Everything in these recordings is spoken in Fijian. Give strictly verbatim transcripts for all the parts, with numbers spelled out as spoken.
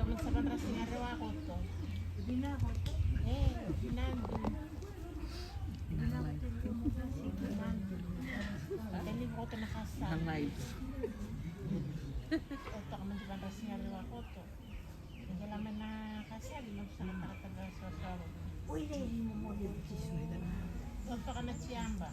Sa vadra sega rewa koto. E, vinadu. Vinadu. Tali koto na kasa. Na live. Koto ka mandi vadra sega rewa koto. Kela mai na kasa di mandi sa na taratara sa sa. Oi, le, mo mo le, Jisu. Koto ka na tiamba.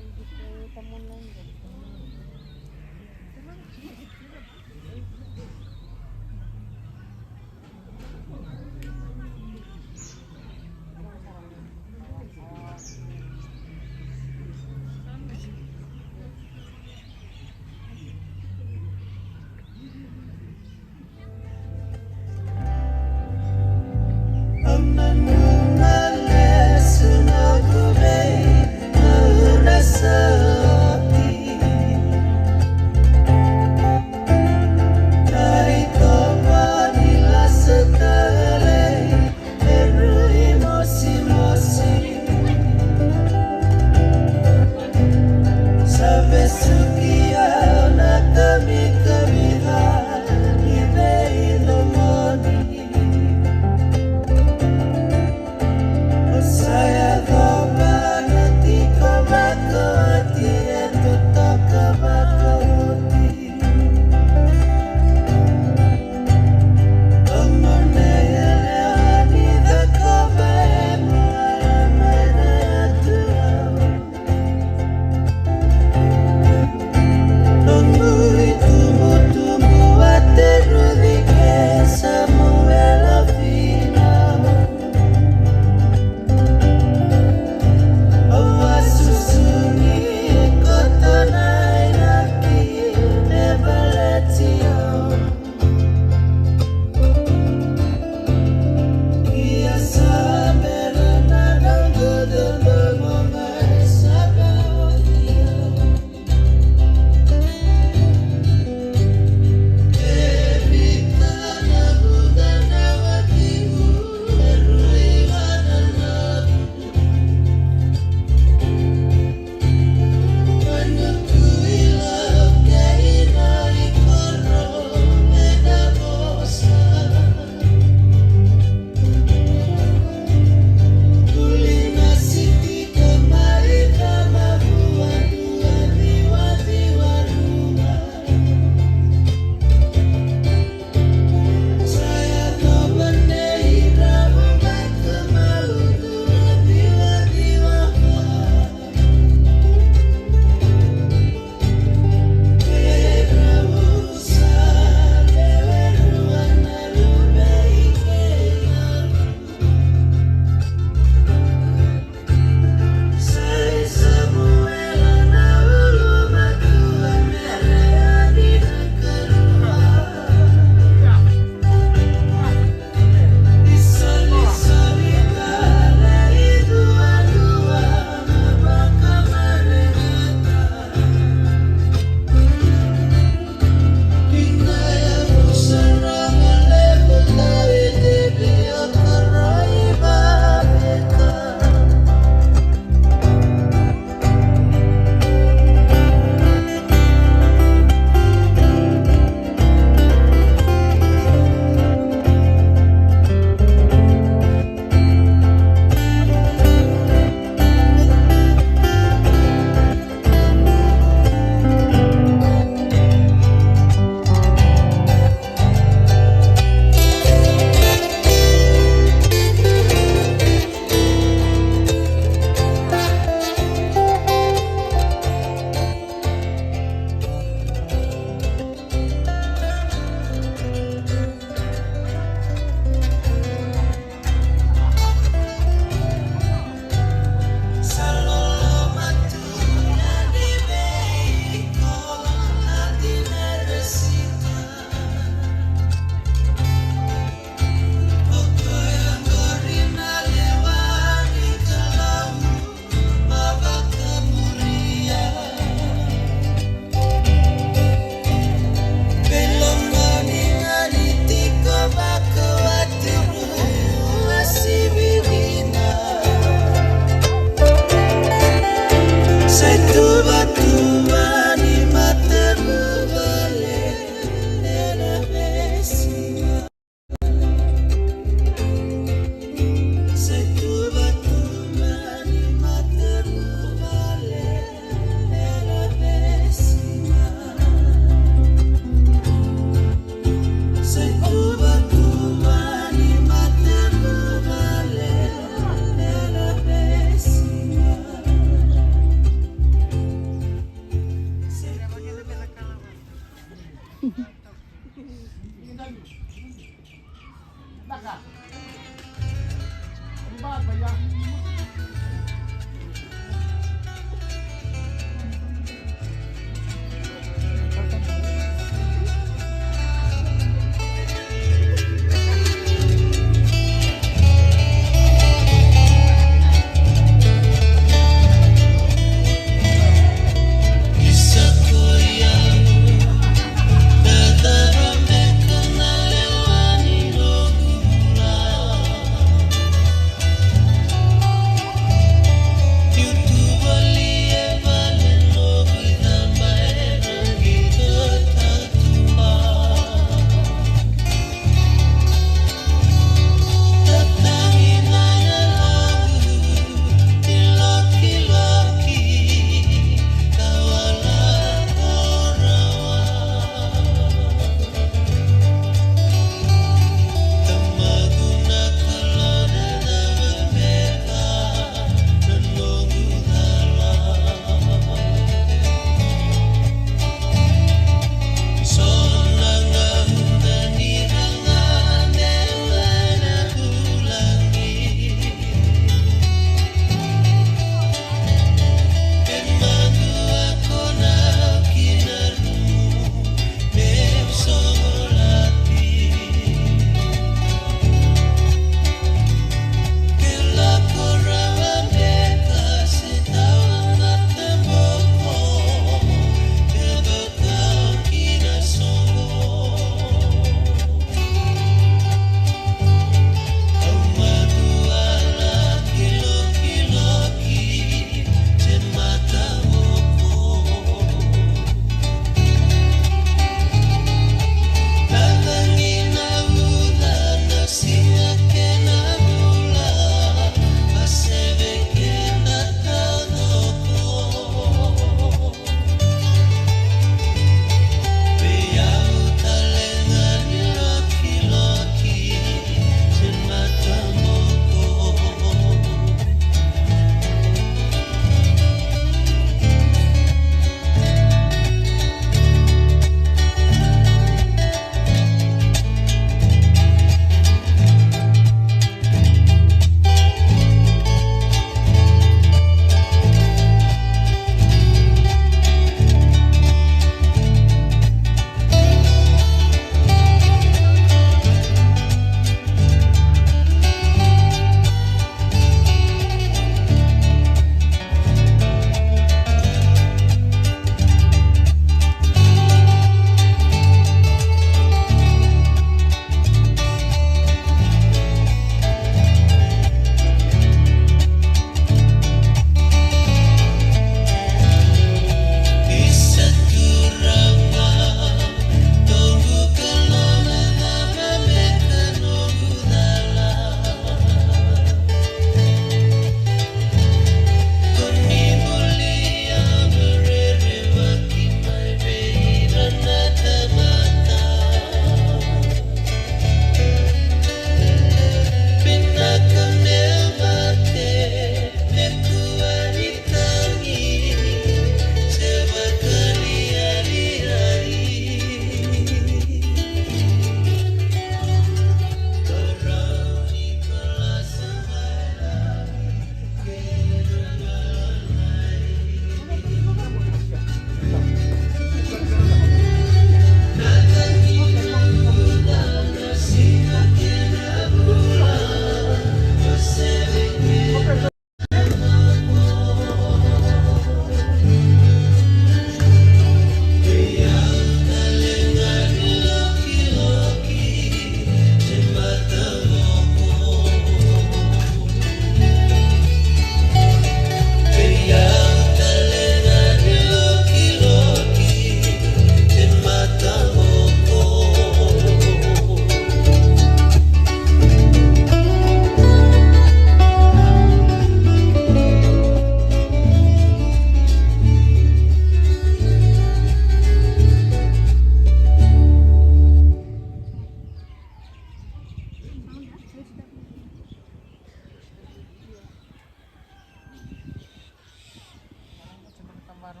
Vinaka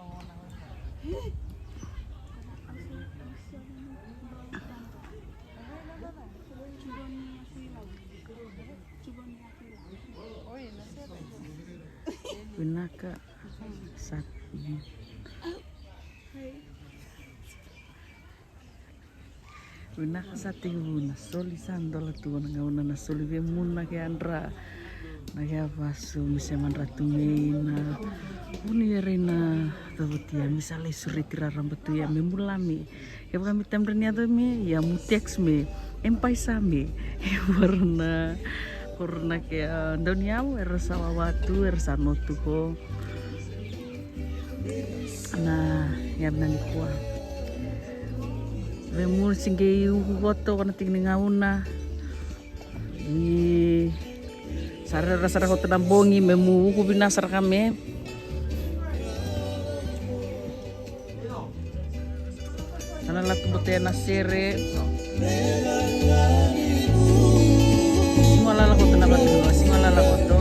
sa Vinaka sa tekivu na soli, sa dola tu na gauna na soli vei Muna ke yadra na ke a vasu me se madra tu me ina vuni era ina cavotia me sa lai sureti raraba tu ia me mulami. Ke vaka me tamdra ni yaco me ia mu text me em paisa me e vara na korona ke a dauniyavu era sa wawa tu era sa notu ko na yabina nikua. Vemu se qei uku koto ko na tiki ni gauna ni sa rera sara koto na bogi me mu uku vina sara ka me Ana latu bote na sere. Sigo lala koto na vatu, sigo lala koto.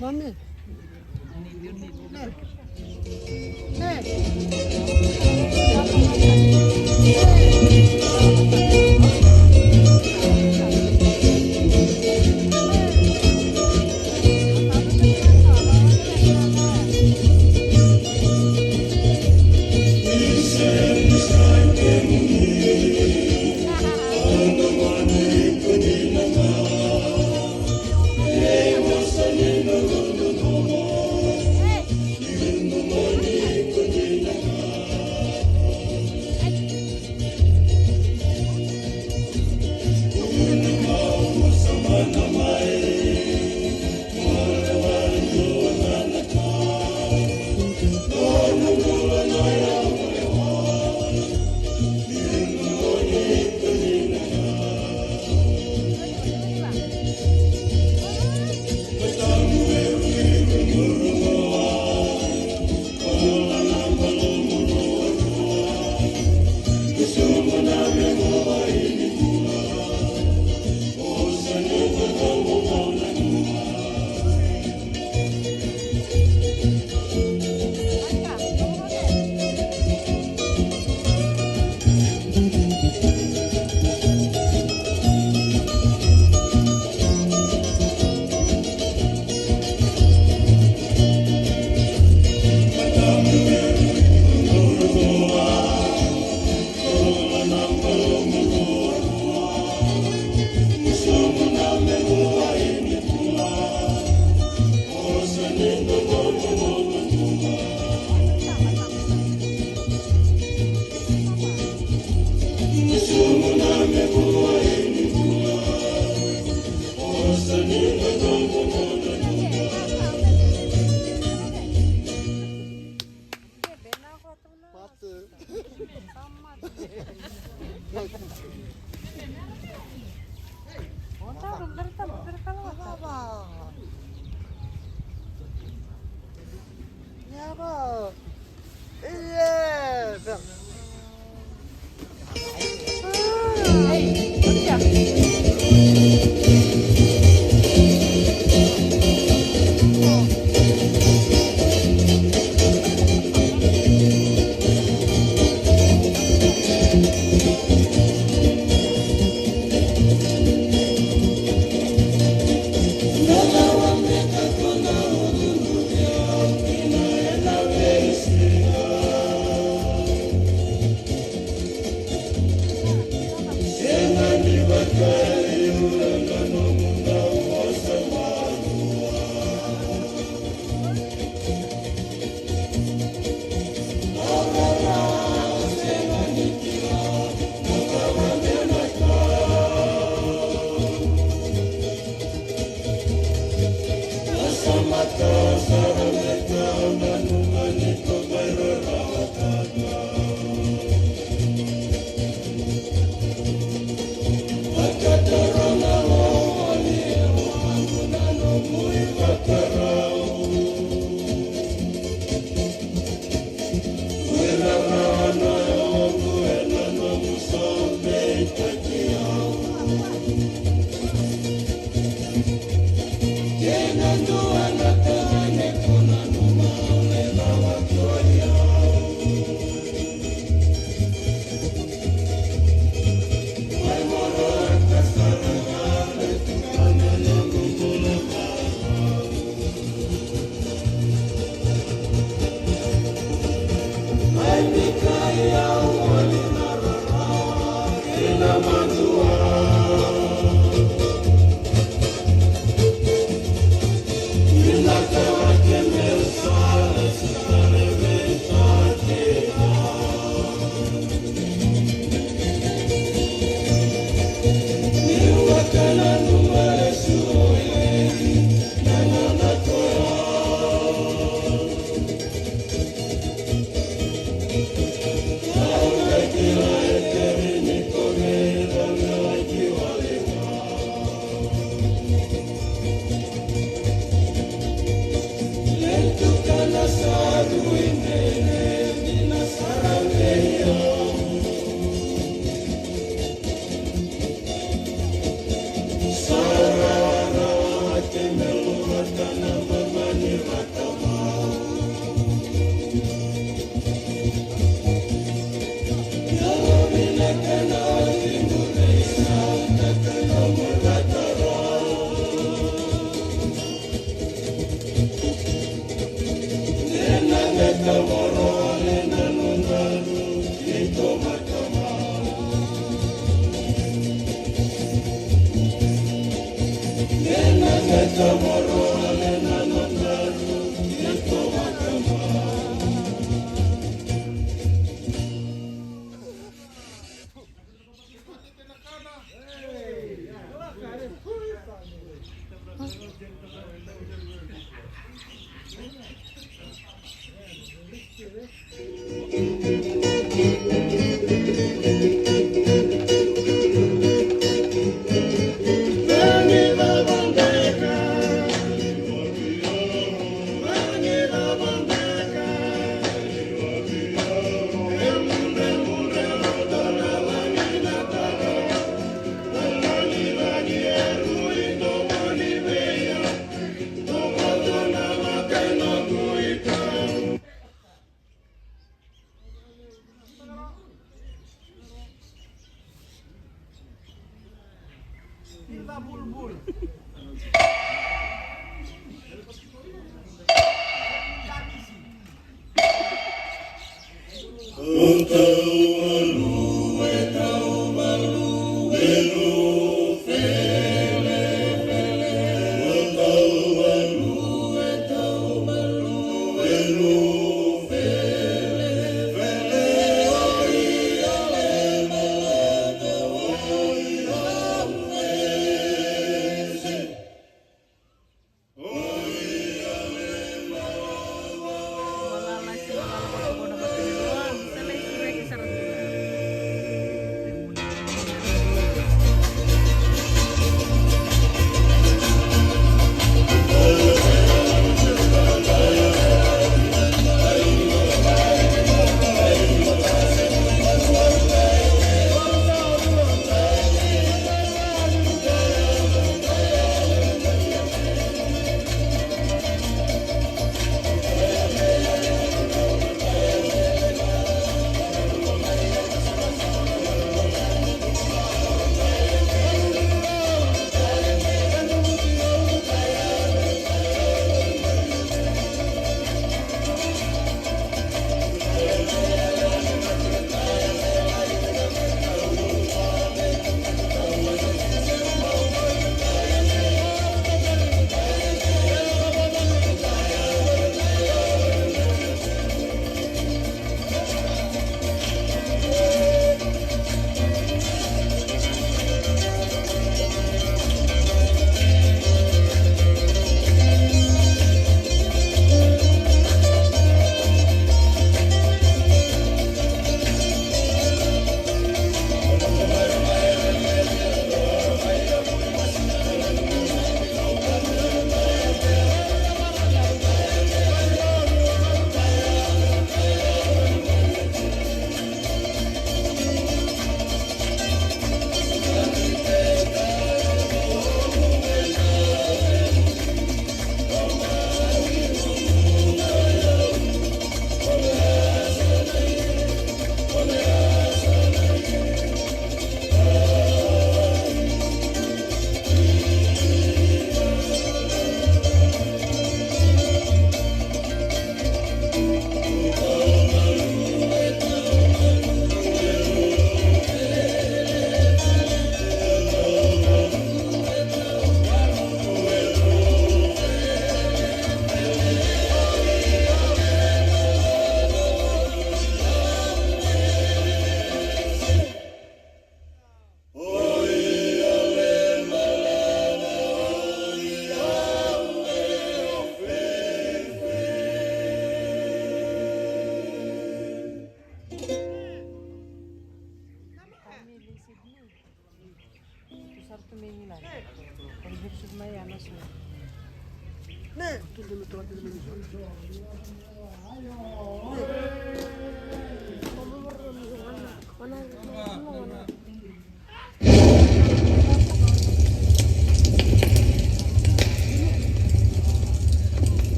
Mami.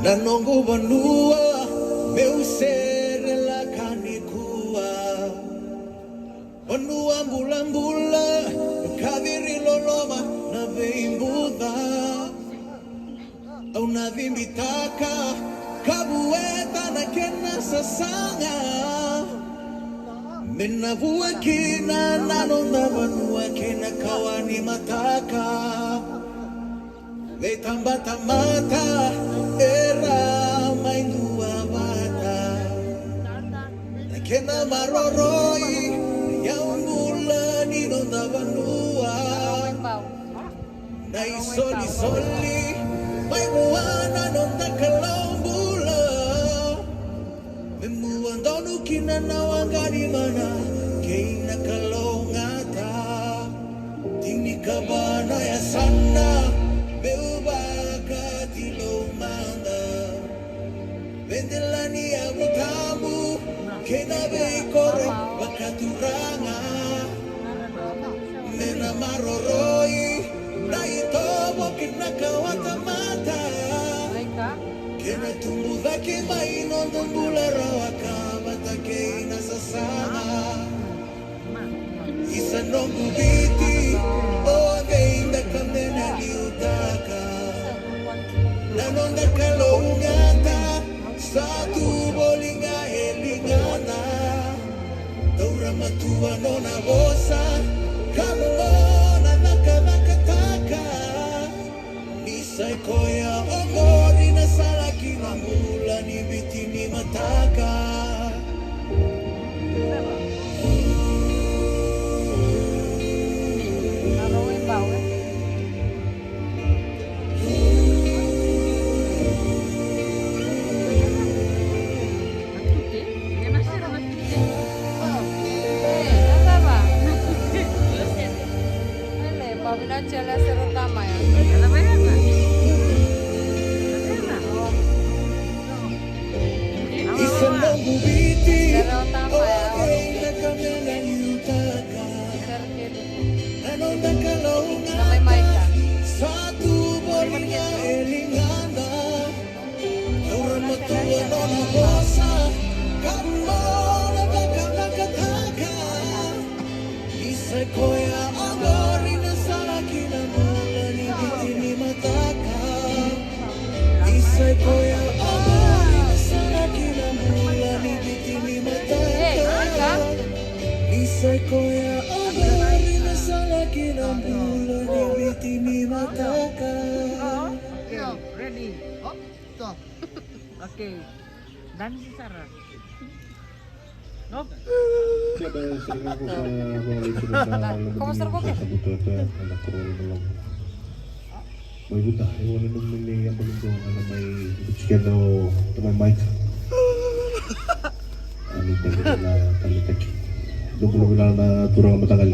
Na noqu vanua meu sere laka nikua. Vanua bulabula, kaviri loloma na veibuca. Au na cibitaka ka vueta na kena sasaga. Me na vua kina na noda vanua kei na kawa ni mataka. Veitabatamata era mai duavata. Na kena maroroi, na yaubula ni noda vanua. Na isolisoli mai vua na noda Kalou bula. Me mua donu kina na waqa ni mana kei na kalougata. Tinikava na yasana meu vakati loumada. Vedelani yavu tabu kei na veikoro vakaturaga. Me na maroroi na itovo kei na kawatamata. Kei na tubu cake mai noda bula rawa ka vata kei na sasaga. Isa noqu Viti, o cei beka me na liutaka? Na noda kalougata sa tu voli ga e ligana. Taura matua nona vosa ka mo na cakacakataka. Ni sa i koya oqori na sala ki na bula ni Viti ni mataka. Taura matua nona vosa ka mo na cakacakataka. Isa i koya oqori na sala ki na bula ni Viti ni mataka. Isa i koya oqori na sala ki na bula ni Viti ni mataka. Isa i koya oqori na sala ki na bula ni Viti ni mataka. Ready. Hop, stop. Okay. Dansi sara. Hop. Mai vuta, e wale nomuni yabaki dua na mai vuta keda o tamai Mike. Ani tale na tale taki. Dua puluh vilalu na turaga mataqali.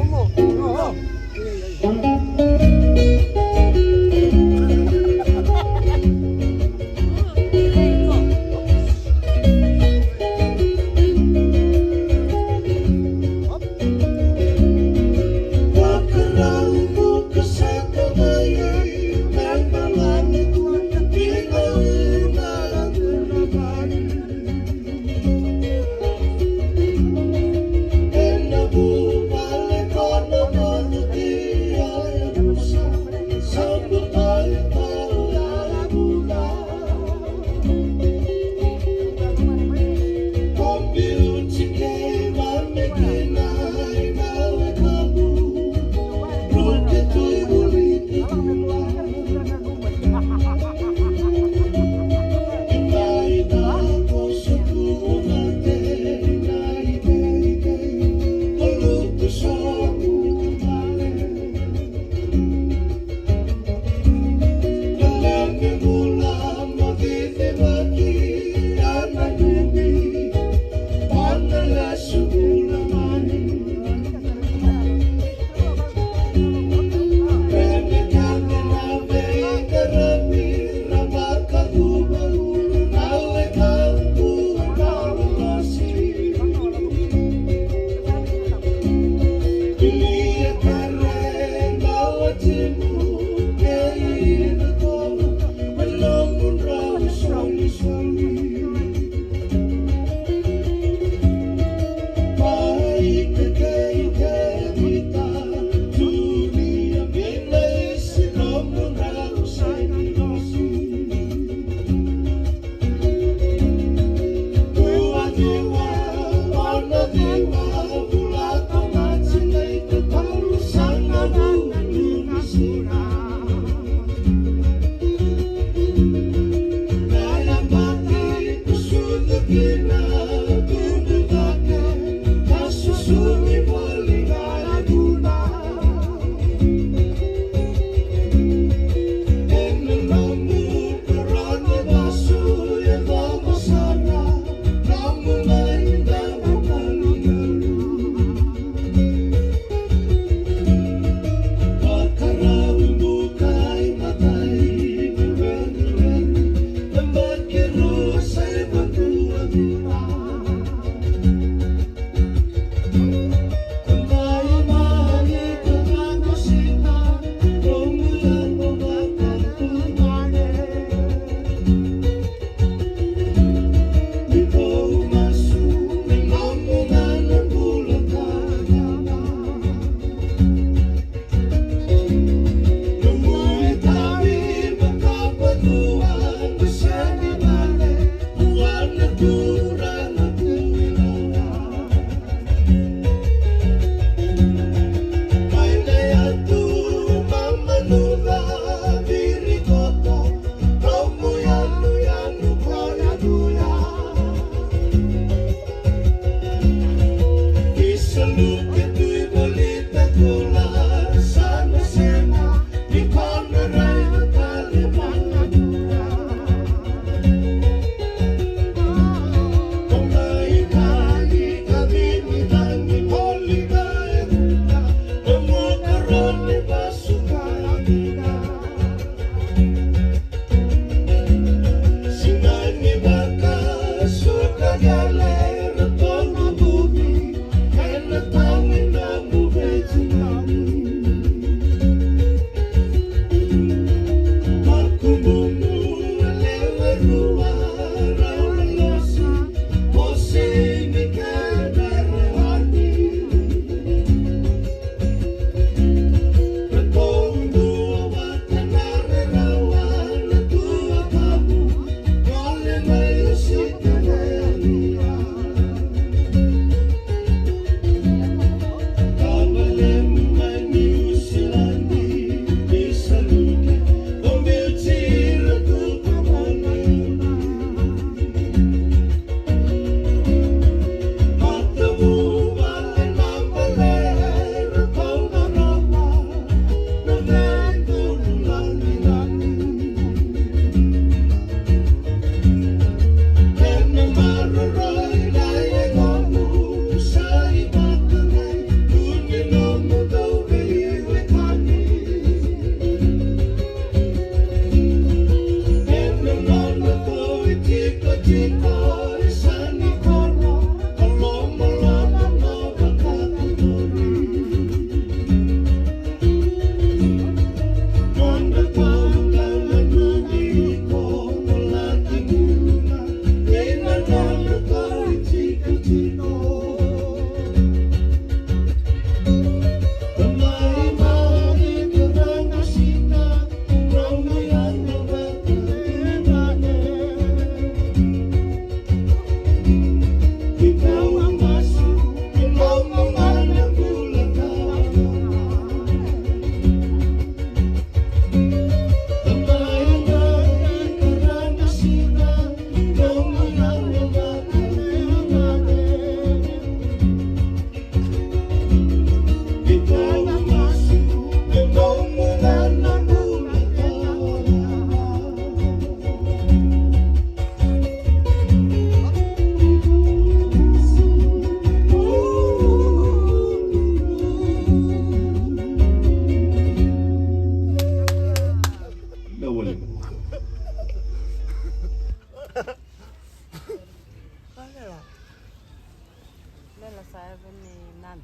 Lela sa yava ni nani.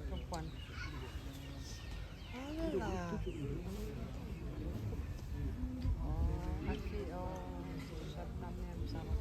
Top one. Lela. Oh, aqui, oh, Shabnam mesmo, sabe?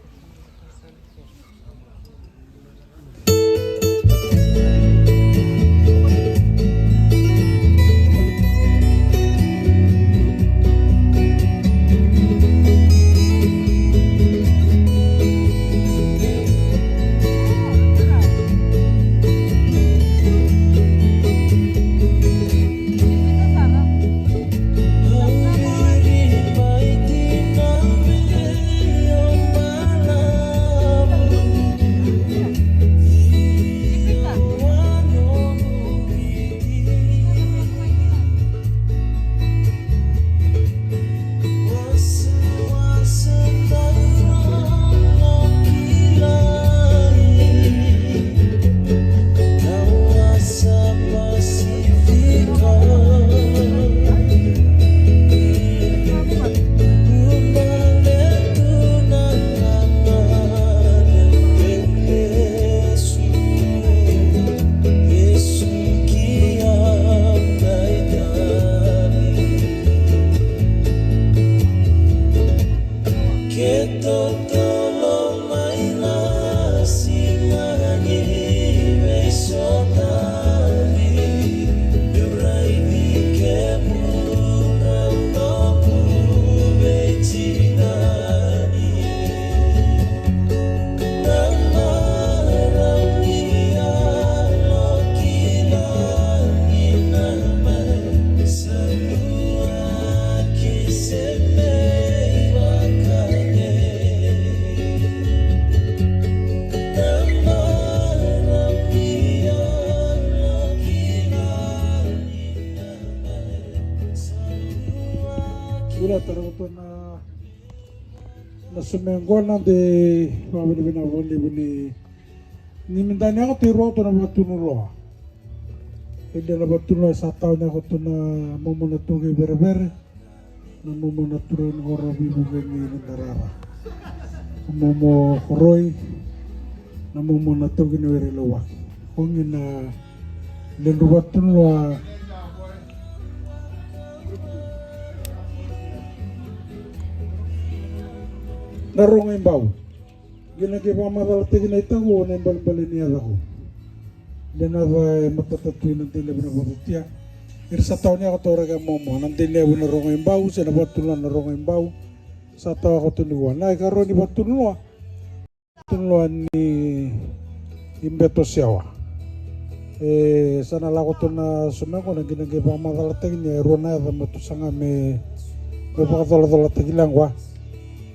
Ula tara koto na, na sumea qo na de vavinavinaka vakalevu ni, ni midani yako te rua koto na vakatunu loa. Ele na vakatunu loa e sa tawa ni yako to na momo na tuge verevere. Na momo na turaga ni koro vivuke ni Nadarara. Na momo koroi. Na momo na tauki ni were lawaki. Kogi na ledru vatunu loa. Na rogo i bau. Gina ke vakamacalataki na itako na ibalebale ni yacako. Lenaca e matata tu ina dei levu na vakatia. Ira sa tawa ni yako taura ke momo na dei levu na rogo i bau se na vatunu loa na rogo i bau. Sa tawa koto ni kua na ikarua ni vatunu loa. Vatunu loa ni i beto sewa. E sa na lako tu na someko na gina ke vakamacalataki ni e rua na yaca ma tu saga me vakacolacolataki lagua.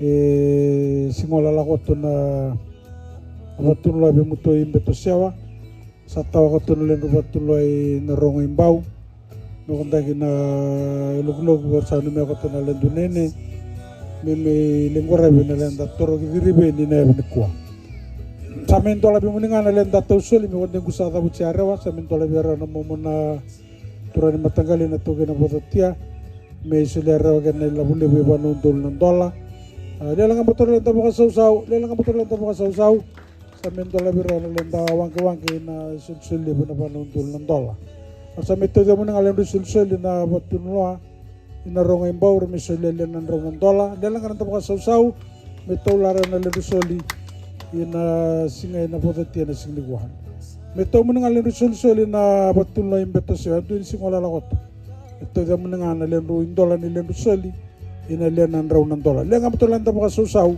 E sigola lako tu na vatunu loa vemuto i beto sewa. Sa tawa koto na ledru vatunu loa i na rogo i bau. Me kodaki na ilokiloki ko sa numia koto na ledru nene. Me me leqoravi na leda toro ki cirive ni na yavi ni kua. Sa me dola vimuni ga na leda tausoli me kodequ sa cavuti a rewa sa me dola via rewa na momo na turaga ni mataqali na tauki na vocotia. Me isoli a rewa kena ilavu levu i vanau dolu na dola. Lela ga batora leda vakasausau lela ga batora leda vakasausau. Sa me dola vei rau na leda waqewaqe na isolisoli levu na vanau dolu na dola. Au sa me tauca muni ga ledru isolisoli na vatunu loa. Ina rogo i bau ra me soli lia na drau na dola lela ga na da vakasausau. Me taulara na ledru soli ina siga ina vocotia na siga ni kua. Me tau muni ga ledru isolisoli na vatunu loa i beto sewa dua ni siga o lalakoto. Me tauca muni ga na ledru i dola ni ledru soli. Ina lia na drau na dola lega batora leda vakasausau.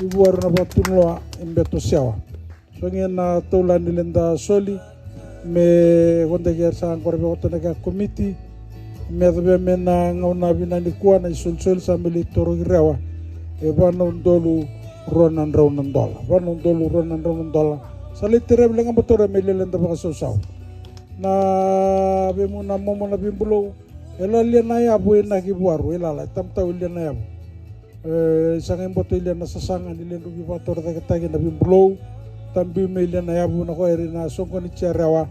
I vuaru na vakatunu loa i beto sewa. Sogi na taula ni leda soli me kodaki era sa qora vei koto na kea komiti. Me yacovea me na gauna vina ni kua na isolisoli sa me lei toro ki rewa. E vanau dolu rua na drau na dola vanau dolu rua na drau na dola. Sa lei terevi lega batora me lia leda vakasausau. Na veimu na momo na veibulou. E lalia na yavu e naki vuaru e lala e tamatau e lia na yavu. E saga i boto i lia na sasaga ni ledru veivakatorocaketaki na veibulou. Tabiu me i lia na yavu na koya eri na soqoni tia rewa.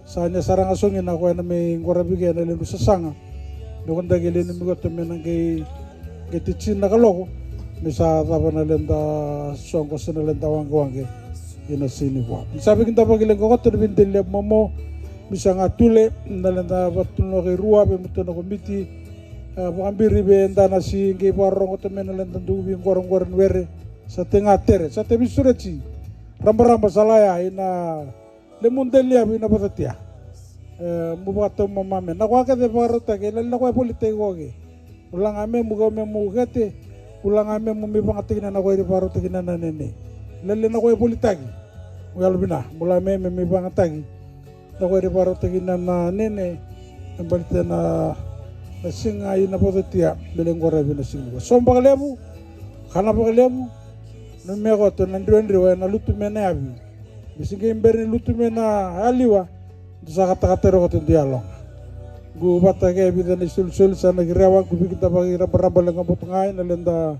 Sa nia saraga sogi na koya na me i qoravi kea na ledru sasaga. Me kodaki e lia ni mikoto me na qei qei titini na kaloko. Me sa cava na leda soqo se na leda waqewaqe. Ina sini vua ni sa veikidavaki leqa koto na veideli levu momo. Mi sa ga tule na leda vatunuloa kei rua vei mutu na komiti. Vakabiri vei eda na si qei vakarorogo koto mai na leda duvi qoroqoro ni were. Sa te ga tere sa te visureti. Rabaraba sa laya ina lemu deli yavu ina vacatia. Mu vakataumamame na koya kece vakarautaki e lali na koya volitaki koke. Ulaga me mu kau me mu kete. Ulaga me mu mi vagatakina na koya eri vakarautaki na na nene. Lali na koya volitaki. Mu yalo vina mu laga me me mi vagataki. Na koya eri vakarautaki na na nene. E baleta na na siga ina vocotia me le qoravi na siga ni kua so vakalevu. Kana vakalevu. Na me koto na driwadriwa ena lutu me na yavi. Me siga i bere ni lutu me na aliwa. Da sa katakata roko te dui yaloga. Qu vata ke vica na isolisoli sa na ki rewa qu viki da vaki rabaraba leqa boto ga ina leda.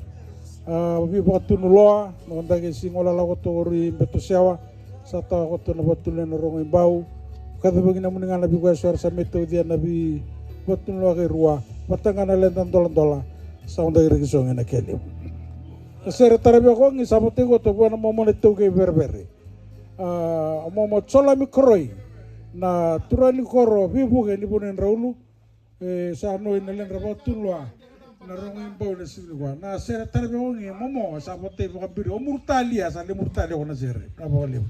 A vivakatunu loa na oda ke siga o lala koto ori beto sewa. Sa tawa koto na vatunu ena rogo i bau. Kacavaki na muni ga na viko eso era sa me taucia na vivakatunu loa kei rua. Vata ga na leda doladola. Sa oda ki reki sogi na kelevu. Na sere tara via kogi sa votai koto vua na momo na tau kei verevere. A momo Jolami Koroi na turaga ni koro veivuke ni vanua i Draulu. E sa noi na ledra vakatunu loa na rogo i bau na siga ni kua na sere tara vei kogi momo sa votai vakabiri o murutalia sa le murutalia ko na sere na vakalevu.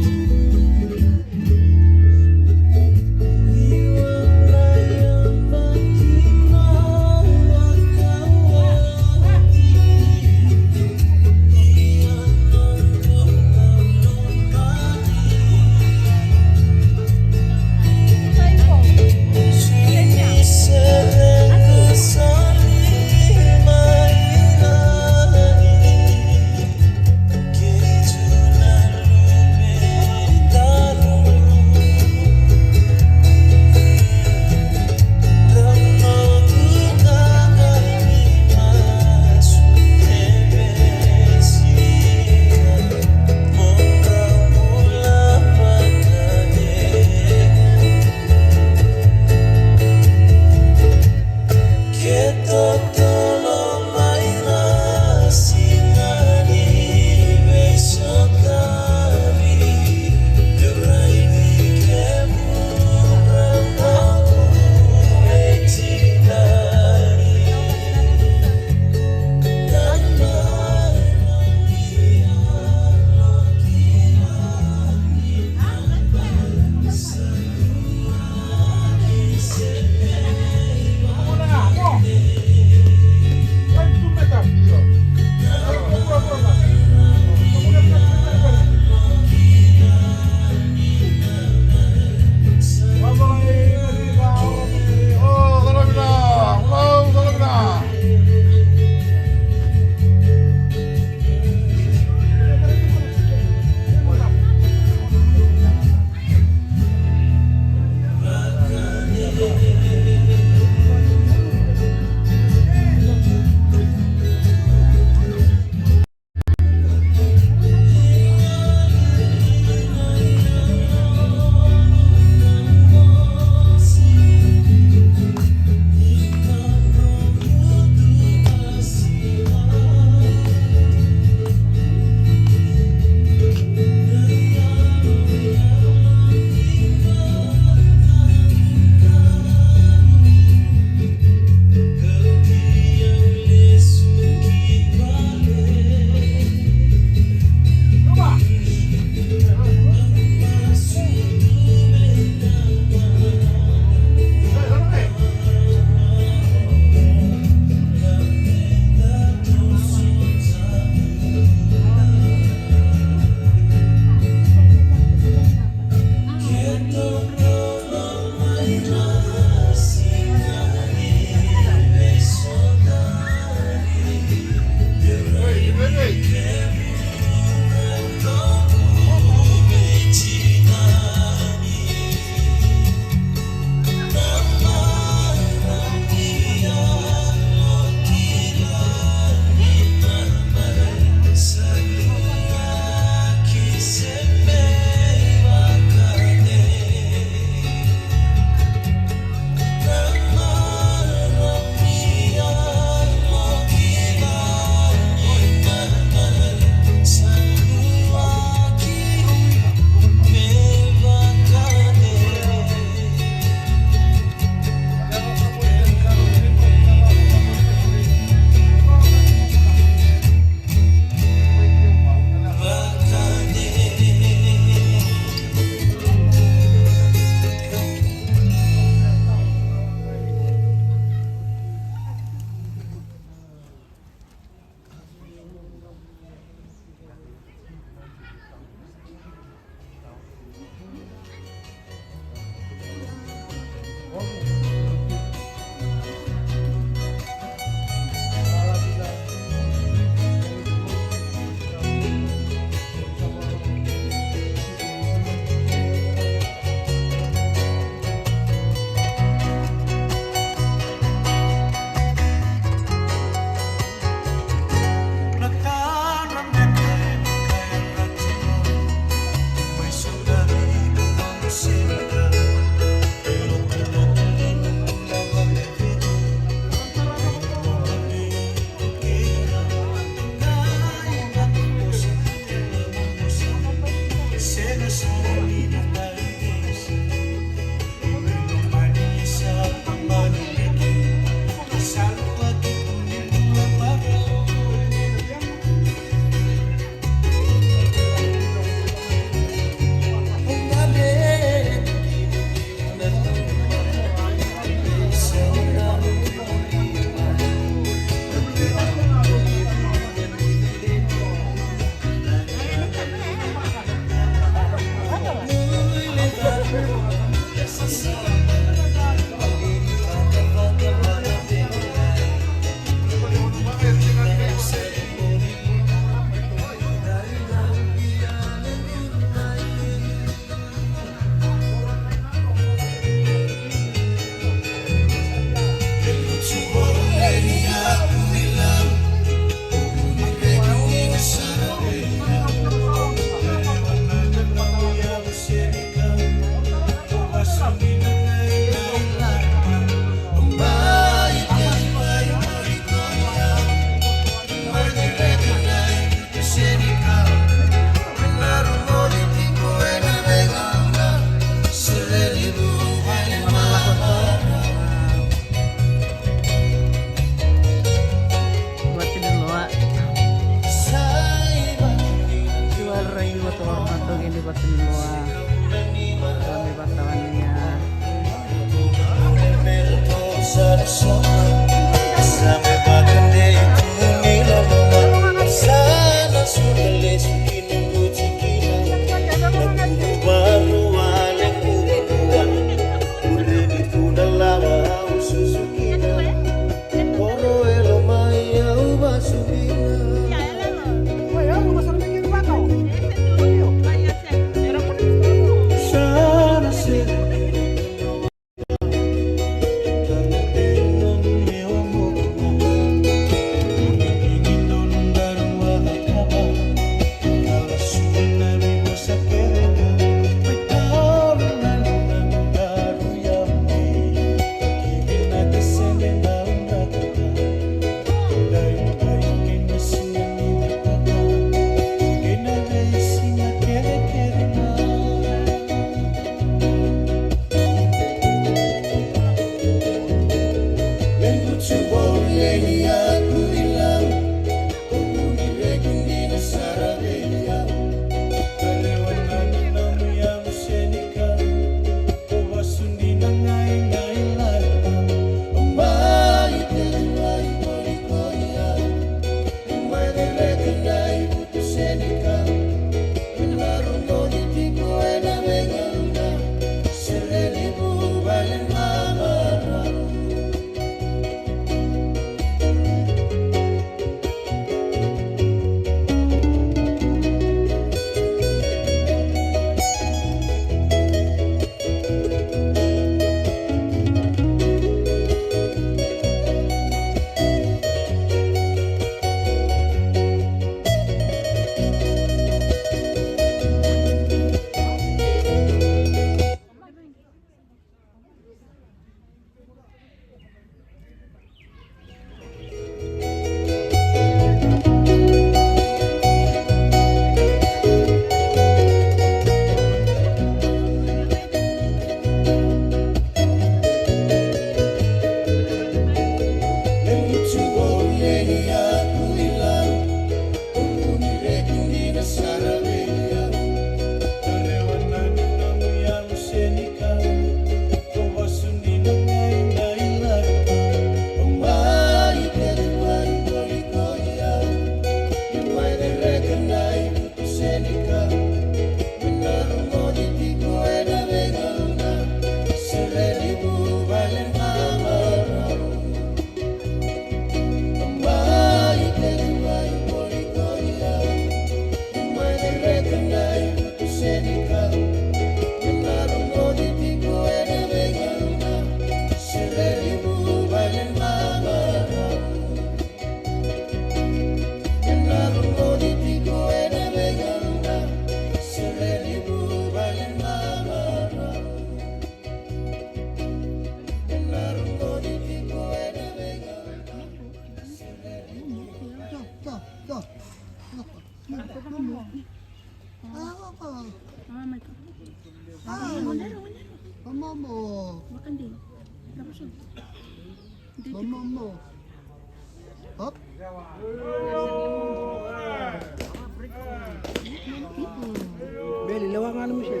Beli, lewa ga na misini.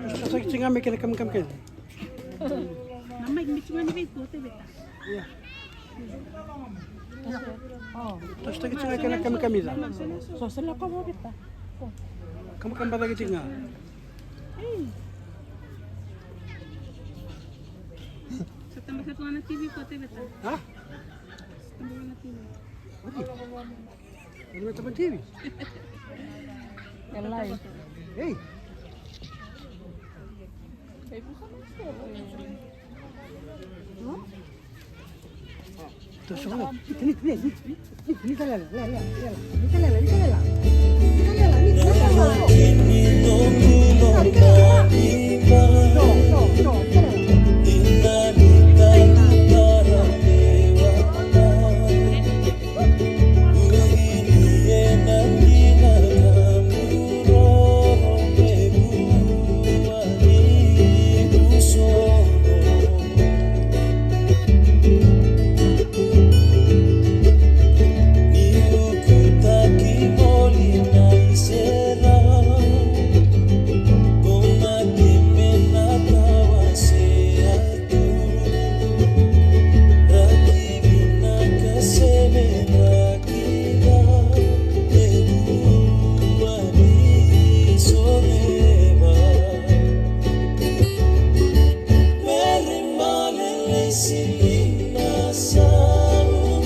Tosotosotaki tiko ga mai kena kamikami kece. Na mai miti ga ni vei kote veta. Ia. Tosotaki tiko ga kena kamikami ca. So, so lako mo veta. Kamikami bacaki tiko ga. Sa tabaka tu ga na T V kote veta. Ha? Sa tabaka na T V. Oti. Ena mai taba T V. E live. Ei. Toso. Ni, ni, ni, ni, ni talela, lela, lela. Ni talela, ni talela. Ni talela, ni talela. Ni talela. Sili na sau,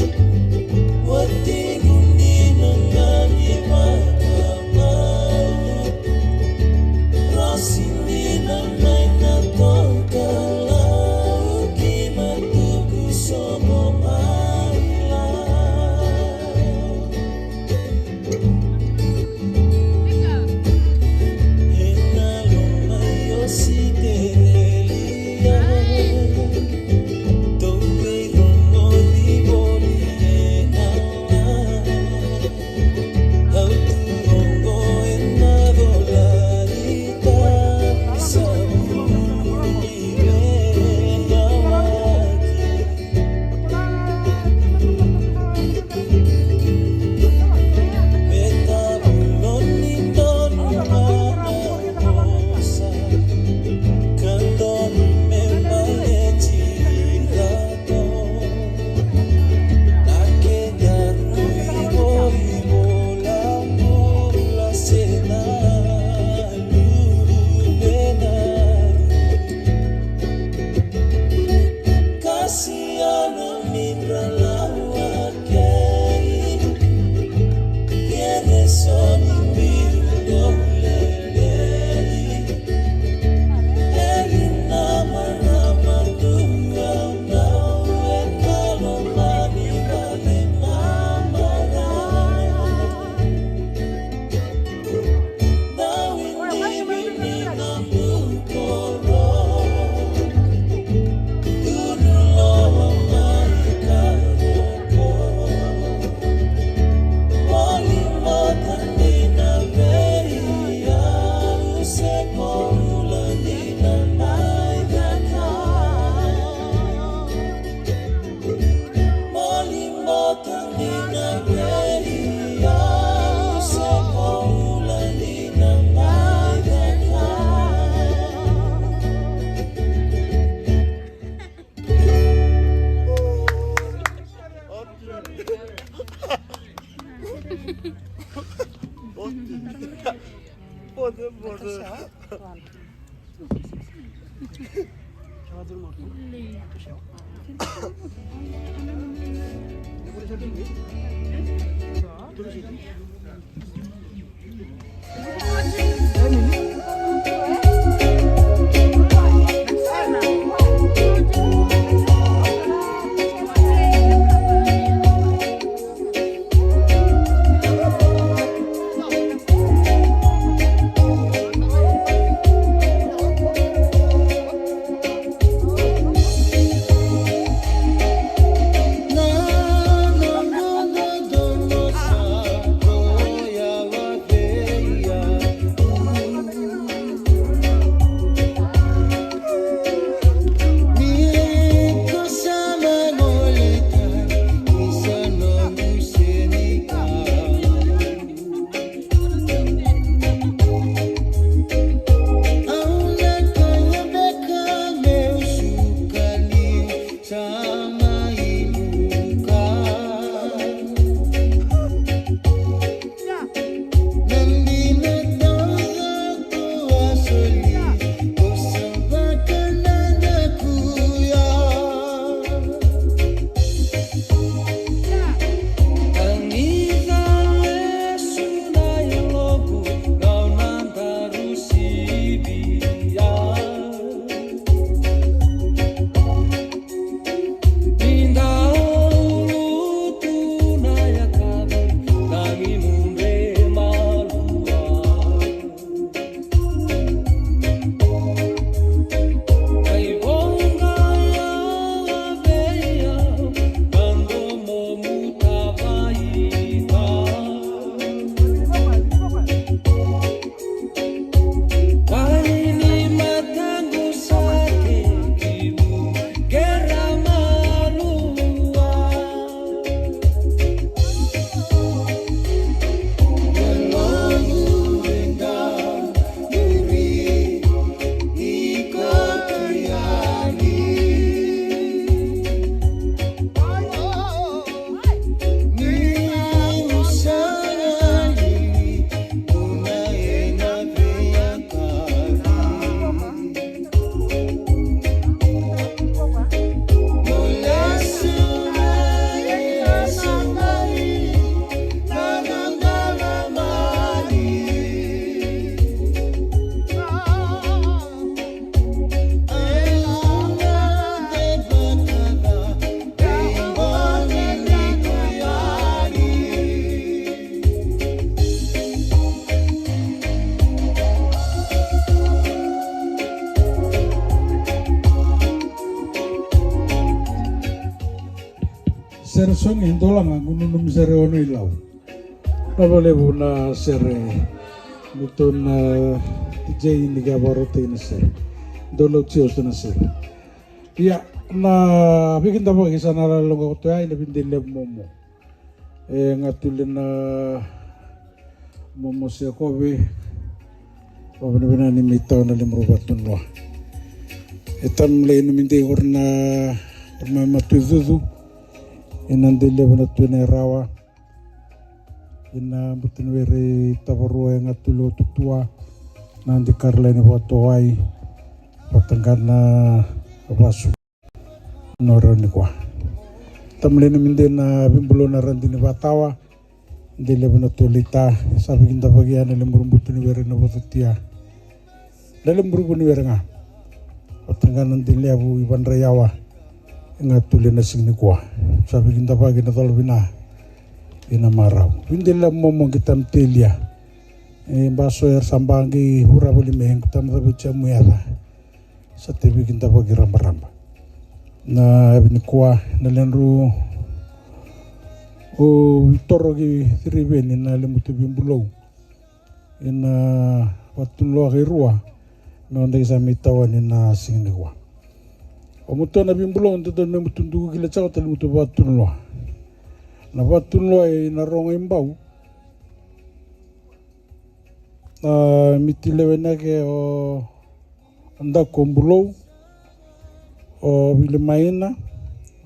watinu ni na gani vakamau. Rosi ni na mai na tokalau, ki matuku sobo mai lau. Sere sogi, dolaga, gununumi sere ono i lau. Na valevu na sere. Mutu na D J ni ga varautaki na sere. Dolau tio sa na sere. Ia, na vikidavaki sa na laloga koto ya ina videli levu momo. E ga tuli na momo se kovi. Vavinavinani me tau na lemuru vatunoa. E tamlei numidei kori na kori mai matu cucu. Ina dei levu na tui na rawa. Ina butu ni were tavarua e ga tuli o tutua. Na di karlai ni vakatowai. Vataga na vasu. Na ora nikua. Tamlei numidei na vibulou na radi ni vatawa. Dei levu na tolita. Sa vikidavaki ya na lemuru butu ni were na vototia. Na lemuru vu ni were ga. Vataga na dei levu i vadra yawa. Ga tuli na siga nikua. Sa vikidavaki na colovina. Ina marau. Videli levu momo qi tamtelia. E baso era sa baqi vura voli me qi tamcavutia muyaca. Sa te vikidavaki rabaraba. Na yavi nikua na ledru o toro ki Ciriveni na lemutu vibulou. Ina vatuloa kai rua. Me odaki sa me tawani na siga nikua. O mutu na vibulou dodonu me mutu duku kila cakota lemutu vatuloa. Na vatuloa ina rogo i bau. A, miti lewe nake o Daku o Bulou, o Vilimaina,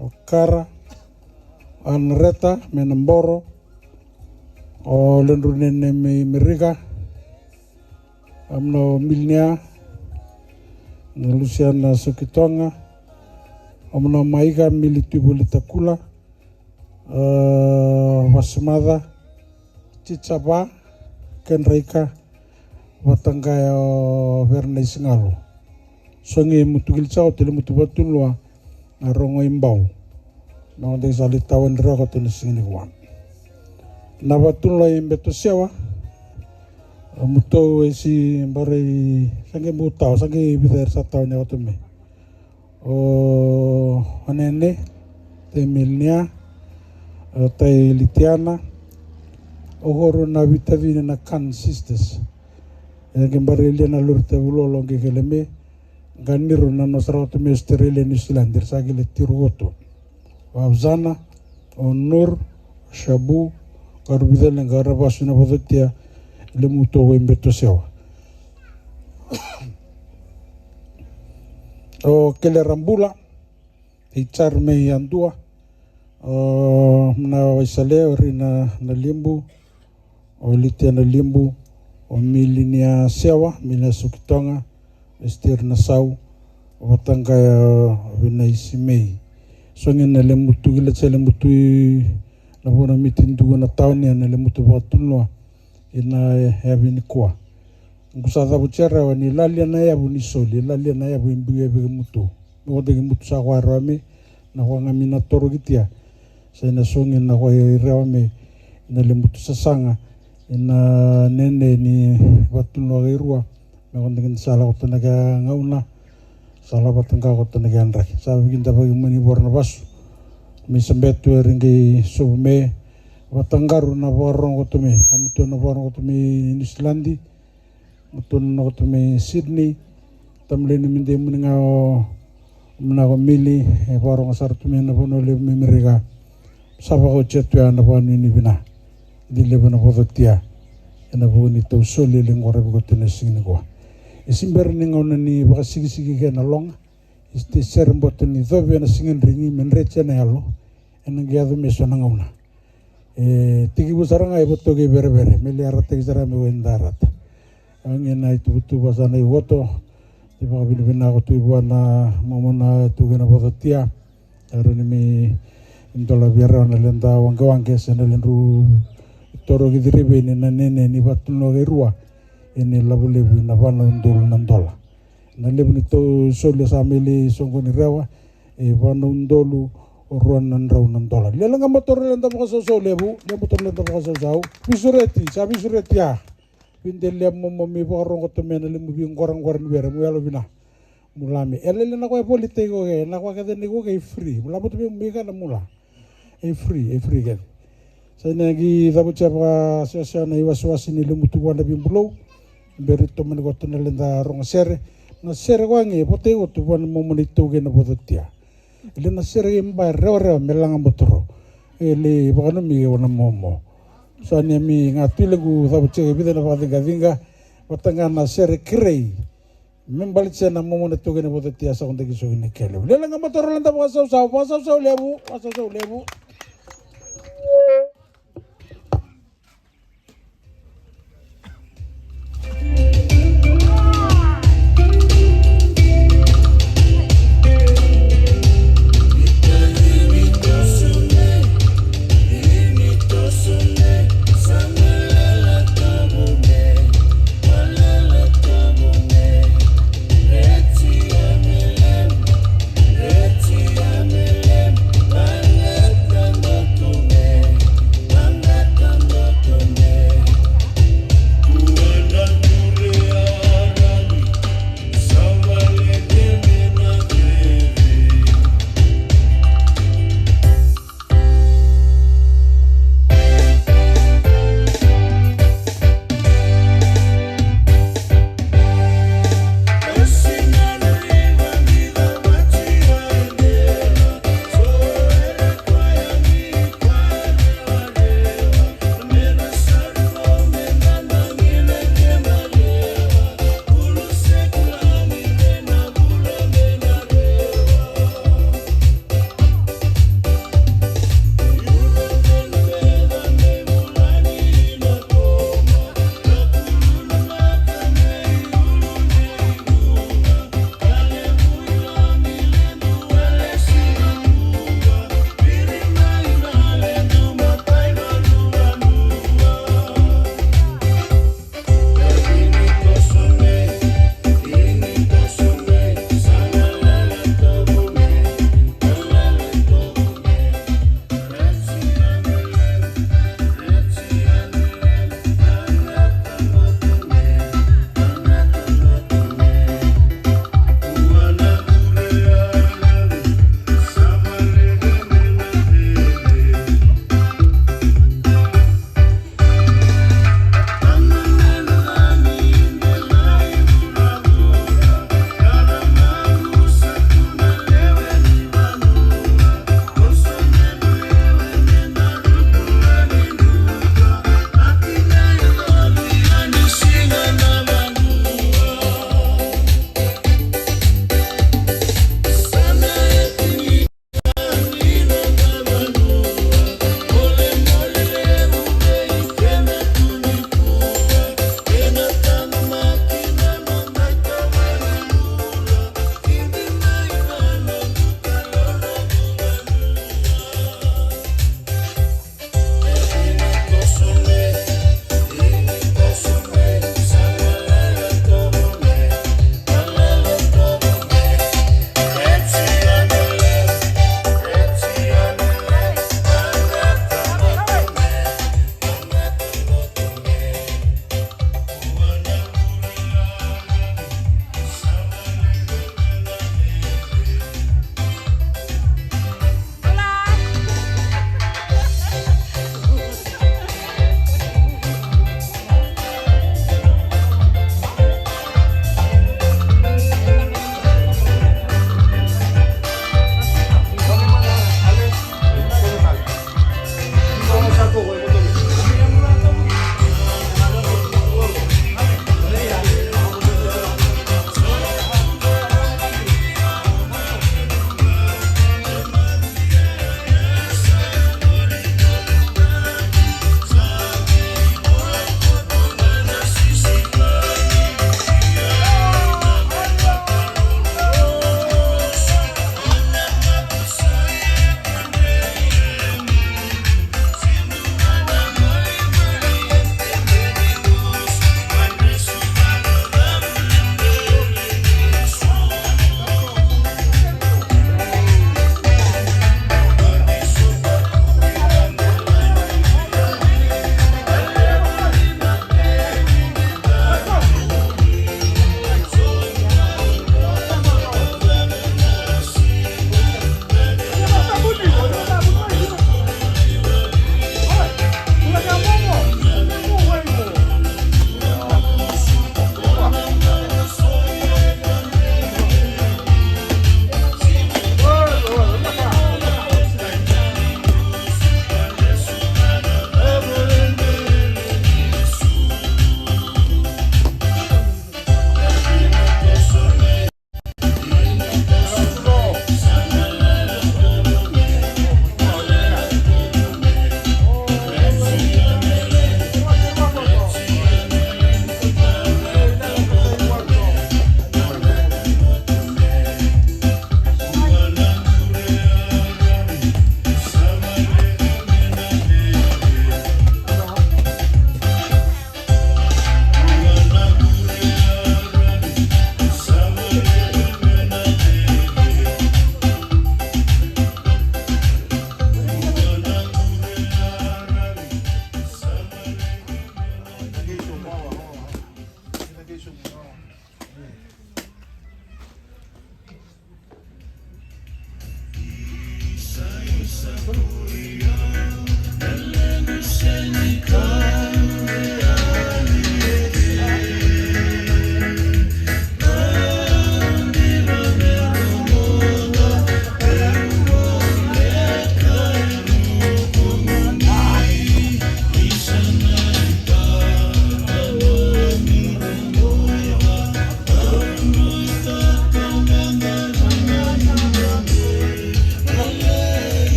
o Kara, o Anareta me na Boro, o Ledru Nene me Merika, amna o Milinia, na Lusiana Sokitoga, amna o Maika Mili Tuivoli Takula, a, Vasimaca, Titsava, Kedraika, Vataqaya o Veranaisigalo. Sogi mutu kili cakota lemutu vatuloa na rogo i bau. Na odai sa lai tawa ni rako tu na siga ni kua. Na vatuloa i Beto Sewa. Mutou e si barai sage butao sage vica era sa tawa ni akoto me. O Anene, Temilnia, o Tai Litiana, o Horo na Vitavini na Kan Sisters. E ke bari lia na lori tavu lolo ke kele me, ganiro na nosa rawa tu me Australia, New Zealand, ira sa kele tiru oto. O Avzana, o Nur, o Shabu, ka ru vica le ka ra vasu na vacotia, le mutou e Beto Sewa. O Kele Rabula, i Char me i Adua, o na Waisale, o Rina na Libu, o Litia na Libu, o Milinia Sewa, Milinia Sukitoga, Esther na Sau, o Vataqaya, o Vinaisi Mei. Sogi na lemutu kila cha lemutu i na vona miti duku na taoni na lemutu vakatunoa. Ina yavi ni kua. Qu sa cavu tia rawa ni lalia na yavu ni soli, lalia na yavu e biu yavi ke mutu. Me ota ke mutu sa kua rawa me, na kua ga mi na toro ki tia. Sa ina sogi na kua i rawa me, ina le mutu sasaga, ina nene ni vatunoa kai rua. Me ota ke sa lako tana ke gauna, sa lako vata ga ko tana ke adraki. Sa viki da vaki mani vora na vasu. Me sa betu e ringi sovu me, vata garu na vakarogo tu me, o mutu na vakarogo tu me Niusiladi. Mutu na noko tu me Sydney, tamleni me de muni ga o muna ko Mili, e vakarogo sara tu me na vanua levu me Merika. Sa vakaotia tu ya na vanua ni vina. Di levu na vocotia. E na vuku ni tau soli e le gora viko tu na sigi ni kua. E sibera ni gauna ni vakasikisiki ke na loga. E sere bota ni covi e na siga drigi me dreti e na yalo. E na qai yaco me so na gauna. E tekivu sara ga e votoki e verevere me le arataki sara me wai da arata. Agi na ituvatuva sa na ivoto. Te vakavinavinaka tu i vua na momona tu kei na vocotia. Aro ni me dola via rawa na leda wagewage se na ledru toro ki ciriveni na nene ni vatunoa kei rua. E ni lavo levu i na vana udolu na dola. Na levu ni tou soli sa mele soqoni rewa e vana udolu rua na drau na dola. Lela ga matoro leda vakasausau levu, lela matoro leda vakasausau. Visureti, sa visureti a. Vide lea momo mi vakarogo to me na lemu vi qoraqora ni vere mu yalo vina. Mula me e lele na koya voli tei koke, na koya kece ni koke i free. Mula moto me mika na mula. E free, e free kece. Sa na qai cavuti vakasewasewani na iwasewase ni lemutu vua na veibulou. Beri tomani koto na leda rogo sere. Na sere koya qai votai koto vua na momo na iTaukei na Vocotia. E le na sere qai ba rewarewa me laga motoro. E le vakanumi ke wana momo. Sa ni ami ga tu lequ cavuti ke vica na vakacigacigi. Vata ga na sere kerei. Me baleti sere na momo na iTaukei na Vocotia sa koda ki soki ni kelevu. Lelega motoro leda vakasausau, vakasausau levu, vakasausau levu.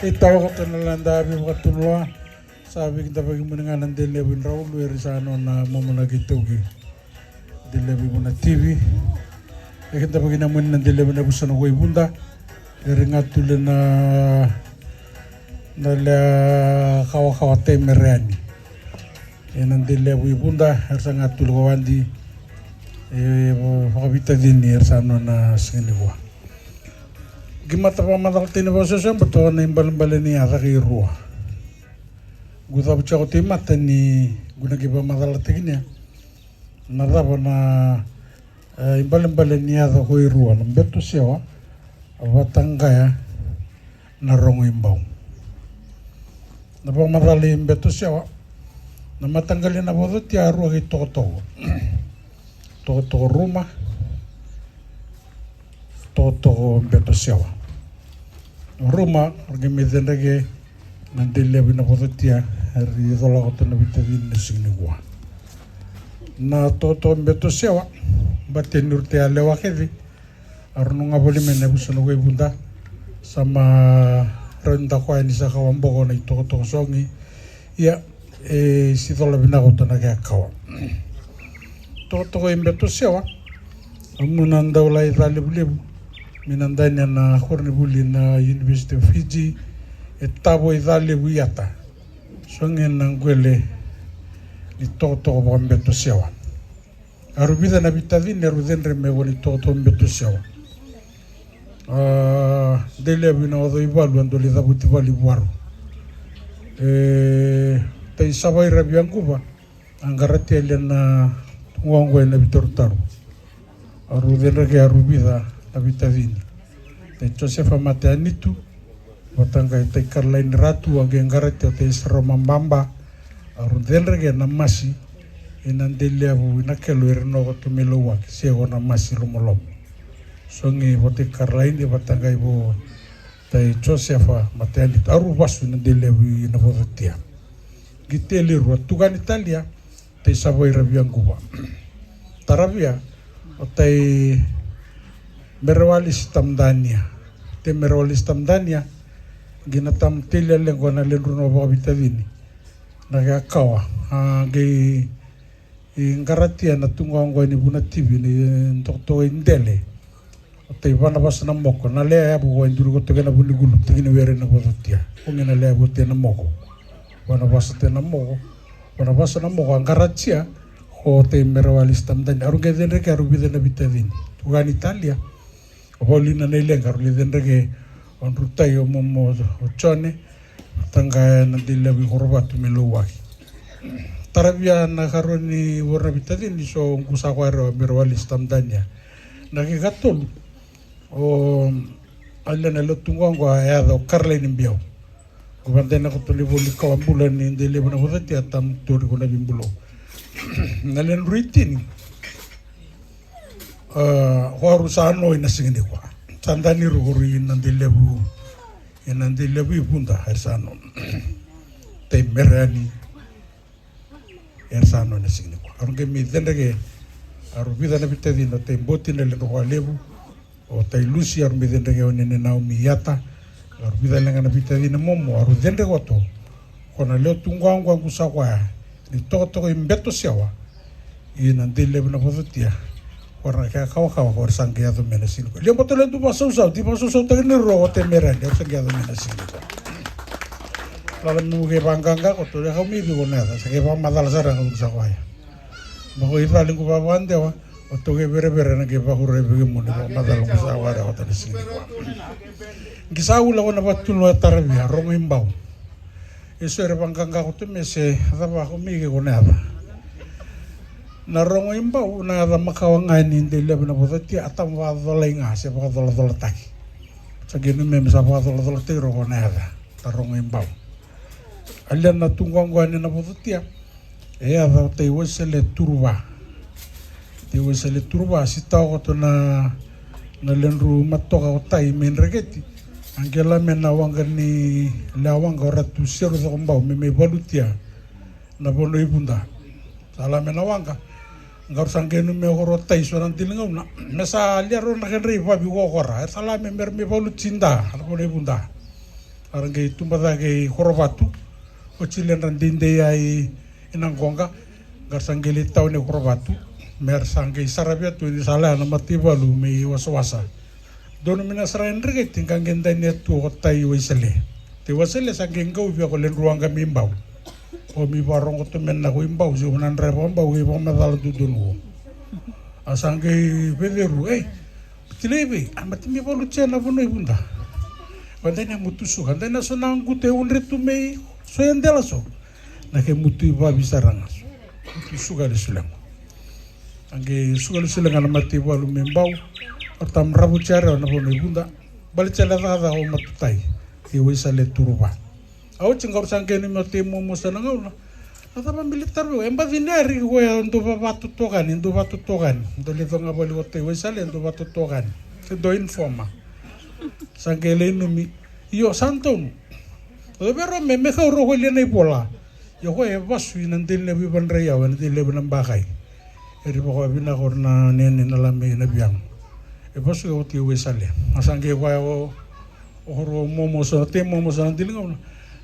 E tawakata na lada veivakatulua. Sa veikidavaki muni ga na dela ni yavu i Draulu, era sa nona mamanaki tauki. Dela ni yavu i Vuna T V. E kidavaki na muni na dela ni yavu na yavusa na koi Vuda. Era ga tule na, na lea kawakawa tai mere yani. E na dela ni yavu i Vuda, era sa ga tule ko Wadi. E vakaveitacini era sa nona siga nikua. Qi mata vakamacalataki ni vakasosoi e Beto na ibalebale ni yaca kei rua. Qu cavuti au taumada ni qu na qi vakamacalataki ni na cava na, e, ibalebale ni yaca koi rua, na Beto Sewa vata qaya na Rogo i Bau. Na vakamacala i Beto Sewa. Na mataqali na Vocotia a rua kei tokotoko. Tokotoko Ruma, tokotoko Beto Sewa. Ruma, rau qai mai cedreke na dei levu i na Vocotia, e ri colaka tu na veitacini na siga nikua. Na tokotoko Beto Sewa, bate ni rute a lewa kece, a rau nuga voli mai na vusa na koi vuda, sa ma rau ni dakoya ni sa kawa boko na itokotoko sogi. Ia, e sicola vinaka uta na kea kawa. Tokotoko i Beto Sewa, a mu na daulai ca levulevu, mi na dania na koronivuli na University of Fiji, e tavo i ca levu i ata. Sogi na qwele ni tokotoko vaka Beto Sewa. A rau vica na vitacini, a rau cedre me vani tokotoko Beto Sewa. A, dei levu i na oco i valu, a doli cavuti vali vuaru. E, tai Savaira via Guva, a qarati alia na tuqwaqwa i na vitarutaru. A rau cedreke a rau vica na vitacini. Tai Josefa Mate Anitu, vata qai tai Karalaini Ratu, a qai qarati o tai Saroma Baba, a rau cedreke na masi, i na dei levu i na kelo i Renoka tu me Lauwaki, sego na masi lomolomo. Sogi vo tai Karalaini, vata qai vo tai Josefa Mate Anitu, a rau vasu i na dei levu i na Vocotia. Qi teli rua, tukani talia, tai Savaira via Guva. Taravia, o tai Merewalisi Tamdania. Tai Merewalisi Tamdania, qi na tam telia leqo na ledru na vakavitacini. Na kea kawa, a, qi i qaratia na tuqwaqwa ni vuna tivi ni tokotoko i dele. O tai Vanavasa na Moko, na lea yavu ko e duri ko toke na vunikulu, tiki ni were na Vocotia. Ko qi na lea yavu o tai na Moko. Vanavasa tai na Moko. Vanavasa na Moko, a qaratia, ko tai Merewalisi Tamdania. A rau qai cedreke a rau vica na vitacini. Tukani talia. O Vaulina na ileqa, a rau lai cedreke, o drutai o momo o Jone, taqaya na dei levu i Korovatu me Lauwaki. Taravia na karua ni voro na vitacini, so qu sa koya rewa Merewalisi Tamdania. Na kei katolu, o, alia na lewe tuqwaqwa e yaca o Karalaini Biau. Ko vadaina ko toni voli kawa bula ni dei levu na Vocotia, tam tori ko na vibulou. Na ledru i tini, a, ko a rau sa no i na siga nikua. Sa dani ru ko rui i na dei levu, i na dei levu i vuda, era sa no. Tai Mereani, era sa no i na siga nikua. A rau qai mai cedreke, a rau vica na vitacini, o tai Boti na ledru ko a levu, o tai Lusi, a rau mai cedreke o Nene Naomi i ata, a rau vica leqa na vitacini momo, a rau cedreke oto. Ko na lewe tuqwaqwa qu sa koya, ni tokotoko i Beto Sewa, i na dei levu na Vocotia. Ko ra na kea kawakawa, ko ra sa qai yaco me na siga nikua. Lia boto ledu vasausau, di vasausau taki ni ro o te Mereani, ko ra sa qai yaco me na siga nikua. Lala me mu kei vaqaqa, ko to le kau mi vi ko na yaca, sa kei vakamacala sara ga qu sa koya. Ma ko i cali qu vavadewa, o to kei verevere na kei vakura i vekemuni, vakamacala qu sa koya, ko ta na siga nikua. Qi sa ula ko na vatunu e Taravia, Rogo i Bau. E so era vaqaqa ko tu me se cava ko me ke ko na yaca. Na Rogo i Bau, na yaca makawa ga ni dei levu na Vocotia, a tam vakacolai ga, se vakacolacolataki. Sa qi nume me sa vakacolacolataki ro ko na yaca, na Rogo i Bau. Alia na tuqwaqwa ni na Vocotia, e yaca o tai Waisale Turuva. Tai Waisale Turuva, sitawa ko to na, na ledru matoka o tai me dreketi. A qi la me na waqa ni, le a waqa o Ratu Seru Cokobau, me mai valutia na vanua i Vuda. Sa la me na waqa. Qaru sa qai nume ko ro tai so na dili gauna. Me sa lia ro na kedra i vavi ko kora. Era sa la me mera me valuti da, na vanua i Vuda. A ra qai tuba cake i Korovatu. Oti ledra deidei ai i na qoqa, qara sa qai lai tawa ni Korovatu, me ra sa qai saravia tu ni sa laya na mataivalu me i wasawasa. Donu me na sara e dreketi, qa qai dania tu o tai Waisale. Tai Waisale sa qai qau via ko ledru waqa me i Bau. O mi vakarogo tu me na ko i Bau, se ko na draiva Bau, qai vakamacala dodonu o. A sa qai veceru, ei, tilei vei, a mati me valutia na vanua i Vuda. Ko dania mutu suka, dania so na qutu e udre tu me i so e dela so. Na ke mutu i vavi sara ga. Mutu suka le sulengo. A qai suka le sulenga na mataivalu me Bau. O tam ravu tia rewa na vanua i Vuda. Bale tia le cakacaka o matutai. Ke Waisale Turuva. A oti qau sa qai nanumi o tei momo sa na gauna. Na cava military vei au? E baci ni ari ko e dau vavatotokani, dau vatotokani. Dau lai coqa voli ko tei Waisale, dau vatotokani. Se dau informa. Sa qai lai nanumi. Io, sa donu. O vero me, me kau roko lia na ivola. Io ko e vasu ina deli na vivadrai yawa, ina deli na vina bakai. Eri vakavinaka ori na nene na lame ina viago. E vasu ke o tei Waisale. A sa qai vaya o O rau momo sa, tei momo sa na deli gauna.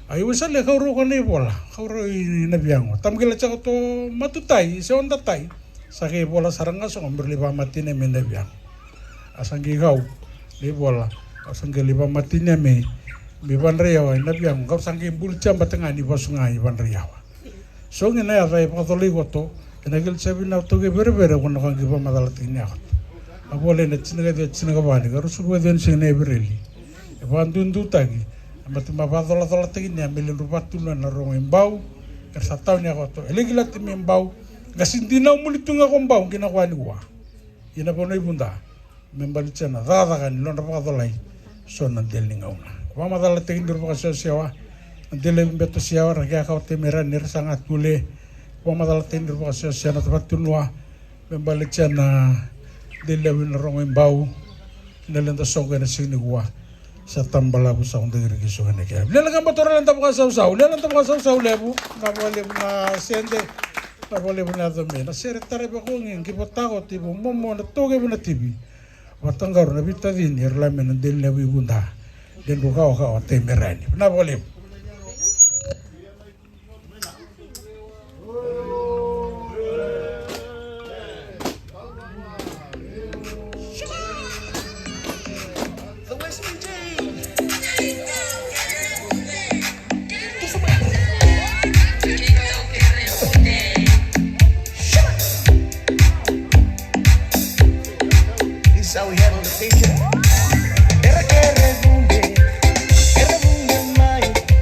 A i Waisale kau rau ko na ivola, kau rau i na viago. Tamaqila caka to matutai, se odatai. Sa qai vola sara ga sogo, mera lai vakamatini me na viago. A sa qai kau, na ivola. A sa qai lai vakamatini me, me vadrai yawa, i na viago. Kau sa qai buli caba tega ni vasu ga i vadrai yawa. So qai na yaca e vakacolai koto, e na kila sa vinaka toka e verevere ko na ka qai vakamacalataki ni yakoto. A volai na tinikaciwa, tinikava ni ka rusu vakaciwa ni siga na Evereli. E vakadudutaki, e mati ma vakacolacolataki ni a me ledru vakatulua na rogo i Bau, era sa tau ni yakoto. E le kila ti me Bau, qasi dinau muli tu ga ko Bau, qai na koya ni kua. Ina vanua i Vuda. Me balitia na cakacaka ni nodra vakacolai. So na dela ni gauna. Vakamacalataki ni ra vakasewasea wa. Na dela i Beto Siawa, ra kea kawa tei me ra ni ra sa ga tule. Vakamacalataki ni ra vakasewasea na tavatunuwa. Me balitia na dela i na rogo i Bau. Na leda soqo ena siga ni kua. Sa tabalavu sa kudakiriki soqo ena kea. Lela ka batora leda vakasausau. Lela da vakasausau levu. Na vakalevu na sede. Na vakalevu na yaco me. Na sere tara vako ngi. Ngi votako tivo momo na toke vuna tivi. Vataqaru na veitacini era lame na deli na veivuda. Ledru kawakawa tei me ra ni. Vinaka vakalevu. This is how we handle the patient. Era kere vunde, era vunde mai.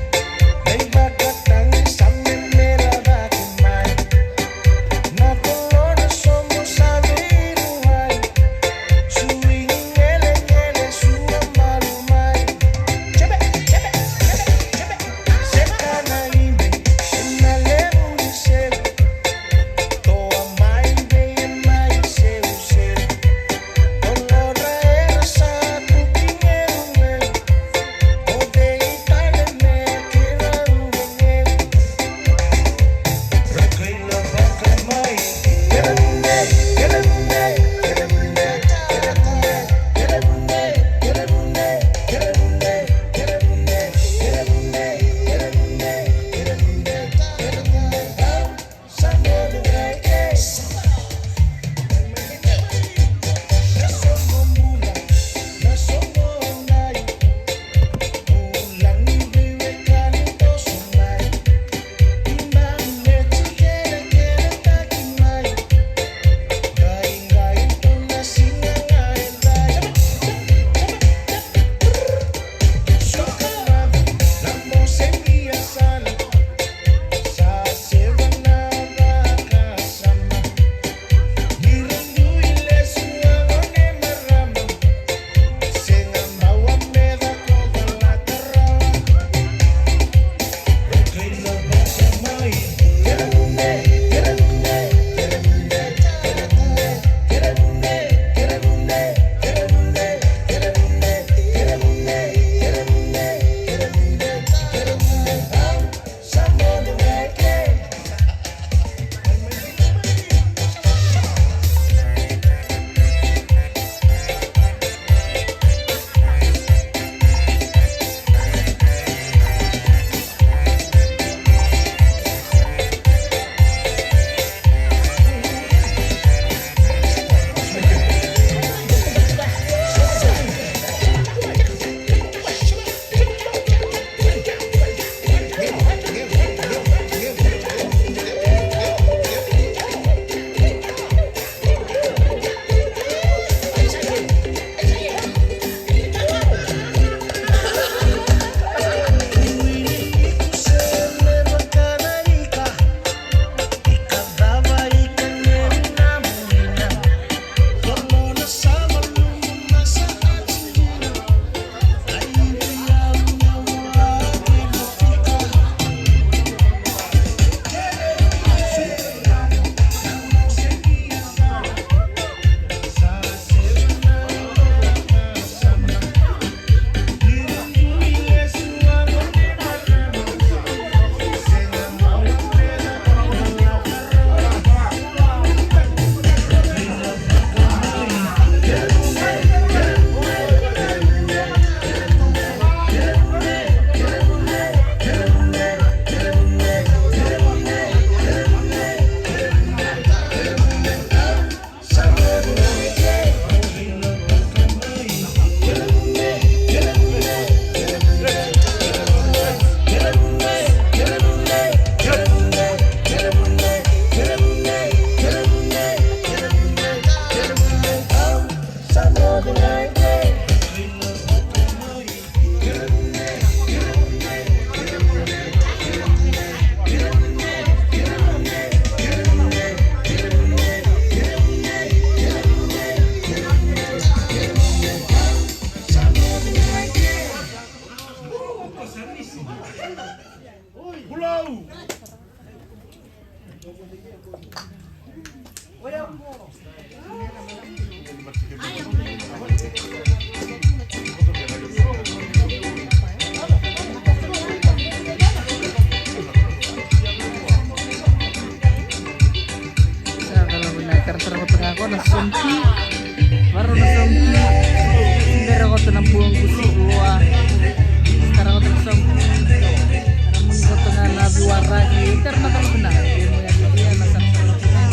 Sa cala vinaka, tara tara koto ga ko na sompi. Varau na sompi. Bera koto na buagu si rua. Tara koto na sompi. Tara muni koto ga na viwaraki. Tara na cala vinaka. Ia na sa cala vinaka.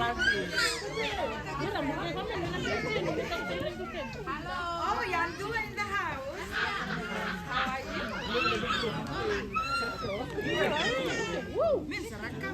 Oh, Yandu in the house. How are you? Woo! Min Saraka.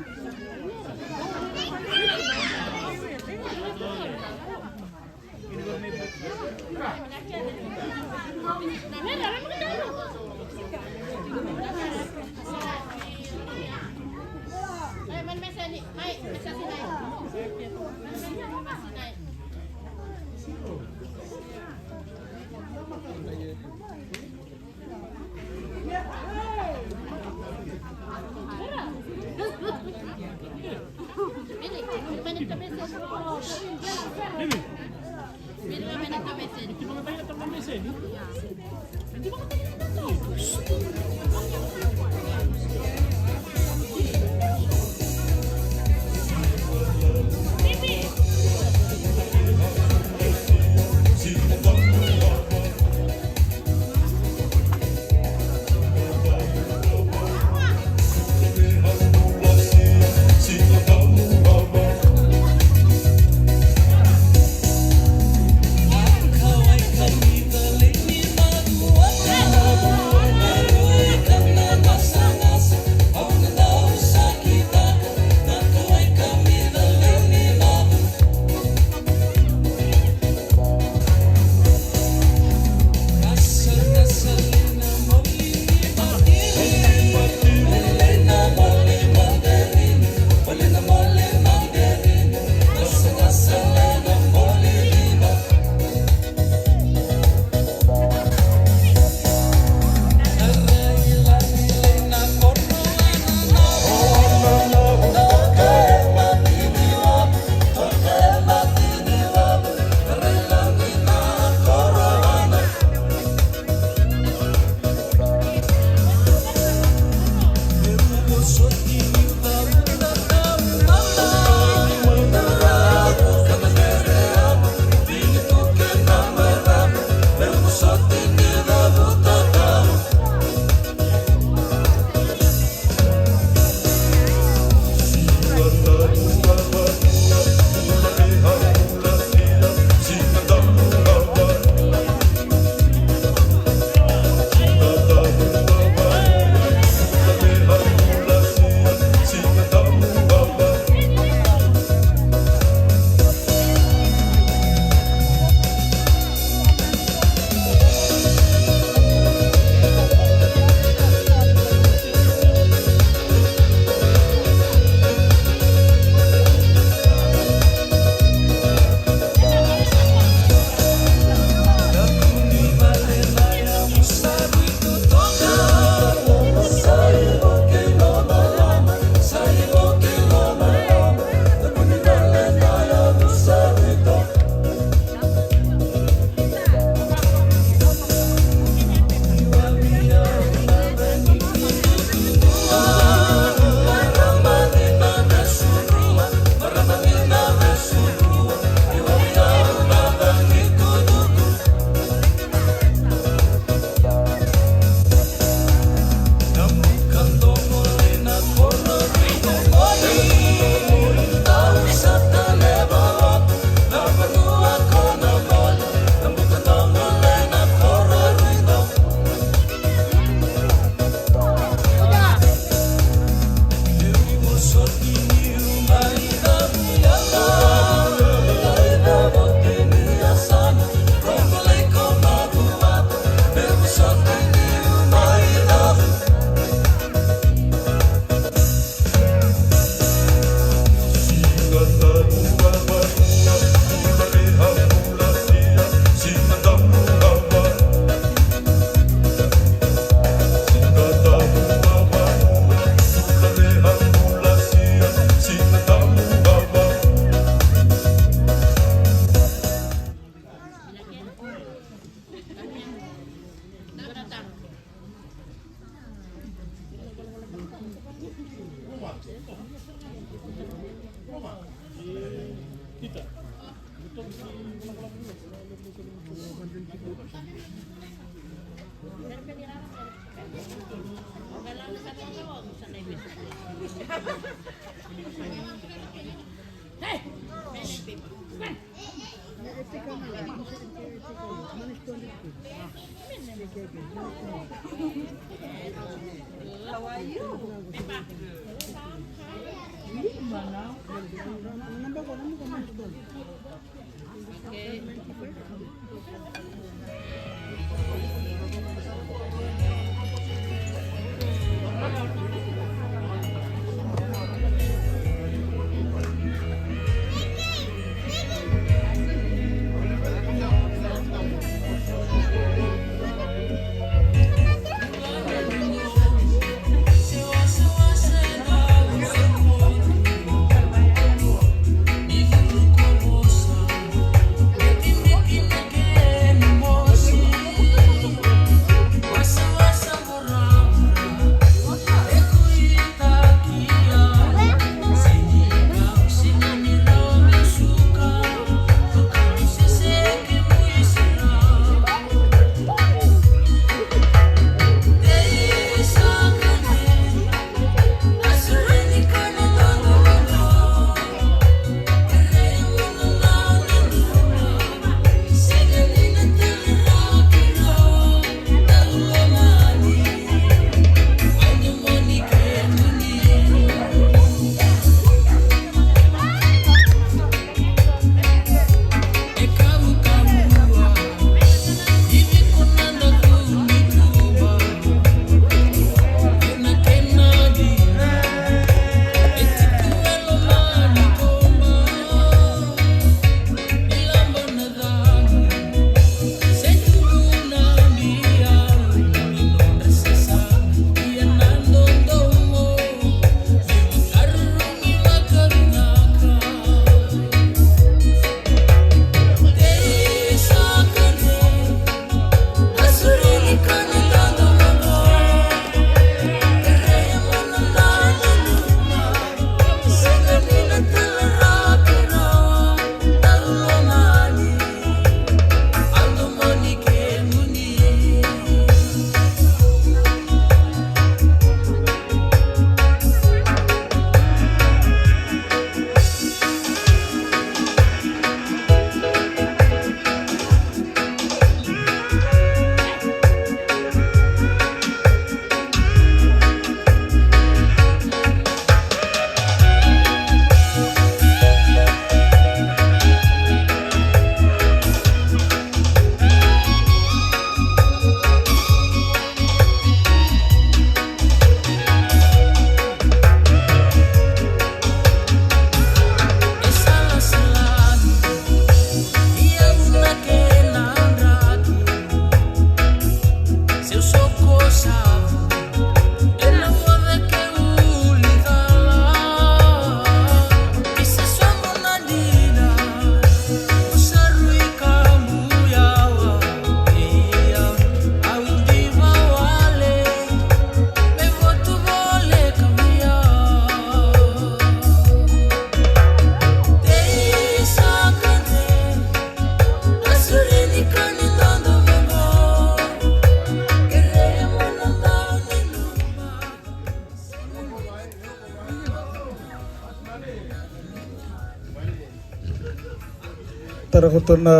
Tara koto na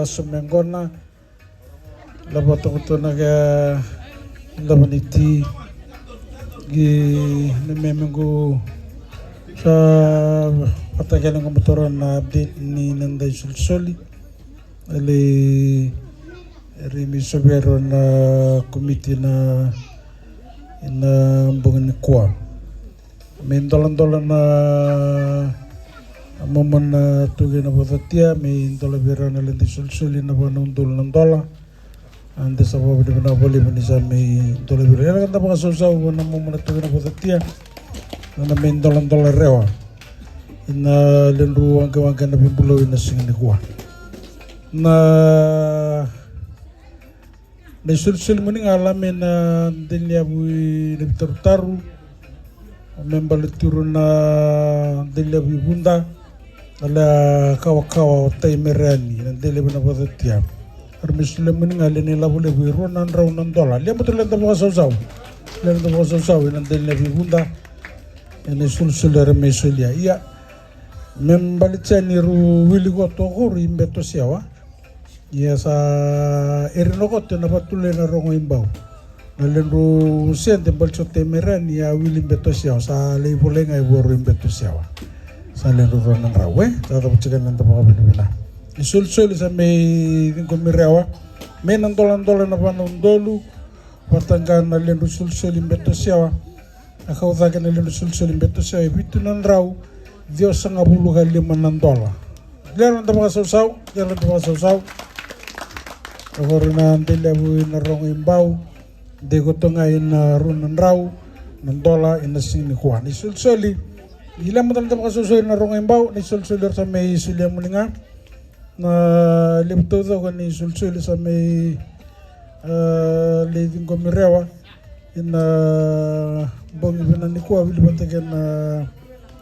somegona. Lava tokoto na ka lava ni ti. Gi na meme qo sa vata kena qo motora na update ni na dai solisoli. Ele ri mi sovero na komiti na na bogi ni kua. Me doladola na momo na tuki na vocatia, me dola vei rau na lede solisoli na va na udolu na dola. A de sa vavinavinaka valevu ni sa me dola vei rau. Era ka da vakasausau va na momo na tuki na vocatia. Na me doladola rewa. Ina ledru waqewaqa na vibulou ina siga ni kua. Na Na isolisoli moni ga la me na deliavu i na vitarutaru. Me bale turu na deliavu i vuda. Na lea kawakawa o tai me reani na deliavu na vacatia. Ara me solia moni ga le na ilavo levu i rua na drau na dola. Lia matu le da vakasausau. Le da vakasausau i na deliavu i vuda. E na isolisoli ara me solia. Ia. Me baleta ni ru wili koto o koru i Beto Sewa. Ia sa eri na koto na vatulai na Rogo i Bau. Na ledru sede bali sota e Merani a wili Beto Sewa, sa lai volai ga e vua rua i Beto Sewa. Sa ledru rua na drau e, sa cava tiko na da vakavinavina. Ni solisoli sa mai ciqomi Rewa. Mai na doladola na va na udolu, vata ga na ledru solisoli Beto Sewa. A kau cake na ledru solisoli Beto Sewa e vitu na drau ciwasagavulu ka lima na dola. Lera da vakasausau, lera da vakasausau. Okoro na dei levu i na Rogo i Bau, dei koto ga i na rua na drau na dola i na siga nikua. Ni solisoli, i lema da vakasausau i na Rogo i Bau, ni solisoli era sa mai solia muni ga. Na levu taucoko ni solisoli sa mai, e, lai ciqomi Rewa. I na bogi vinaka nikua, wili vata kei na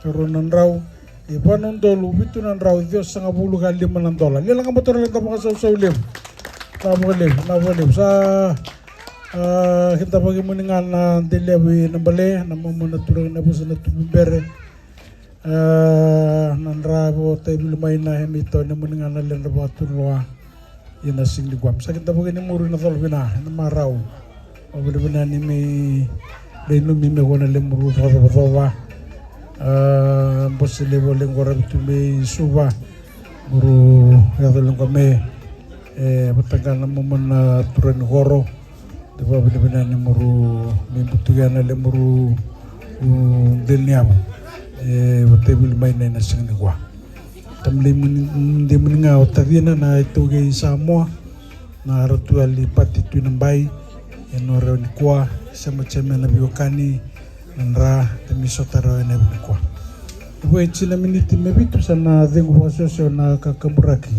rua na drau e va na udolu vitu na drau ciwasagavulu ka lima na dola. Leleka, batora leda vakasausau levu. Na vakalevu, na vakalevu. Sa, a, kidavaki muni ga na dei levu i na bale, na momo na turaga na vusa na tubu bere. E, na dra vo taivili mai na e mai tau ne muni ga na ledra vakatuloa. I na siga nikua me sa kidavaki ni muru i na colo vina, i na marau. Au vinavina ni mai lai numi me ko na lemuru vakacovacova. E, bose levu a lequ ravi tu mai Suva. Muru yaco lequ me, e, vata ga na momo na turaga ni koro. Dei vakavinavinaka ni muru mai butuki na lemuru deli ni yavu. E, vataivili mai na i na siga nikua. Tamilei muni, dei muni ga o tacina na iTaukei Samoa. Na ratou yali pati tu i na bai. E na rewa nikua, sema sema na veiwekani, na dra, te mi sota rawa e na yavu nikua. E vo e tini na miniti me vitu sa na cegu vakasewasewa na kakaburaki.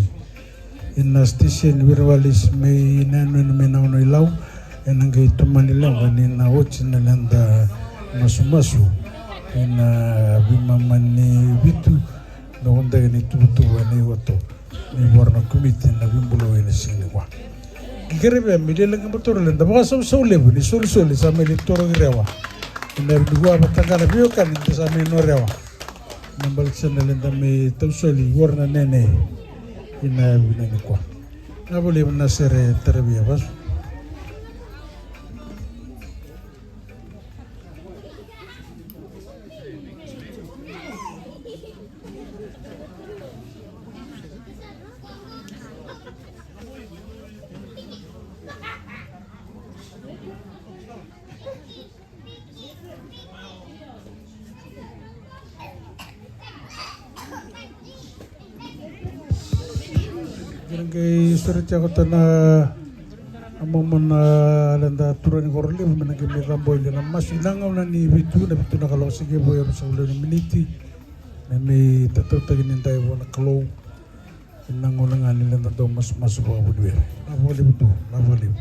I na station Wireless mai na yanuyanu mai na ono i lau. E na qai tomani leqa ni na oti na leda masumasu. I na veimama ni vitu na vodaki ni tuvatuva ni oto. Ni vora na komiti na vibulou i na siga nikua. Ki kerevea me leleka batora leda vakasausau levu ni solisoli sa mai le toro ki Rewa. I na yavu nikua vata ga na veiwekani da sa mai no Rewa. Na baleta na leda me tausoli vora na nene i na yavu nikua. Na voli na sere taravia vasu. Qai sureti koto na momo na leda turaga ni koro levu me na qai mai caboi le na masu i na gauna ni vitu, na vitu na kaloko se qai vo e ruasagavulu na miniti. Me mai tatautaki ni dai vua na Kalou. I na gauna ga ni leda dau masumasu vakavuliwere. Na vakalevu tu, na vakalevu.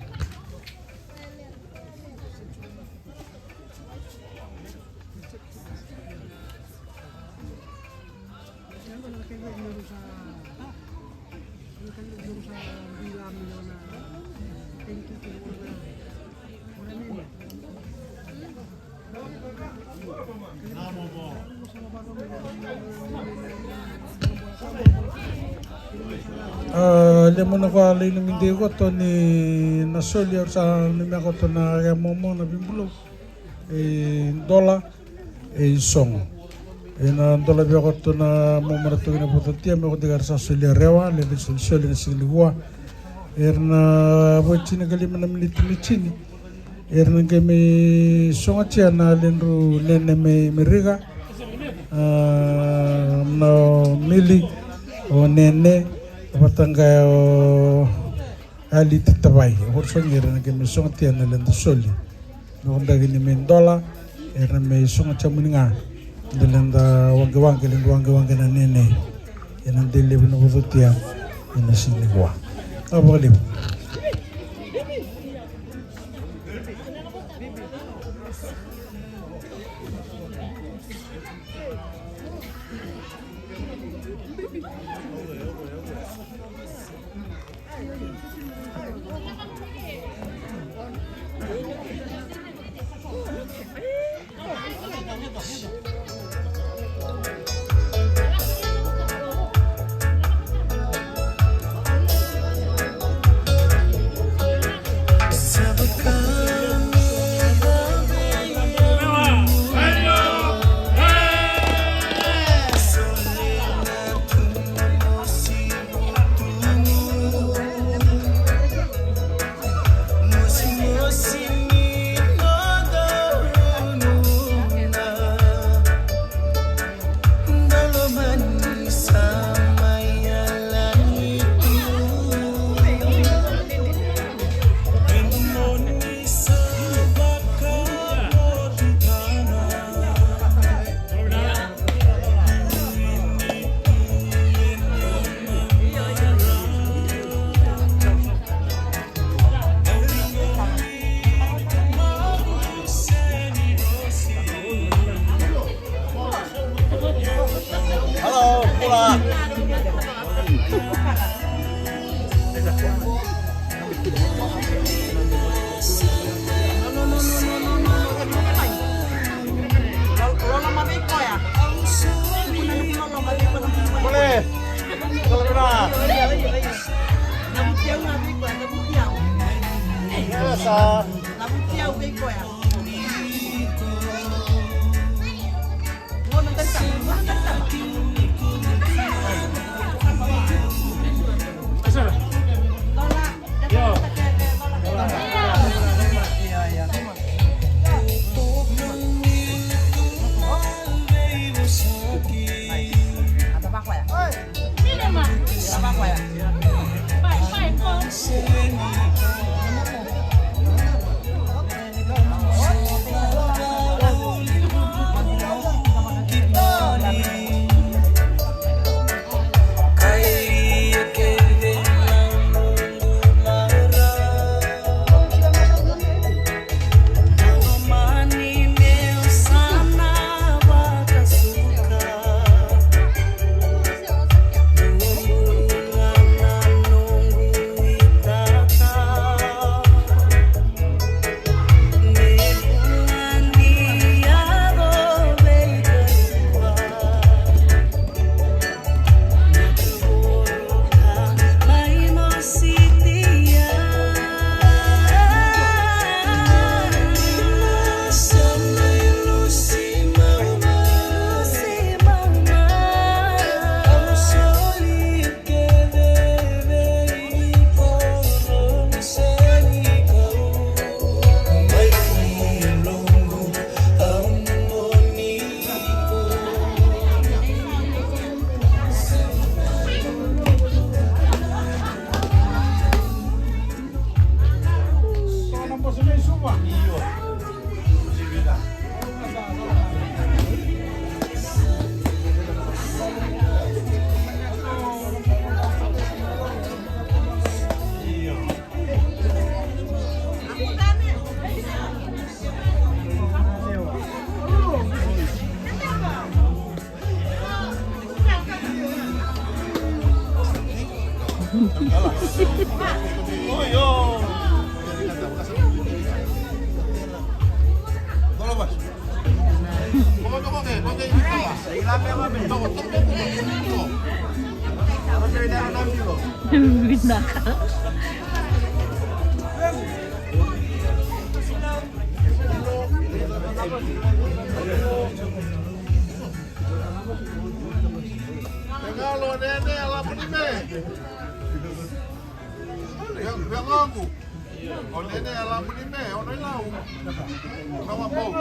A, lemuna koya lai numi dei koto ni na soli, au sa numia koto na kea momo na vibulou. E dola, e isogo. E na dola via koto na momo na toki na vototia me koto ka ra sa solia Rewa, le na solisoli na siga nikua. E na vo e tini ka lima na miniti me tini. E na qai me sogotia na ledru nene me Merika. A, na mili o nene, vata ga o Ali Titavai, o koru sogi era na qai me sogotia na leda soli. Me kodaki ni me dola, era me sogotia muni ga. Da leda waqewaqe, leda waqewaqe na nene. E na dei levu na vototia, e na siga nikua. A vakalevu. Vinaka. Vegalo, Nene, Alamuni me. Ve-, Vegoqu. O Nene, Alamuni me, o Nailau. Kawa bau.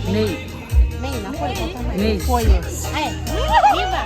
Nei. Nei. Nei. Nei. Four years. Ai, viva!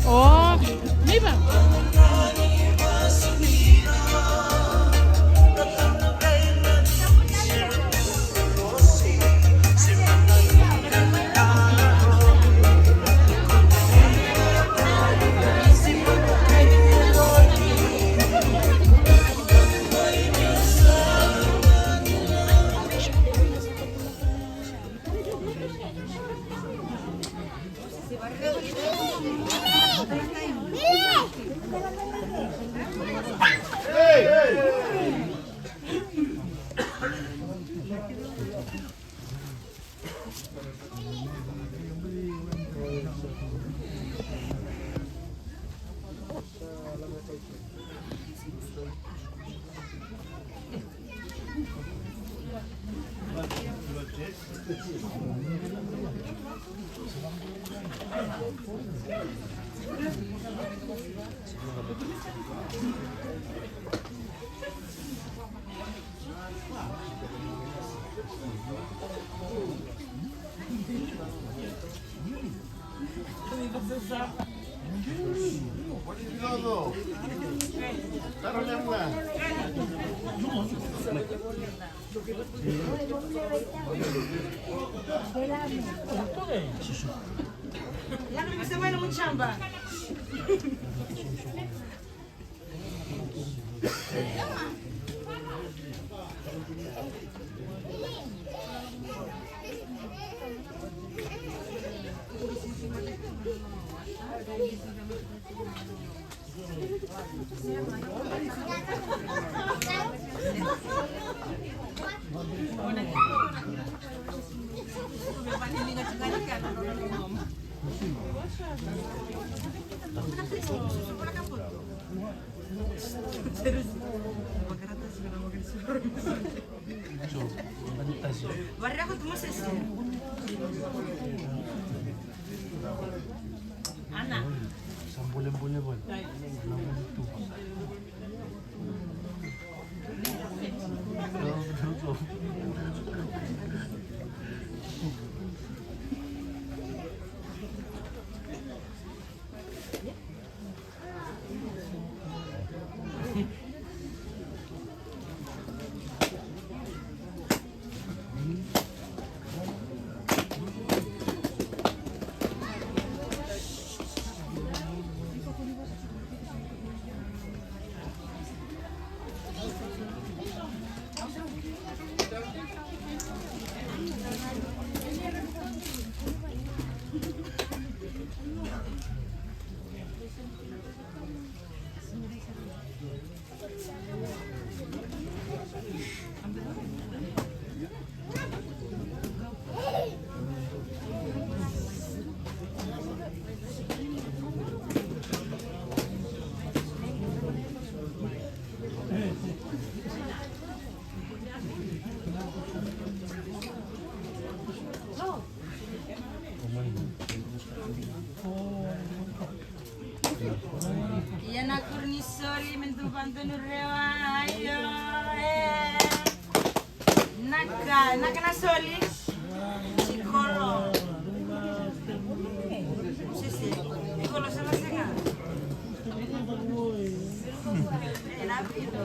Oh, viva! Ah, na kana soli. Sikolo. Sisi, sikolo sala sega. Eh, na pito.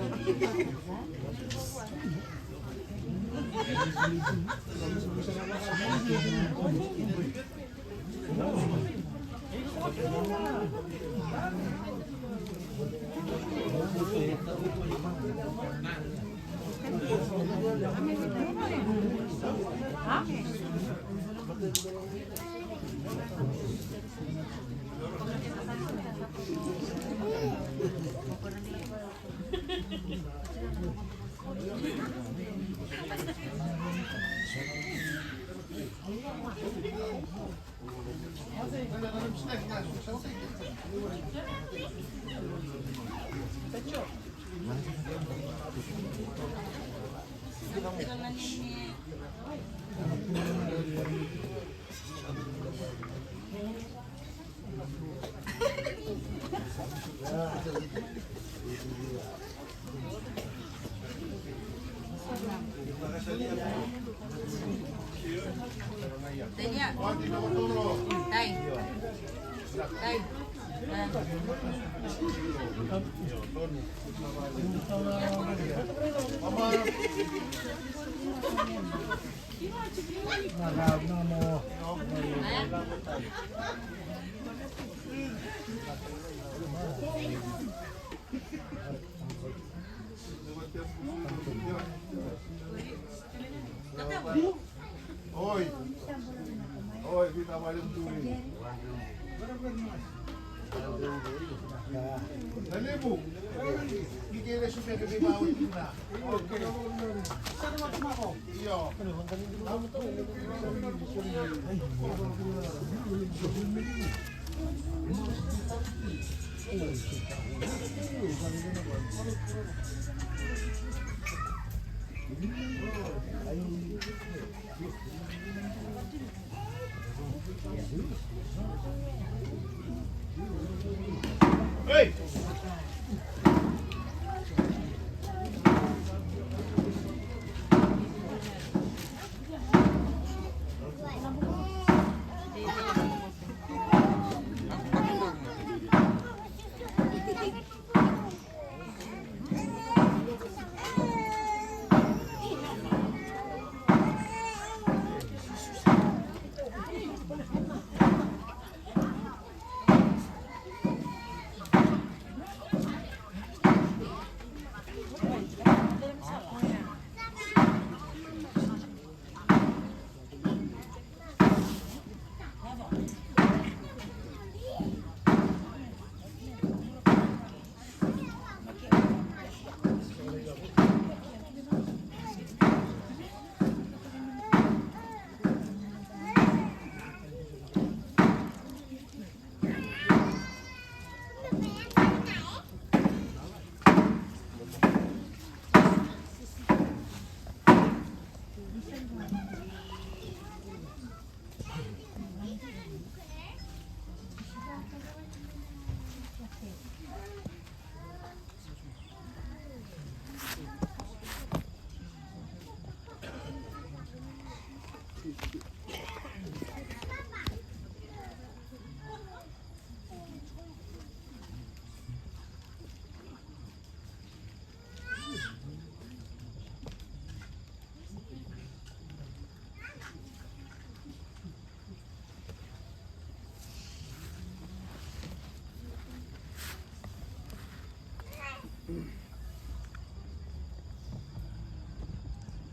Oi. Oi, vita vale mturi. Nalibu. Kike le supe ke viva o tina. Io.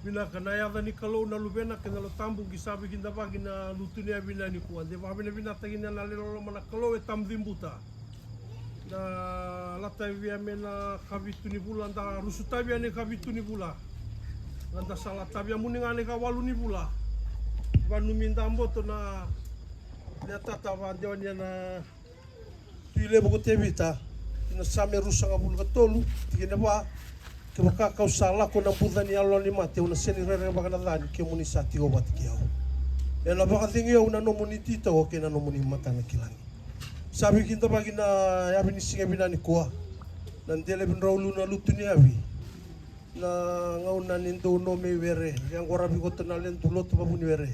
Vinaka. Na yaca ni Kalou na Luvena kei na Yalo Tabu, qi sa veikidavaki na lutu ni yakavi nikua. De vakavinavinakataki na yalololoma na Kalou e tabu cibuta. Da latavi ya me na kavitu ni vula, da rusutavi ya na ikavitu ni vula. Ga da sa latavi ya muni ga na ikawalu ni vula. Vanumi da boto na, na tata vadewani ya na Tui Levu ko Tevita, ina Same ruasagavulu ka tolu, tikina va. Kevaka kau sa lako na buca ni yalo ni mate, au na sega ni rerevaka na ca ni kemuni sa tiko vata kei au. Ena vakacegui au na nomuni titoka kei na nomuni matanakilagi. Sa veikidavaki na yavi ni siga vinaka nikua, na dela e vidraulu na lutu ni yavi. Na gauna ni dou no mai were, e yaqoravi koto na ledu lotu va Vuniwere.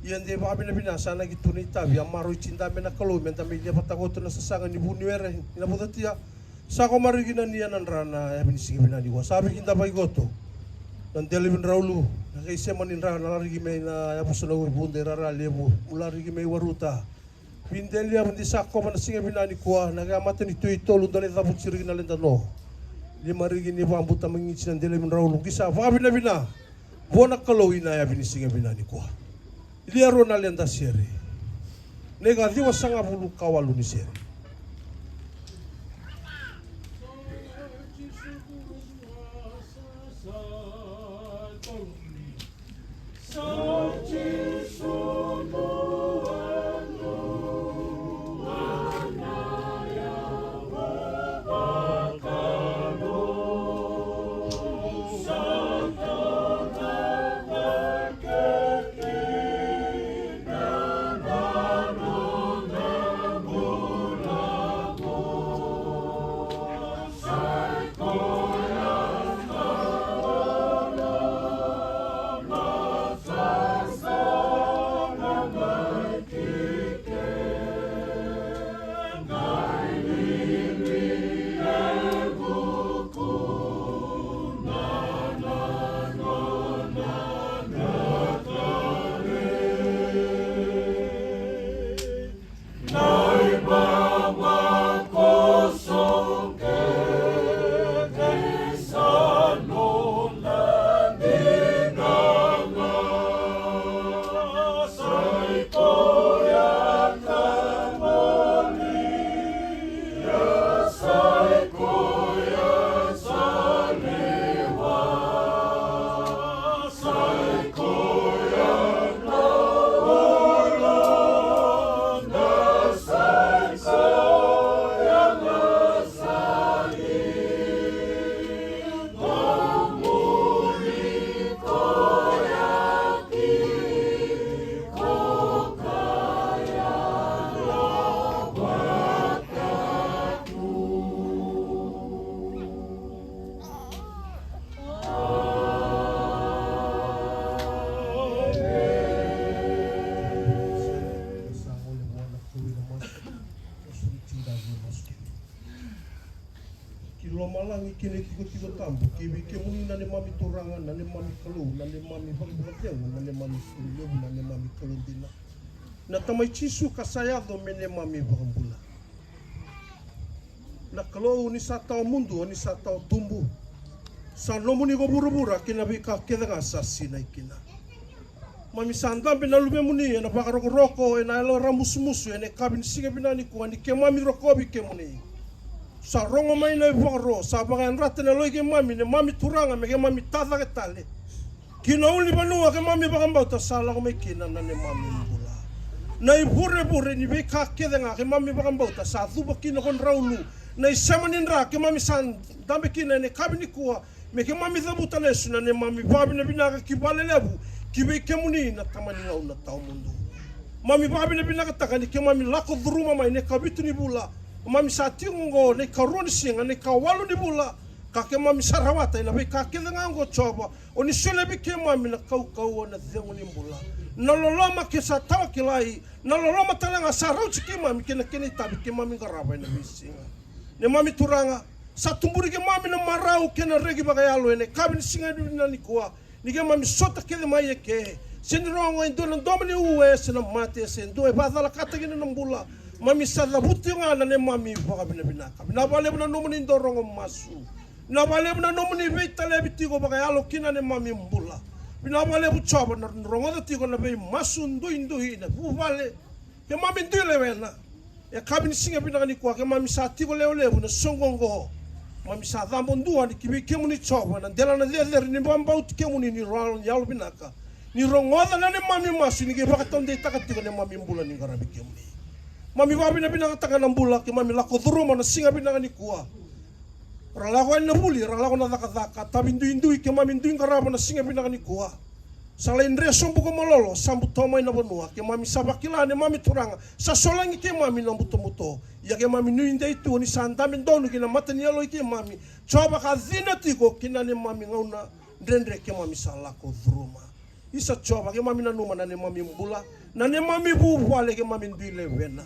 Ia de vakavinavina sa na ki tu na itavi, a maroi tida me na Kalou, me da mai lia vata koto na sasaga ni Vuniwere, ni na vocatia. Sa ko mariki na nia na dra na yavi ni siga vinaka nikua. Sa viki da vai koto. Na dela vindraulu, na kai sema ni dra na lariki mai na yavusa na ui vuda i rara levu, mu lariki mai waruta. Vindelia vudi sa kova na siga vinaka nikua, na kea mata ni tui tolu dole cavu tiri ki na leda no. Lima riki ni vabuta magiti na dele vindraulu ki sa vakavinavina. Vua na Kalou i na yavi ni siga vinaka nikua. Lia rua na leda sere. Nei ka ciwa sagavulu ka walu ni sere. Ki lomalagi kei na itikotiko tabu, ki vei kemuni na neimami Turaga, na neimami Kalou, na neimami vakavakacegu, na neimami Soli levu, na neimami Kalou dina. Na Tamai Jisu ka sa yaco me neimami vakabula. Na Kalou ni sa tawa mudu, ni sa tawa tubu. Sa nomuni ko vuravura kei na veika kece ga sa sinai kina. Mami sa dabe na luvemuni ena vakarokoroko, ena yalo ramusumusu, ena yakavi ni siga vinaka nikua ni keimami rokovi kemuni. Sa rogo mai na ivakaro, sa vakayadrata na yalo i keimami, neimami Turaga, me keimami tacake tale. Ki na ulunivanua keimami vakabauta sa lako mai kina na neimami bula. Na ivurevure ni veika kece ga keimami vakabauta sa cuva kina ko draulu. Na isema ni dra keimami sa dabe kina ena yakavi nikua, me keimami cavuta lesu na neimami vakavinavinaka ki valelevu ki vei kemuni na Tama ni gauna tawa mudu. Mami vakavinavinakataka ni keimami lako curuma mai na ikavitu ni vula. Mami sa tiko oqo na ikarua ni siga, na ikawalu ni vula. Ka keimami sa rawata ena veika kece ga oqo Jiova, o ni solia vei keimami na kaukauwa, na cegu ni bula, na loloma ke sa tawa kilai, na loloma tale ga sa rauti keimami kei na kena itavi keimami qarava ena veisiga. Neimami Turaga, sa tuburi keimami na marau kei na reki vakayalo ena yakavi ni siga vinaka nikua. Ni keimami sota kece mai eke, se ni rogo e dua na domo ni ue, se na mate, se dua e vakacalakata kina na bula. Mami sa cavuti tiko ga na neimami vakavinavinaka. Vinaka vakalevu na nomuni dau rogo masu. Vinaka vakalevu na nomuni veitalevi tiko vakayalo kina neimami bula. Vinaka vakalevu Jiova na rogoca tiko na veimasu duidui, na vuvale. Keimami dui lewena. Yakavi ni siga vinaka nikua keimami sa tiko lewe levu ena soqo oqo. Mami sa cabo dua ni ki vei kemuni Jiova na delana cecere ni vakabauti kemuni ni ro-, ni yalovinaka. Ni rogoca na neimami masu ni qai vakataudeitaka tiko neimami bula ni qaravi kemuni. Mami vakavinavinakataka na bula keimami lako curuma na siga vinaka nikua. Ra lako yani na vuli, ra lako na cakacaka, tavi duidui keimami dui qarava na siga vinaka nikua. Sa lai dre sobu ko malolo, sa buto mai na vanua. Keimami sa vakila, neimami Turaga, sa solagi keimami na butobuto. Ia keimami nuidei tu ni sa dabe donu ki na mata ni yalo i keimami, Jiova, ka cina tiko ki na neimami gauna dredre keimami sa lako curuma. Isa Jiova, keimami nanuma na neimami bula, na neimami vuvale keimami dui lewena.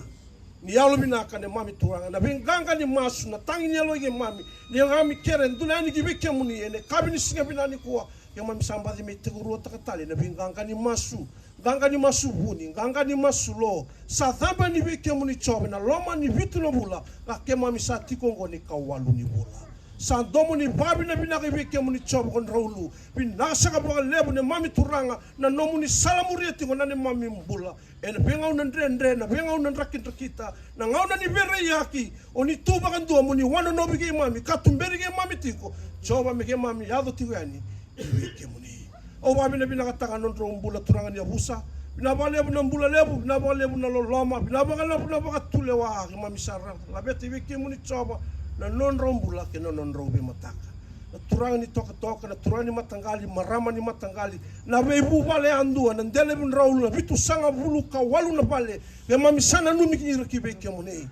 Ni yalovinaka neimami Turaga, na veiqaqa ni masu, na tagi ni yalo i keimami, neimami kere duna yani ki vei kemuni ena yakavi ni siga vinaka nikua. Keimami sa baci me tekivuataka tale na veiqaqa ni masu, qaqa ni masu vuni, qaqa ni masu lo. Sa caba yani vei kemuni Jiova ena loma ni vitu na vula, ka keimami sa tiko oqo na ikawalu ni vula. Sa domo ni vakavinavinaka i vei kemuni Jiova ko Draulu. Vinaka saka vakalevu neimami Turaga na nomuni salamuria tiko na neimami bula ena veigauna dredre, na veigauna drakidrakita, na gauna ni veiraiyaki. O ni tu vakadua mo ni wanonovi keimami ka tuberi keimami tiko, Jiova, me keimami yaco tiko yani i vei kemuni. Au vakavinavinakataka na nodrau bula, Turaga ni yavusa. Vinaka vakalevu na bula levu, vinaka vakalevu na loloma, vinaka vakalevu na vakatulewa. Keimami sa ra-, laveta i vei kemuni Jiova na nodrau bula kei na nodrau veimataka. Na turaga ni tokatoka, na turaga ni mataqali, marama ni mataqali, na veivuvale yadua, na dela i Draulu, na vitusagavulu ka walu na vale. Keimami sa nanumi ira ki vei kemuni.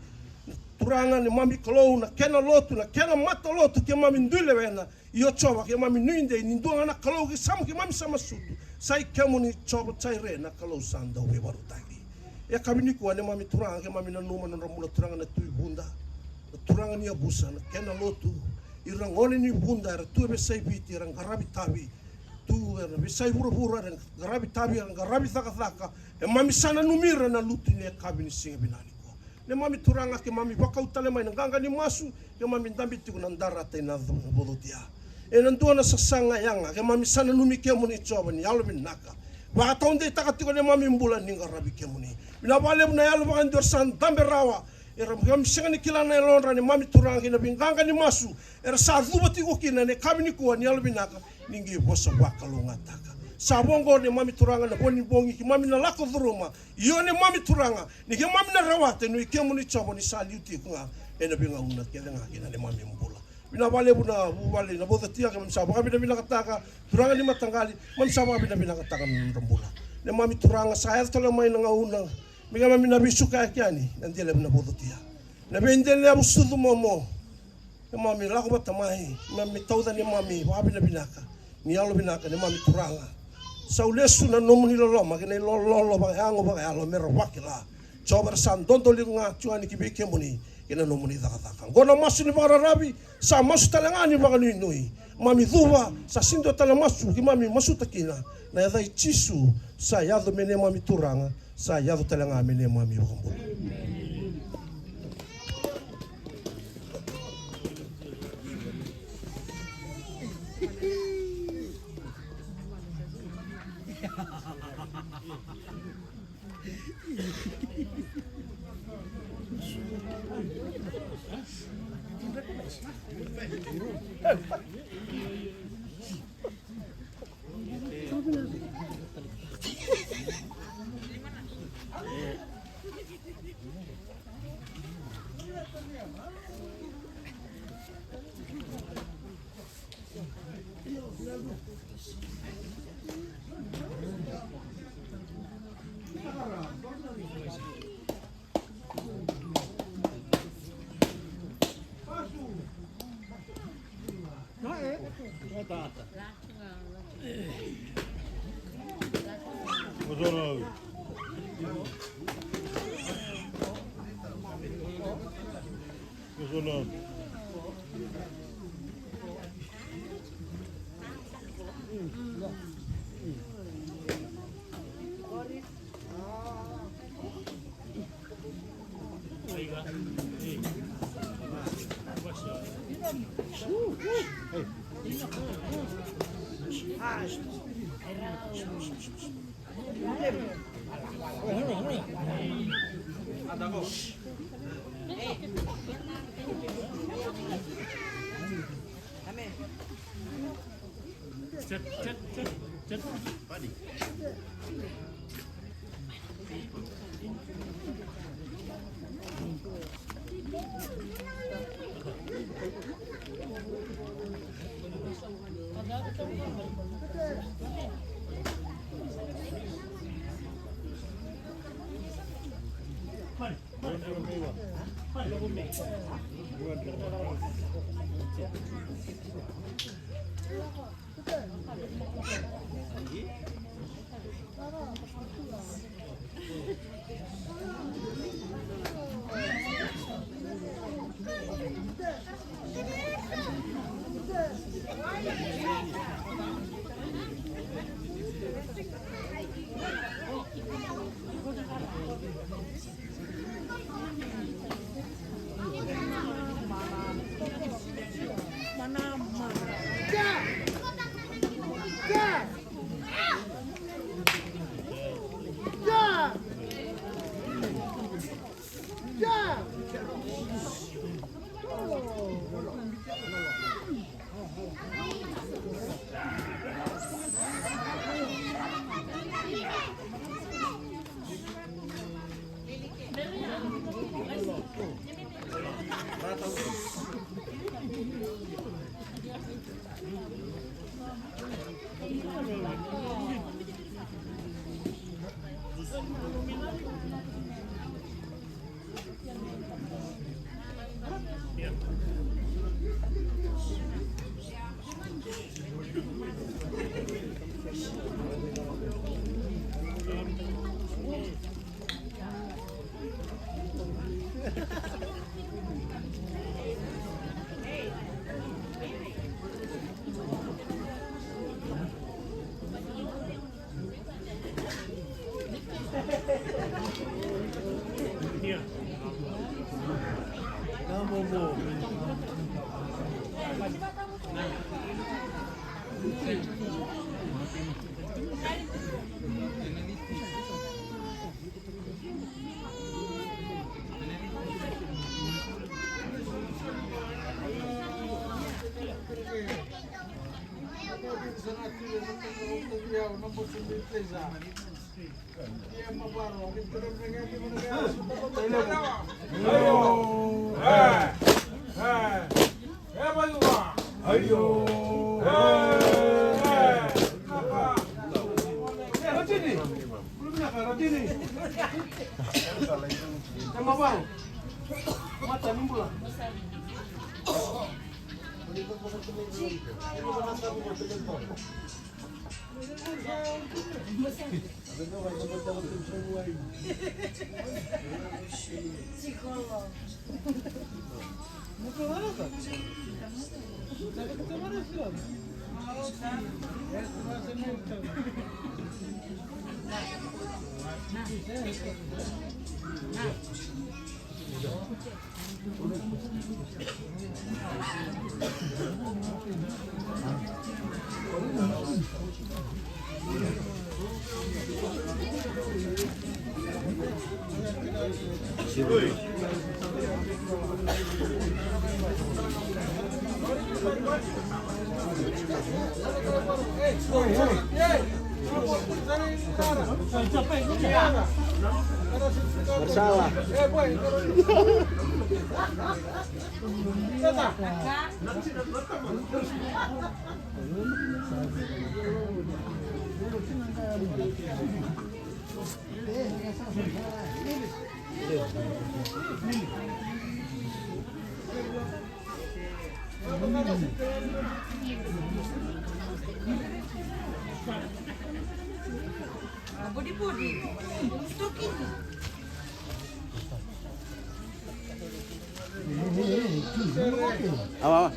Na Turaga neimami Kalou, na kena lotu, na kena matalotu keimami dui lewena. Io Jiova, keimami nuidei ni dua ga na Kalou ke sa, keimami sa masutu, sa i kemuni Jiova Jaire, na Kalou sa dau veivakarautaki. Yakavi nikua neimami Turaga, keimami nanuma na nodra bula, Turaga, na Tui Vuda, na turaga ni yavusa, na kena lotu, ira gone ni Vuda era tu e veiyasai Viti, era qaravi tavi, tu era veiyasai vuravura, era qaravi tavi, era qaravi cakacaka. Keimami sa nanumi ira na lutu ni yakavi ni siga vinaka nikua. Neimami Turaga, keimami vakau tale mai na qaqa ni masu, keimami dabe tiko na darata i na co-, vocotia. Ena dua na sasaga yaga, keimami sa nanumi kemuni Jiova ni yalovinaka. Vakataudeitaka tiko neimami bula ni qaravi kemuni. Vinaka vakalevu na yalo vakadua era sa dabe rawa. Era, keimami sega ni kila na yalodra neimami Turaga kei na veiqaqa ni masu era sa cuva tiko kina ena yakavi nikua ni yalovinaka. Ni qai vosa vakalougatataka. Sa vo oqo neimami Turaga na vo ni bogi keimami na lako curuma. Io neimami Turaga, ni keimami na rawata e na i kemuni Jiova ni sa liu tiko ga ena veigauna kece ga kei na neimami bula. Vinaka vakalevu na vuvale na vocotia, keimami sa vakavinavinakataka, turaga ni mataqali, keimami sa vakavinavinakataka na nodra bula. Neimami Turaga, sa yaco tale mai na gauna me keimami na veisukayaki yani na dela na vocotia, na veidela ni yavu sucu momo. Keimami lako vata mai, keimami tauca neimami vakavinavinaka ni yalovinaka neimami Turaga. Sa ulesu na nomuni loloma kei na ilololo vakayago vakayalo me ra vakila. Jiova, era sa dodoliga tiko yani ki vei kemuni kei na nomuni cakacaka. Oqo na masu ni vakararavi, sa masu tale ga ni vakanuinui. Keimami cuva, sa sega ni dua tale na masu keimami masuta kina. Na yaca i Jisu sa yaco me neimami Turaga, sa yaco tale ga me neimami iVakabula. Marcela. Awa, awa.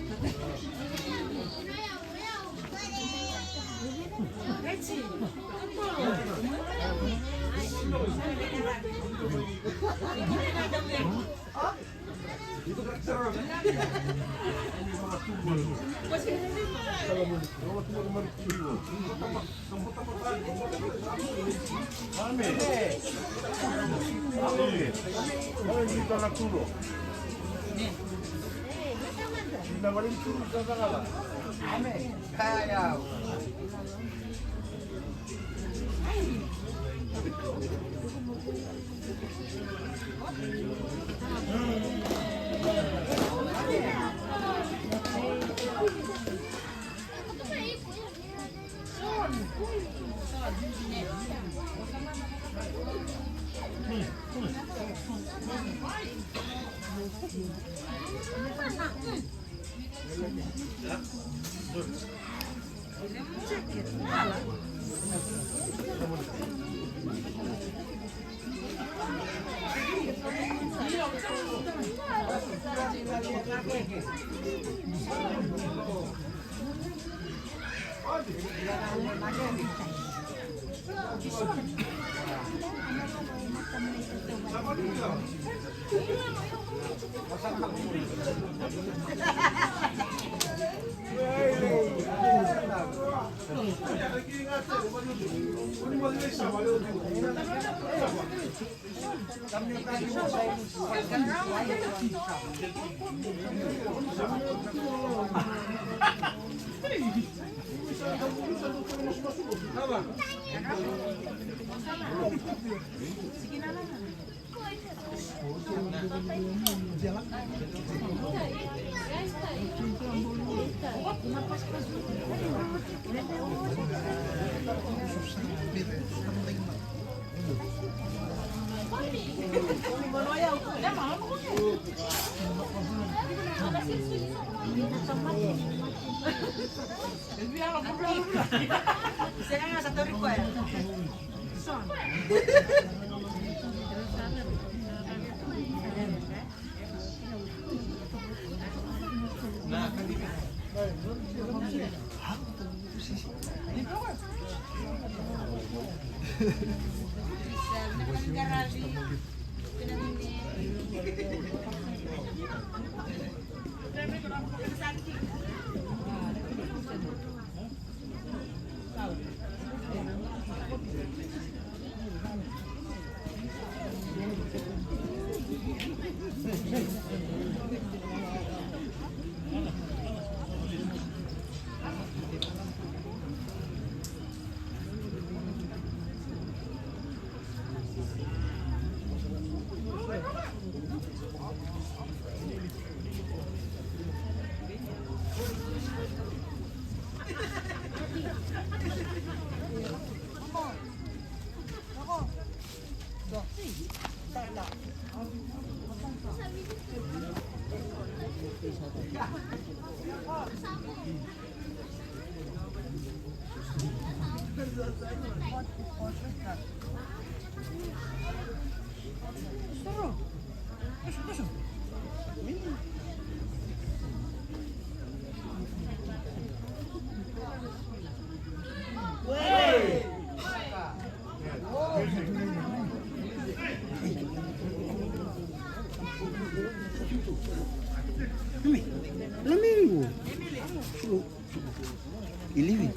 Ilivi.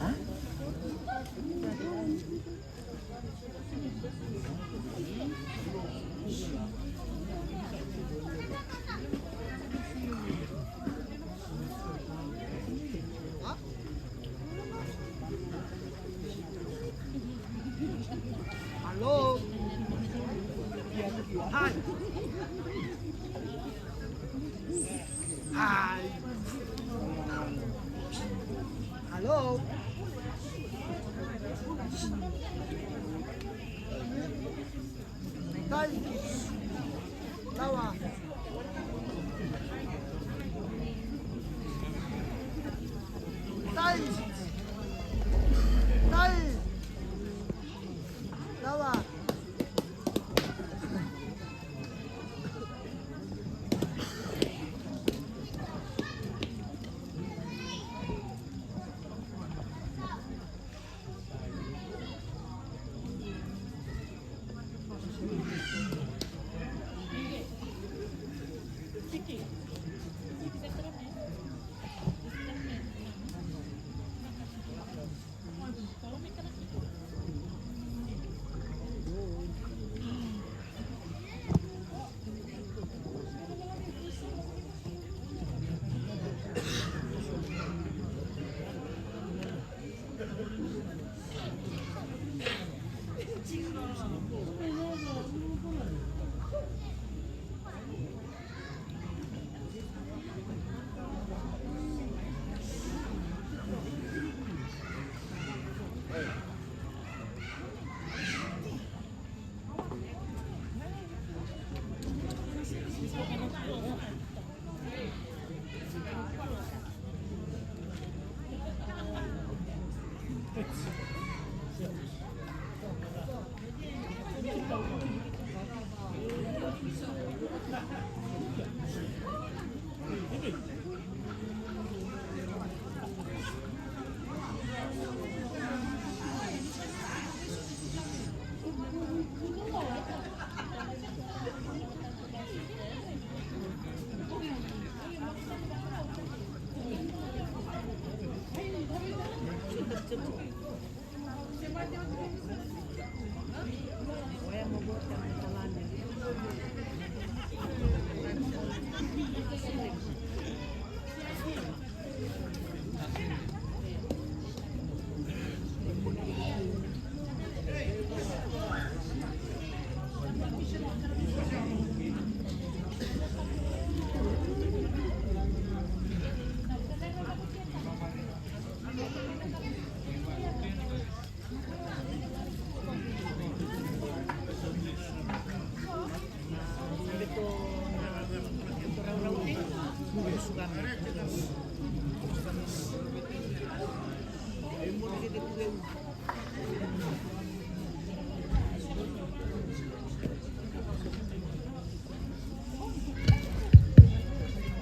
Ha? Hello. Hi. Hi. Hello. Hi. Lawa. Tai. Tai. Lawa.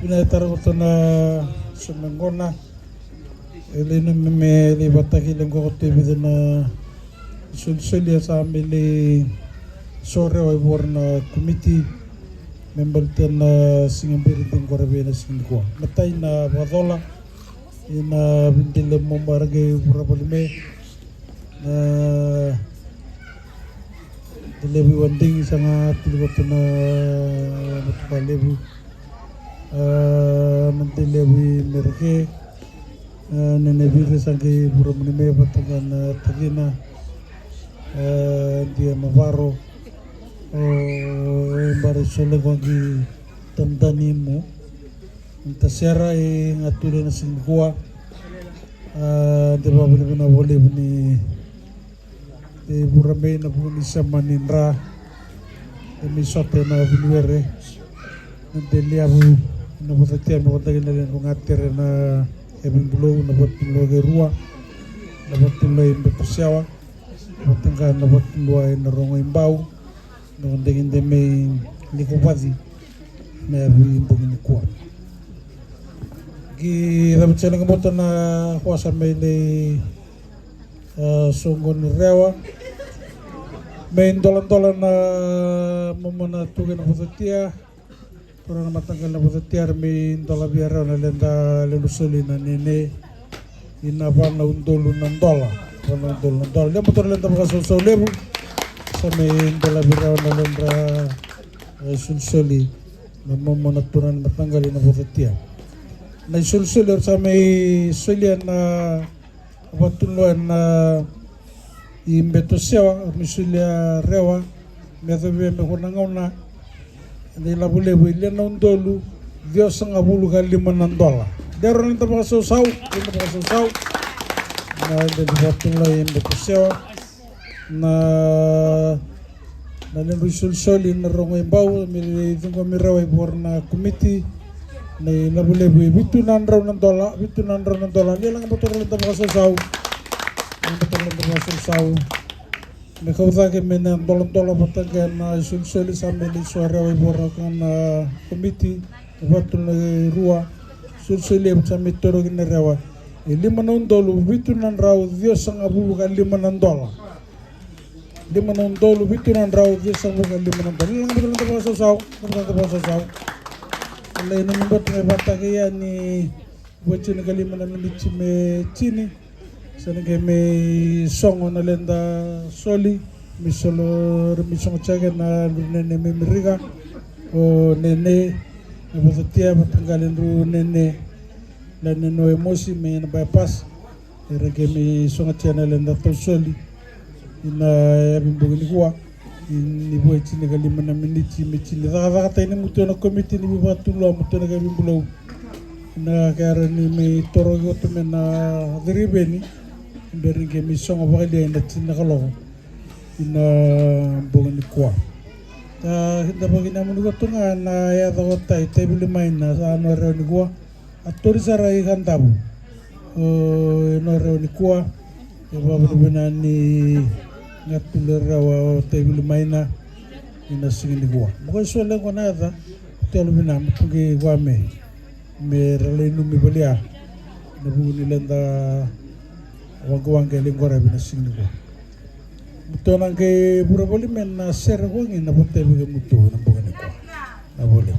Vinaka tara vata na somegona. E lai nanumi me lai vakataki, lai qo koto e vica na isolisoli e sa mai lai sorewa e vua na komiti me baleta na siga biri dei qo ra vei na siga nikua. Matai na vakacola ina videle momo era qai vura voli me na Delevi Wadigi sa ga tuli vata na Matuka Levu. A, na Delevi Mereke, a, na Nevire sa qai vura muni me vata ga na Takina, a, Dia Mavaro. O, e bara isole ko qi tamdani mu. Nta sera e ga tuli na siga nikua. A, de vavinavinaka valevu ni de vura mai na vuku ni sema ni dra. De mai sota ena vuniwere. Na de liavu na vocatia me vakadaki na ledu ga tere na yavi bulou, na vatulua ke rua, na vatulua i Betusewa, vata ga na vatulua ina Rogo i Bau. Na vakadaki de mai likovaci na yavi bogi nikua. Ki cava tse na gamoto na kuasa mai lei a, soqo ni rewa. Me idoladola na momo na tuka ena vocatia. Turaga na mataqali na vocatia, me idola via rewa na leda ledu soli na nene. Ina va na udolu na dola. Va na udolu na dola. Levu toro leda vakasausau levu. Sa me idola via rewa na ledra, e, solisoli. Na momo na turaga na mataqali na vocatia. Na isolisoli era sa me isolia na Vatuloa na i Beto Sewa, me solia rewa, me yacovia me kua na gauna. Na ilavo levu e lia na udolu ciwasagavulu ka lima na dola. Dero na da vakasausau, da vakasausau. Na da Vatuloa i Beto Sewa. Na Na ledu isolisoli na Rogo i Bau, me ciqomi rewa i vua na komiti. Na ilavo levu e vitu na drau na dola, vitu na drau na dola. Lia laga batora leda vakasausau. Laga batora leda vakasausau. Me kau cake me na doladola vata ga na isolisoli sa me lai soa rewa i vua na komiti. Na vatu na rua. Isolisoli e sa me toroki na rewa. E lima na udolu, vitu na drau, ciwasagavulu ka lima na dola. Lima na udolu vitu na drau ciwasagavulu ka lima na dola. Laga batora leda vakasausau, laga batora leda vakasausau. Lai nanumi beka me vakataki yani vua e tini ka lima na miniti me tini. Sa na qai me sogo na leda soli, me solo, me sogo cake na ledu nene me Miriga. O nene, na vocatia, vataqali ledu nene. Na nene o Emosi me na bypass. Era qai me sogotia na leda tau soli. Ina yavi bogi nikua. Ni vua e tini ka lima na miniti me tini. Cakacaka tai ni mutu na komiti ni veivakatulua, mutu na ka vibulou. Ina ka era ni me toroki koto me na ciriveni. Bera ni qai me sogo vakalia ina tini na kaloko. Ina bogi nikua. Ka da vakinamuni koto ga na yaca koto i Tevili mai na sa no rewa nikua. A tori sara i Kadavu. O, e no rewa nikua. Ia vakavinavinaka ni qai tu le rawa o Tevili Maina ena siga nikua. Mo qai solia qo na yaca, tu yalo vina, mo tu qai vua me, me ra lai nanumi voli ya ena vuku ni leqa waqawaqa e lai qaravi ena siga nikua. Mo tu na qai vura voli me na sere qo qai na votevi ke mo tu ena bogi nikua. Na voli.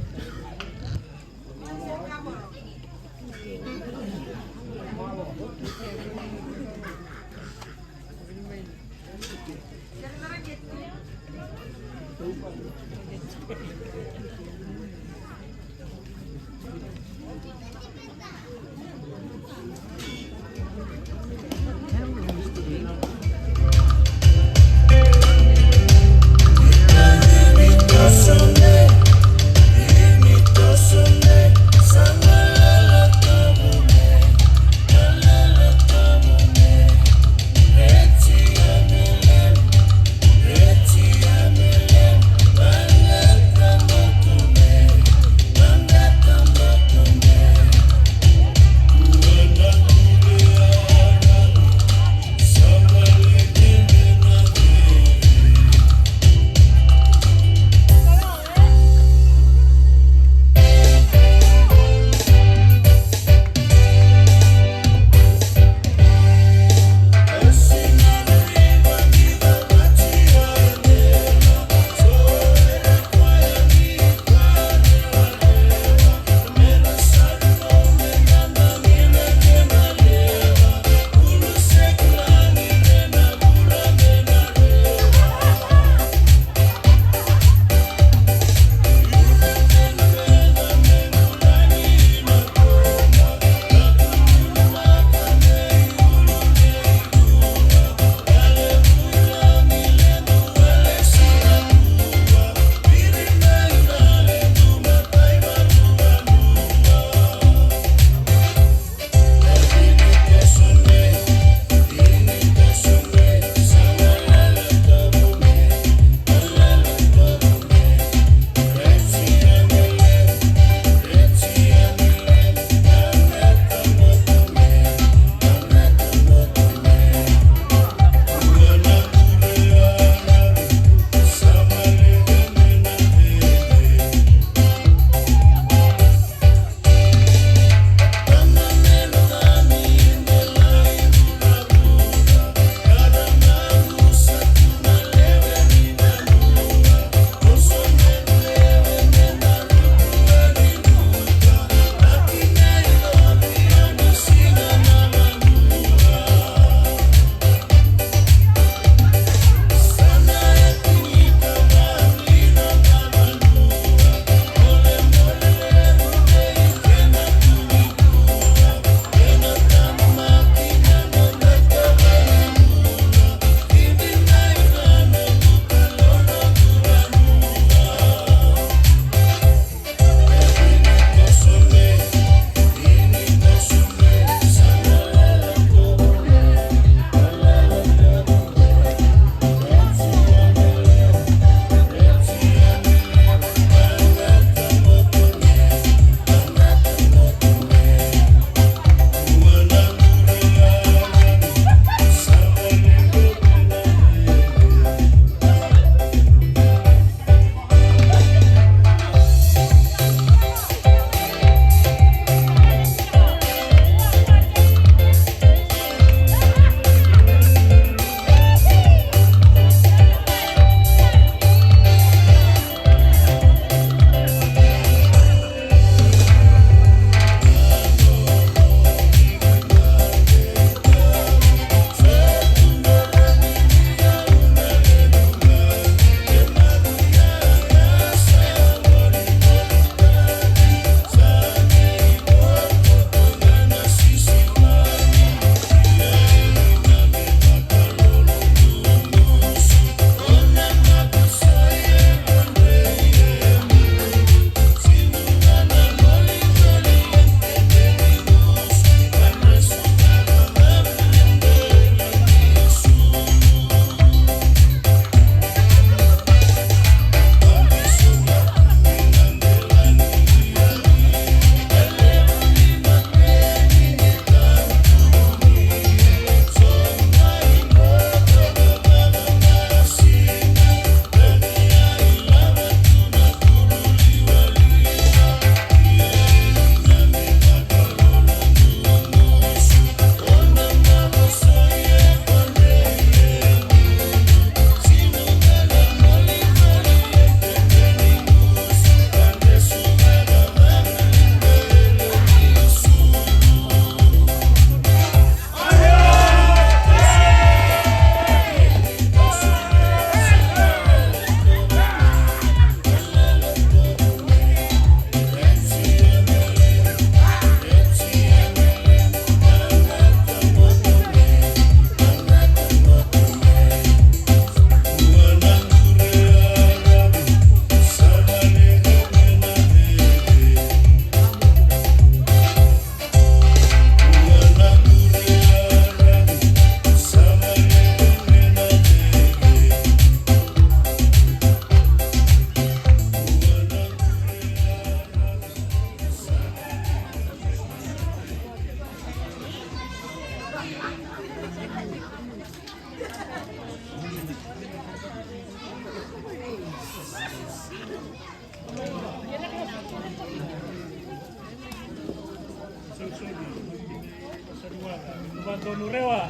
Donu Rewa.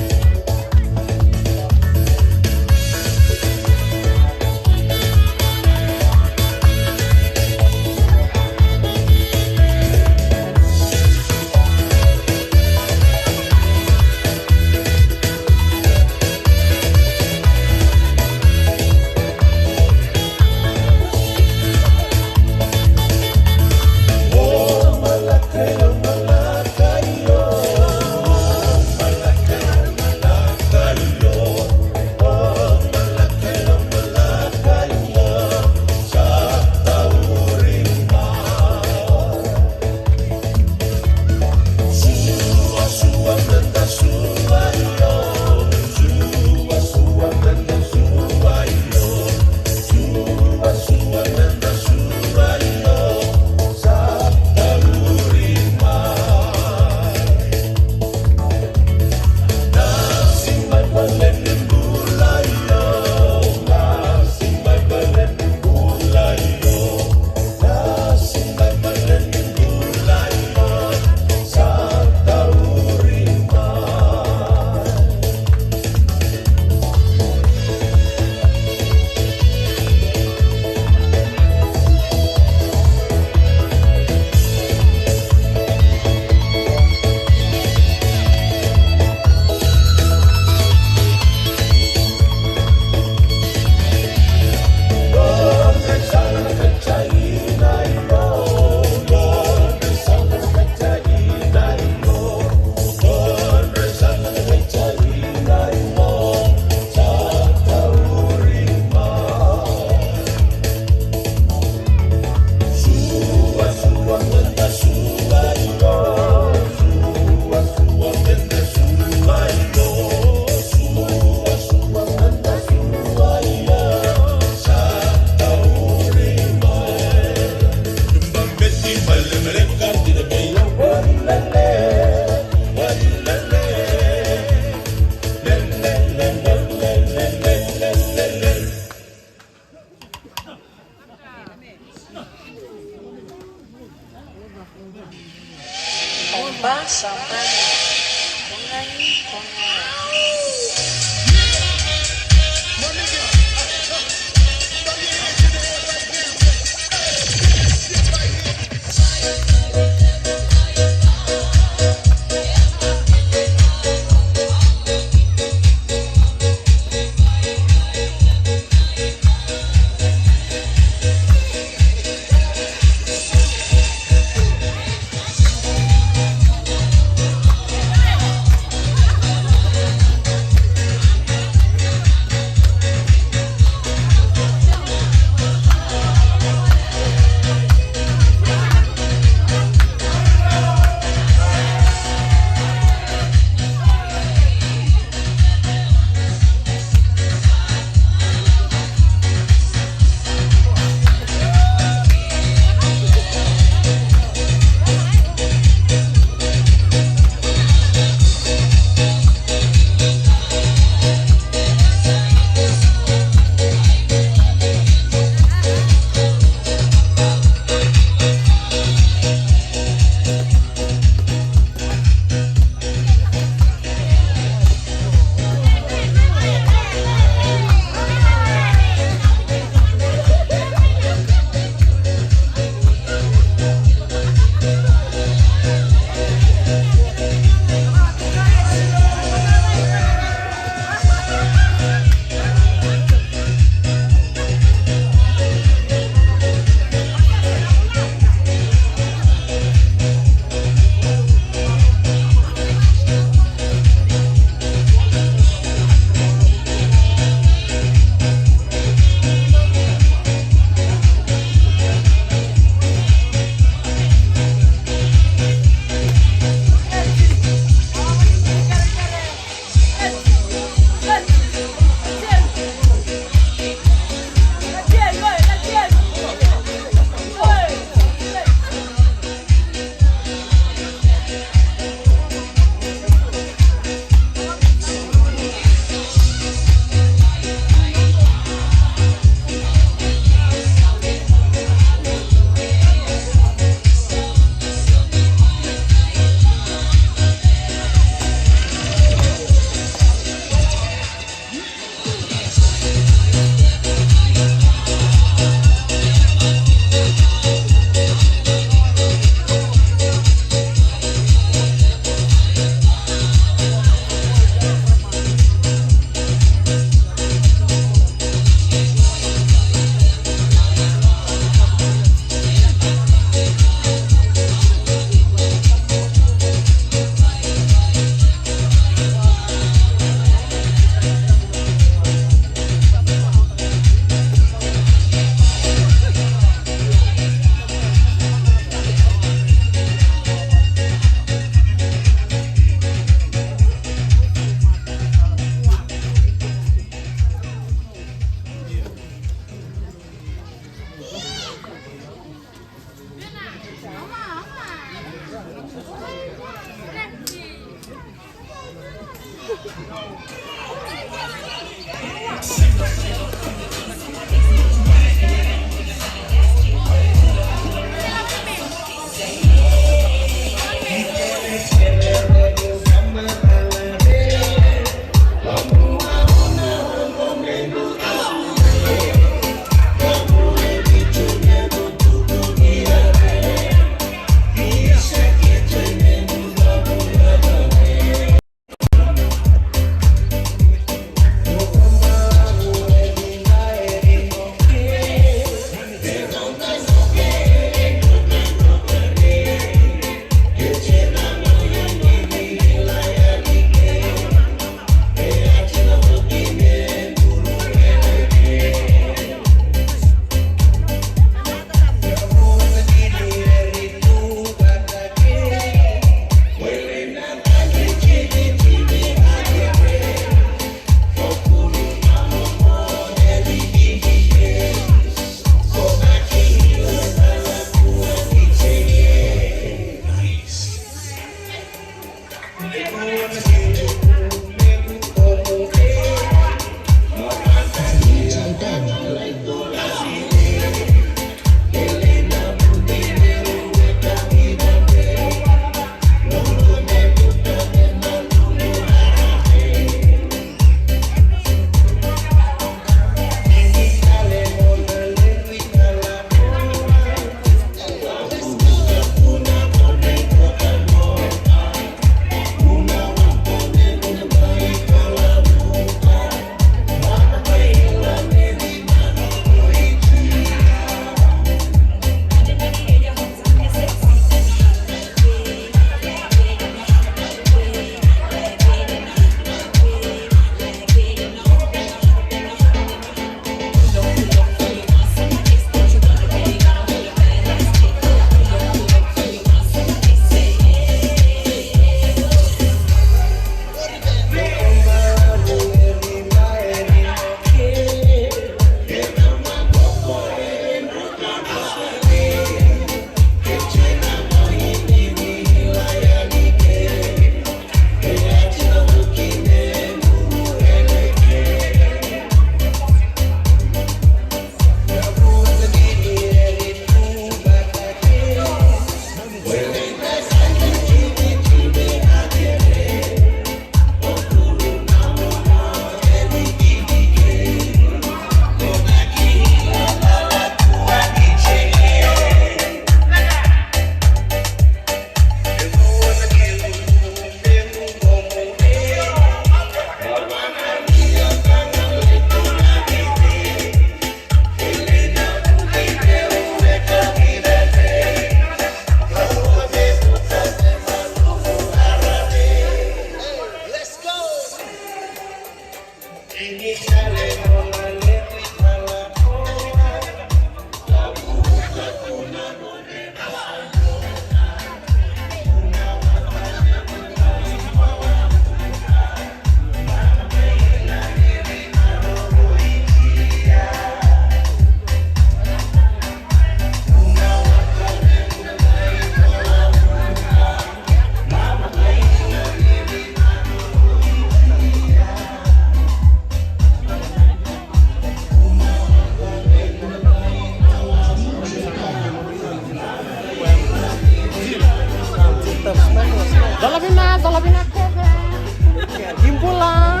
Cola vina, cola vina kece. Ni bula.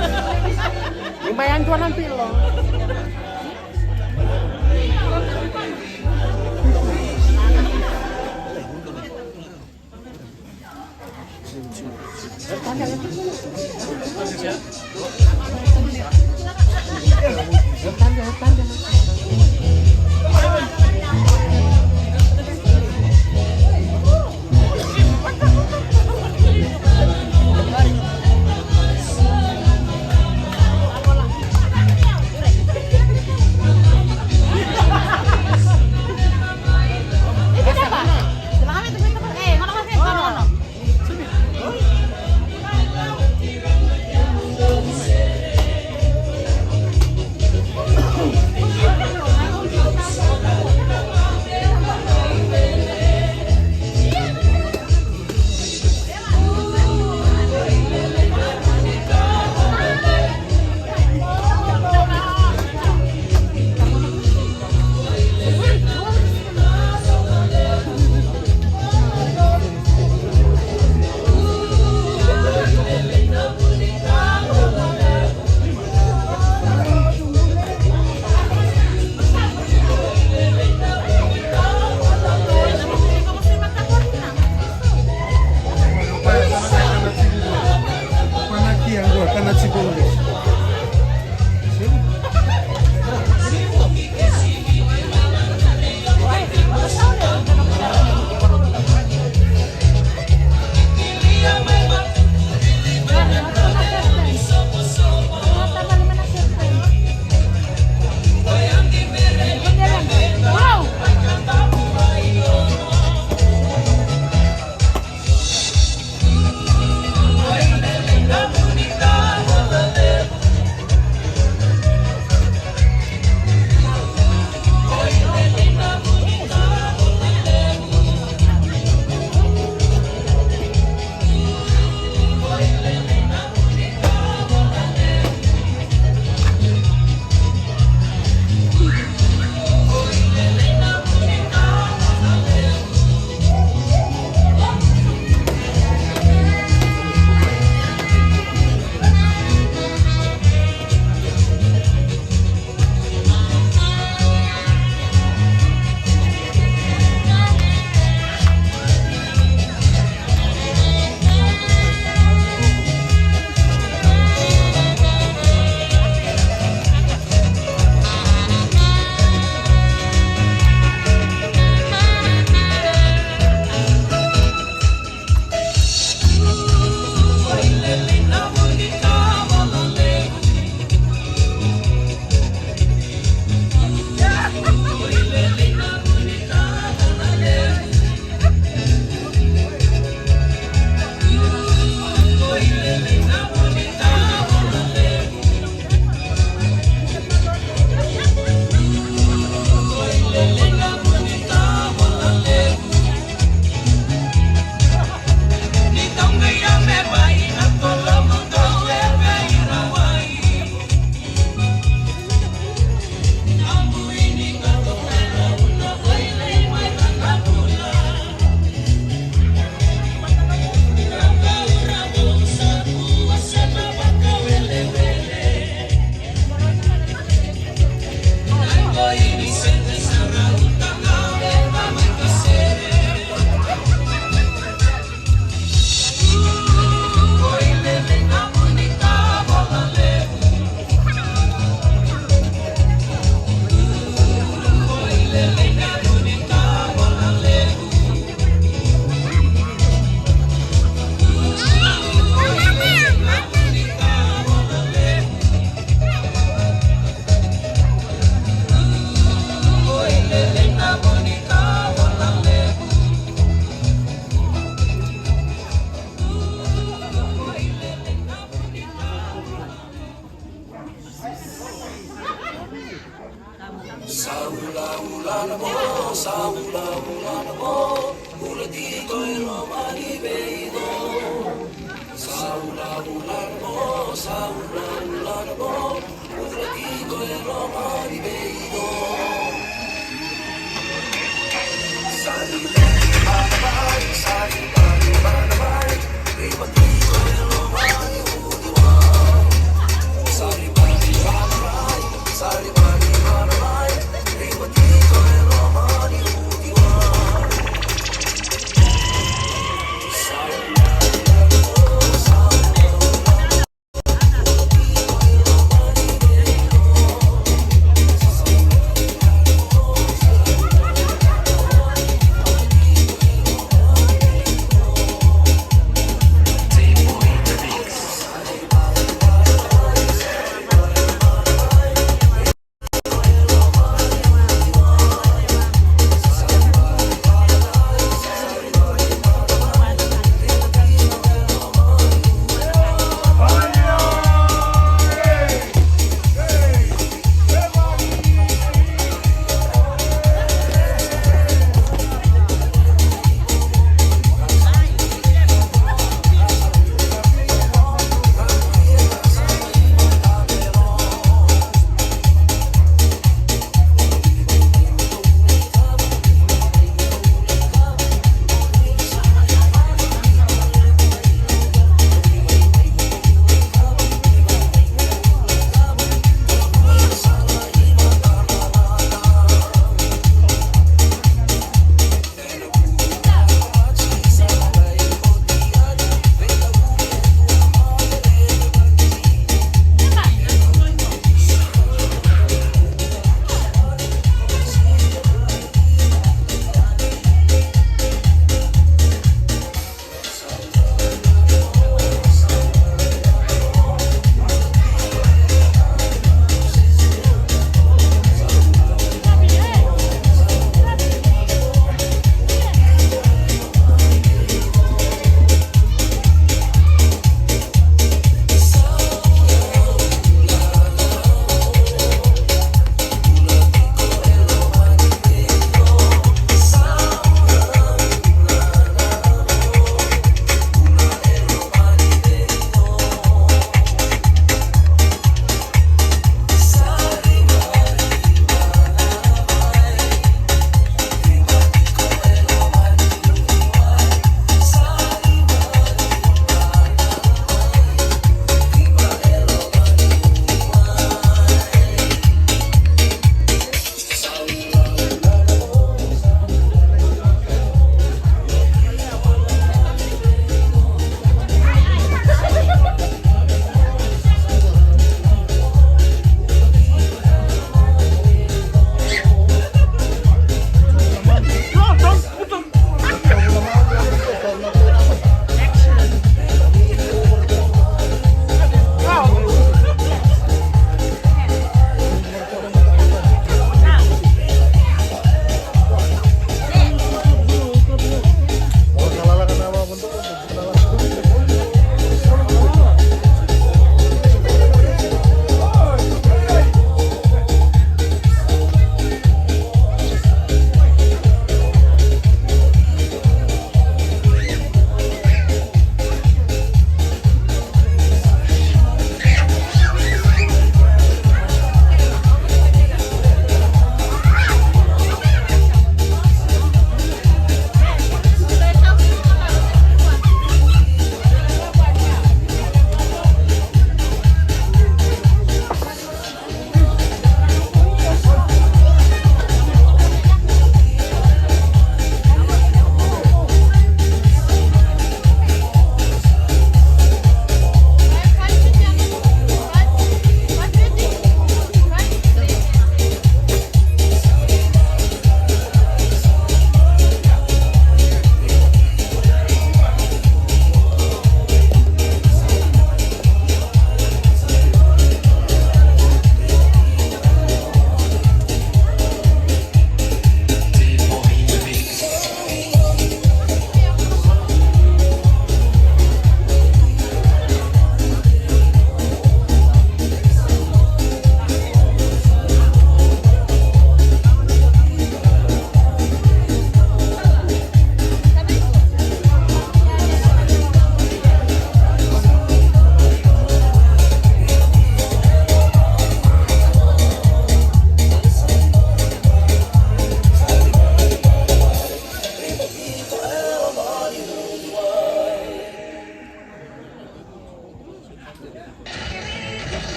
Ni mai yadua na bilo.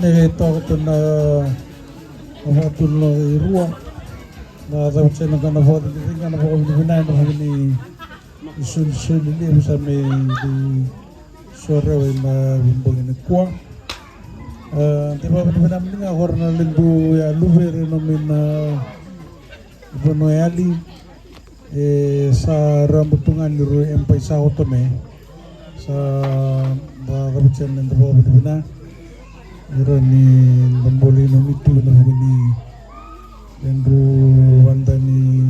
E toka tu na, na vakatunuloa e rua. Na cavuti na ka na vakacegacega na vakavinavinaka na vuku ni isolisoli levu sa mai sorewa ena veibogi nikua. A, de vakavinavinaka mada ga ko ira na ledu ya Luvere, na mai na vanua yali. E sa rau butu ga ni rau e bai sa oto me sa da cavuti na da vakavinavinaka. Ira ni da bole na mitu na vuku ni ledu vada ni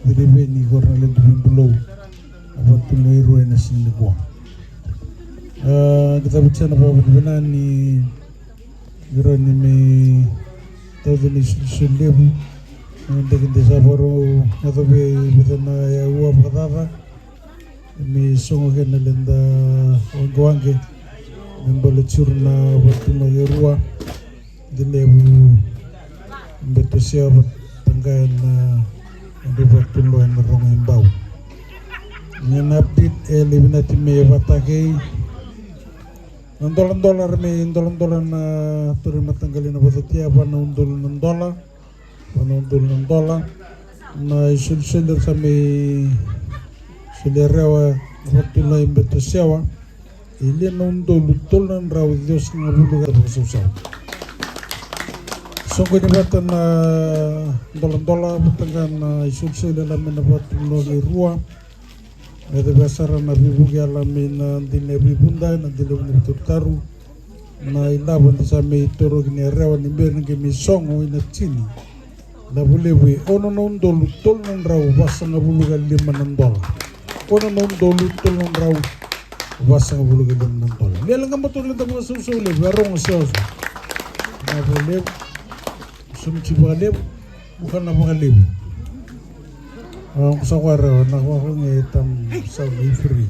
Ciriveni ko ira na ledu veibulou. Na vakatunuloa e rua ena siga nikua. A, da cavuti na vakavinavinaka ni ira ni mai tauca na isolisoli levu. Na deke de sa vakarau yaco vei vica na yaua vakacaca. Me sogo kei na leda waqewaqe me bole tiko na vakatunuloa e rua. De levu beto sewa vata ga ena, na vakatunuloa ena rogo i Bau. Ena update e levu na timi e vata kei na doladola, ra mai doladola na turaga mataqali na Vatutia, va na udolu na dola. Va na udolu na dola. Na isolisoli ra sa mai solia rawa na vakatunuloa i Beto Sewa, e lia na udolu tolu na drau ciwasagavulu ka vakasausau. Soqoni vata na doladola vata ga na isolisoli e la mai na vakatunuloa e rua. E cava sara na veivuke yala mai na dina e Veivuda, na dina e Veivuda Taru. Na ilavo ni sa mai toroki ni rewa ni bera ni qai mai sogo ina tini. Lavo levu e ono na udolu tolu na drau vasagavulu ka lima na dola. Ono na udolu tolu na drau vasagavulu ka lima na dola. Ni yala ga bato ni da vakasausau levu, a rogo sewaso. Lavo levu. Sumti vakalevu. Vuka na vakalevu. Au sa koya rewa na koya ko ge tam sa mai fri.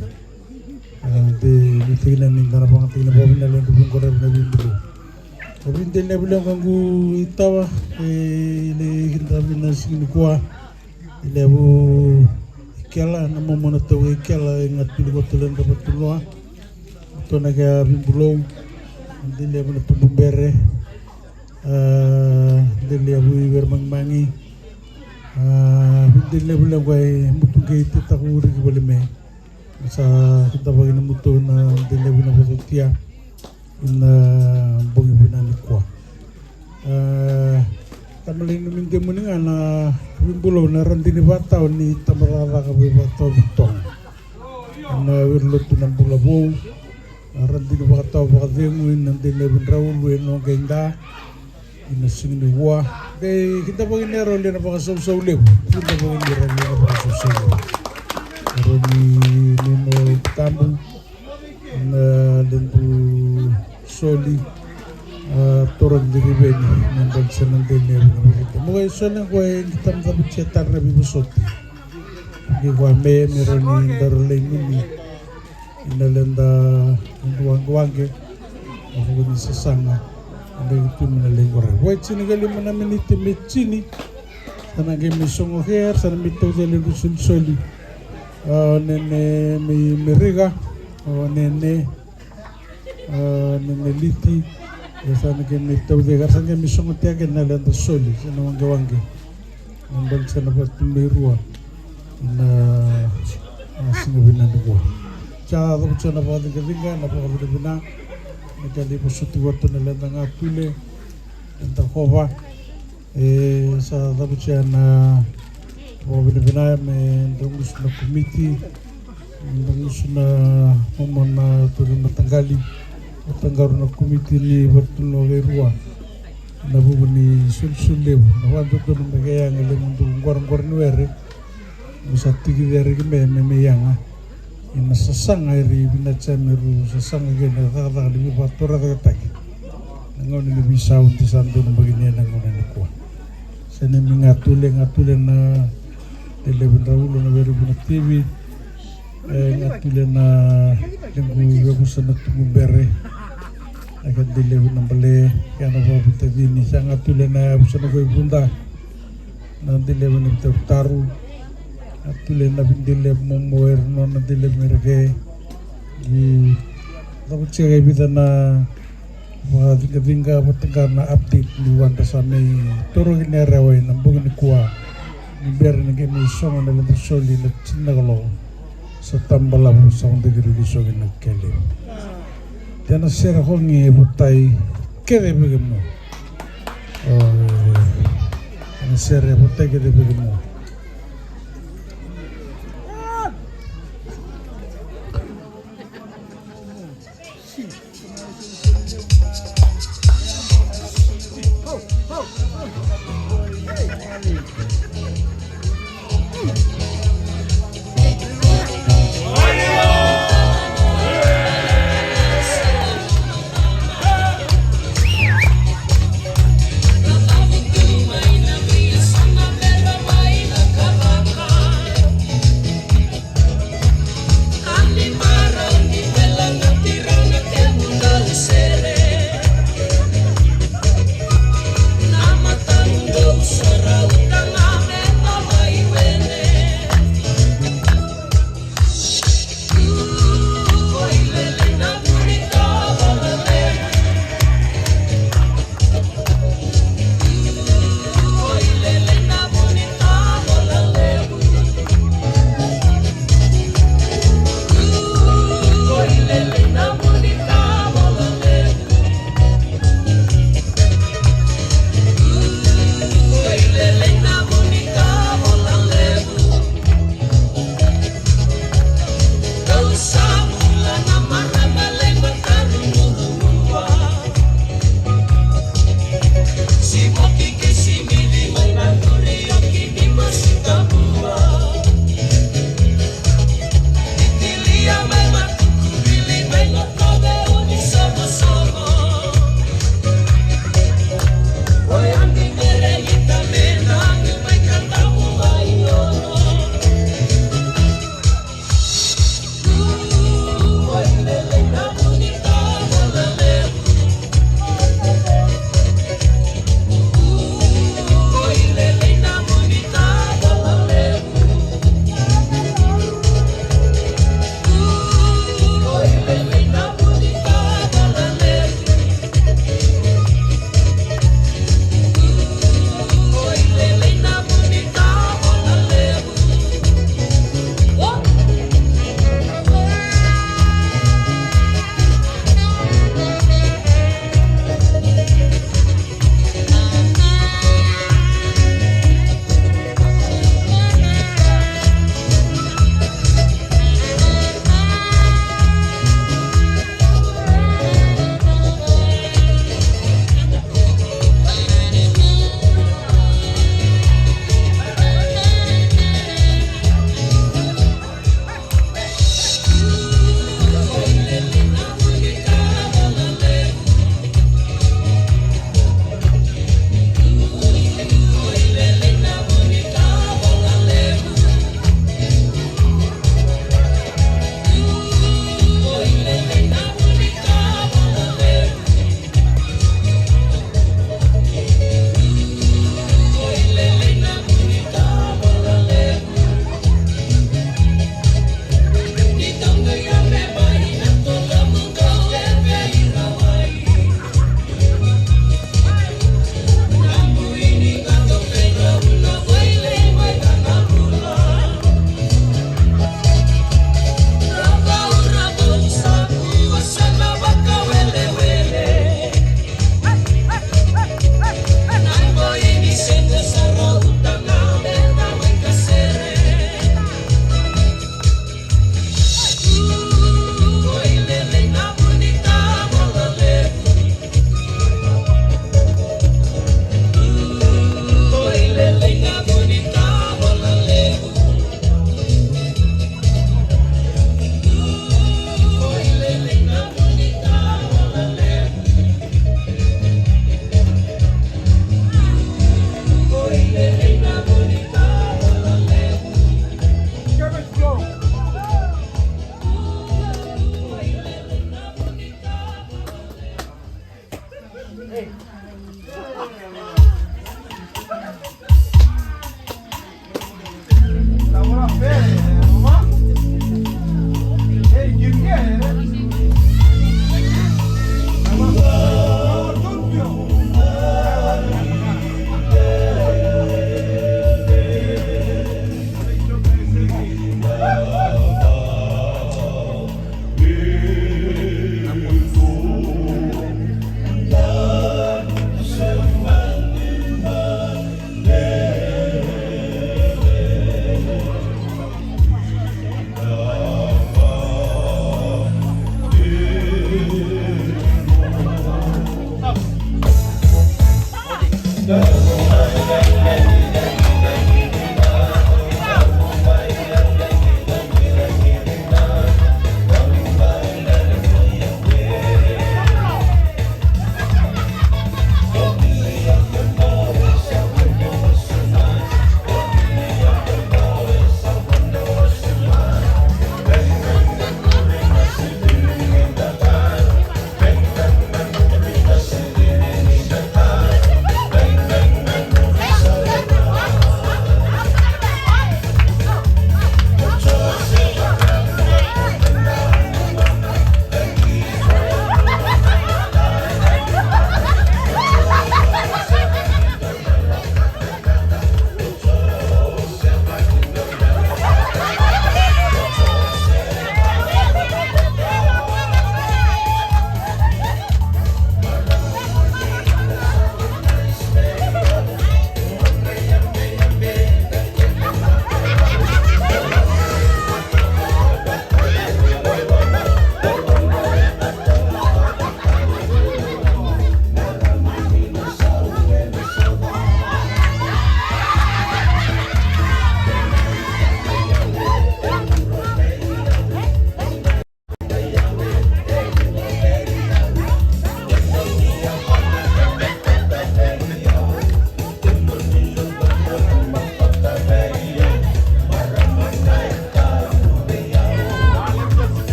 De ni tikina ni dana vanga tikina vavina lendu vungo rewa na vimbulo. Vinde levu levu qu itawa e le kinda vina sigi ni kua. Levu ikela na momo na tau ikela e gatuli koto lenda vatuloa. Tona kea vimbulo. De levu na tubu bere. A, de levu i Veremagimagi. A, de levu levu e mutu qei tetaku uriki vale me. Sa kitavaki na mutu na de levu na vototia. Na bogi vina ni kua. A, tamale ni mide muni ga na vimbulo na radini vatau ni tamacakacaka vei vatau vitong. Na wiri lotu na bula vou. Na radini vakatau vakacegu ina de levu draulu e noqai da. Ina sigi ni vua. Dei kidavaki ni rau lia na vakasausau levu. Kidavaki ni rau lia na vakasausau levu. Rau ni nino tabu. Na ledu soli. A, toro ni riveni. Na bali sa na dei levu na vakasausau. Mo kai soli na koe ni tamu tabu tia tara na vivosoti. Ni vua me me rau ni daro lai nini. Ina leda na duwaqewaqe. Na vuku ni sasaga. Na qai tu me na lai qore. Vua e tini ka lima na miniti me tini. Sa na qai me sogo kea, sa na me tauca ledu solisoli. A, nene me, me riga. A, nene. A, nene liti. Ia sa na qai me tauca, ka sa qai me sogo tea ke na leda soli. Sa na waqewaqe. Na bali sa na vakatulei rua. Na, na siga vina ni kua. Sa cavu sa na vakacigacega, na vakavinavinaka. Na ka ni vosoti koto na leda gatule. Leda kova. E sa cavu sa na vakavinavinaka me da gusu na komiti. Dagusu na momo na turi mataqali. Mataqaru na komiti ni vatunu ga e rua. Na vuku ni solisoli levu na vadodonu me kei yaga levu du qoroqoro ni were. Mu sa tiki cere ki me me me yaga. Ina sasaga eri vinatsa me ru sasaga kei na cakacaka ni vivatorakataki. Na gauna ni visau di sa donu makini ena gauna ni kua. Sa na mi gatule gatule na Delevi Draulo na Were Vuna Tivi. E gatule na lequ vevusa na tubu bere. Na ka Delevi na bale kena vavitacini sa gatule na yavusa na koi vuda. Na Delevi na vitarutaru. Gatule na videlevi momo era nona Delevi mereke. I cava tia ka i vica na Vakacigacigavata ga na update ni wada sa mai toroki ni yarewa ena bogi nikua. Ni bera ni qai mai sogo na leqa soli na tinikaloko. Sa tabalavu sa qai qiri sogo na kele. Tena sere kogi e votai kece vei kemuni. O, tena sere e votai kece vei kemuni.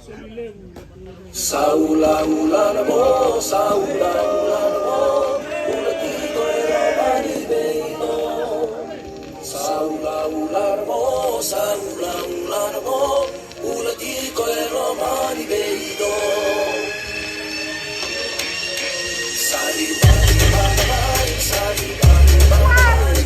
Sa ulaula na mo, sa ulaula na mo, ula tiko e loma ni veido. Sa ulaula na mo, sa ulaula na mo, ula tiko e loma ni veido. Sa ri, sa ri, sa ri, sa ri, sa ri,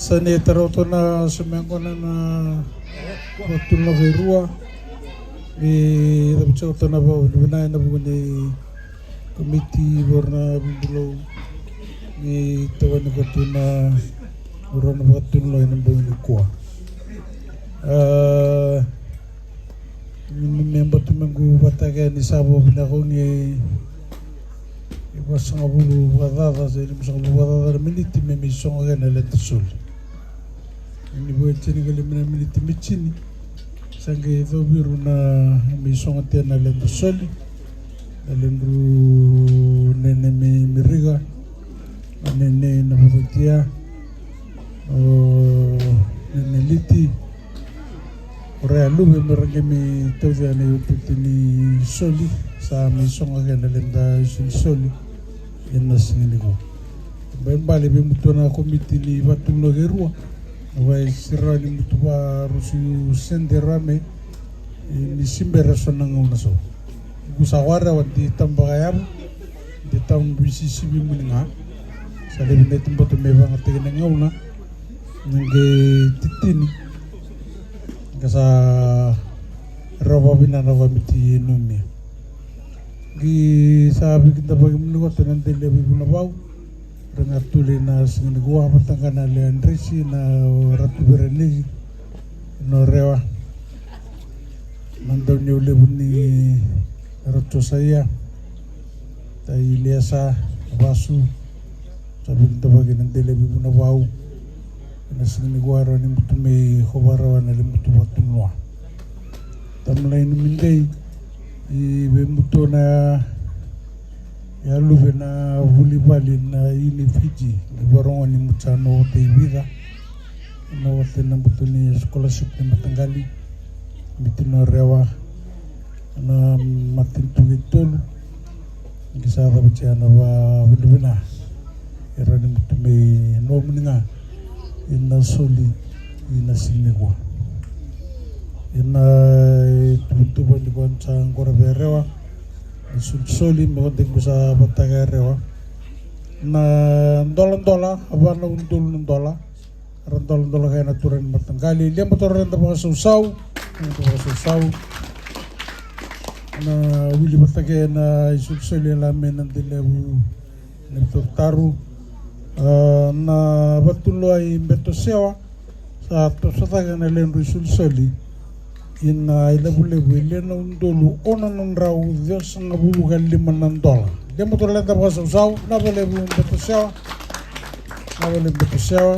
Sa ni tarauta na sumegona na vakatunuloa e rua. Ni cavuti ota na vakavinavinaka ena vuku ni komiti vua na vibulou ni tawani koto na rua na vakatunuloa ena bogi nikua. A, ni me batu me gu vataka ni sa vavinaka ni e vasagavulu vakacaca se limasagavulu vakacaca na miniti me me isogo kei na leda soli. Ni vo e tinikalima na miniti me tini sa qai coviru na me isogo tena leda soli. Na ledru nene me miriga, na nene na vocotia, o nene liti. O rai a luve me ra qai me taucia na iututi ni soli sa me isogo kei na leda isolisoli. Ena siga nikua. Balebale vei mutu na komiti ni vakatunuloa e rua. Na vaisirawa ni mutu varusi sede rame. Ni sibera so na gauna so. Gu sa warewa di tabaka yavu. Di tamu bisisivi muni ga. Sa levi na itiboto me vagataki na gauna. Na qai titini. Ga sa rawa vina na komiti numia. Qi sa vikidavaki muni koto na delevi vunavau. Ra ga tuli na siga nikua vata ga na le Andresi na Ratu Vereniki. No rewa. Na dauniu levu ni Ratu Saia. Ta Iliasa Vasu. Sa vikidavaki na delevi vunavau. Ena siga nikua rawa ni mutu me kovarawa na le mutu vakatunuloa. Tamulai ni midei i veimutu na yaluve na vulivali na ini Fiji ni varogo ni mutu sa no ota i vica. No ota na butu ni scholarship ni mataqali. Miti no rewa na matanitu kei tolu. Qi sa cavatia na vavinavina. Era ni mutu me nomuni ga. Ina soli ina siga nikua. Ina ituvatuva ni kua sa qora vei rewa. Na solisoli me kua dei qu sa vataka e rewa. Na doladola a va na udolu na dola. Ra doladola kaya na turaga ni mataqali. Lia matora leda vakasausau. Leda vakasausau. Na wili vatake na isolisoli e la me na delevu na vitorotaro. A, na vatuloa i Beto Sewa sa toso cake na ledru isolisoli. Ina ilavulevu e le na udolu ono na drau ciwasagavulu ka lima na dola. Lia matora leda vakasausau na valevu Beto Sewa. Na valevu Beto Sewa.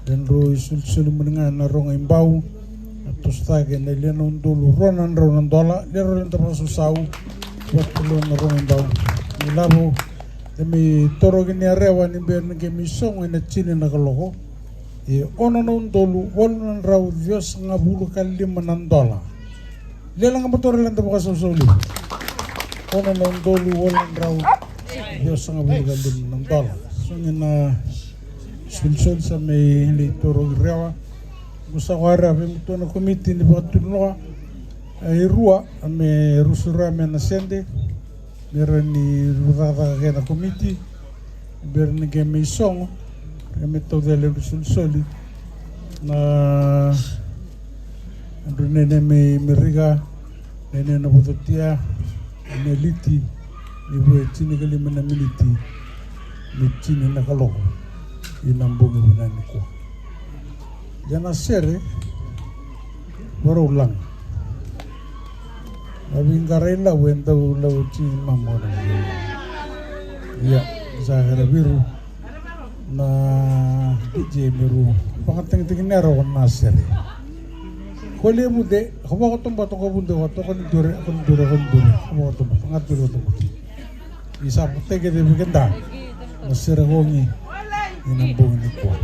Ledru isolisoli muni ga na rogo i bau. Na toso cake na le na udolu rua na drau na dola. Ledru leda vakasausau. Vatuloa na rogo i bau. Ni lavo. E me toroki ni a rewa ni bera ni qe me isogo ina tini na kaloko. E ono na udolu walu na drau ciwasagavulu ka lima na dola. Lela ga matora leda vakasausau levu. Ono na udolu walu na drau ciwasagavulu ka lima na dola. Sogi na solisoli sa me lei toroki rewa. Qu sa wara vei mutu na komiti ni vakatunuloa e rua me rusu ra me na sede. Bera ni rucakacaka kei na komiti. Bera ni qe me isogo. Qe me taucia ledru solisoli. Na dru nene me miriga. Nene na vocotia. Nene liti. Ni vua e tinikalima na miniti. Me tini na kaloko. Ina bogi vinani kua. Ia na sere. Varau laga. Na viqara i lau e dau lau ti mamona. Ia sa kara viru. Na D J me ru vakatagitagi nera o na sere. Ko levu de ko vakatobato ko vude ko toko ni dure ko ni dure ko ni dure ko vakatobato ga dure ko tobato. Ni sa vakatagitagi vei keda na sere kogi. Ina bogi ni kua.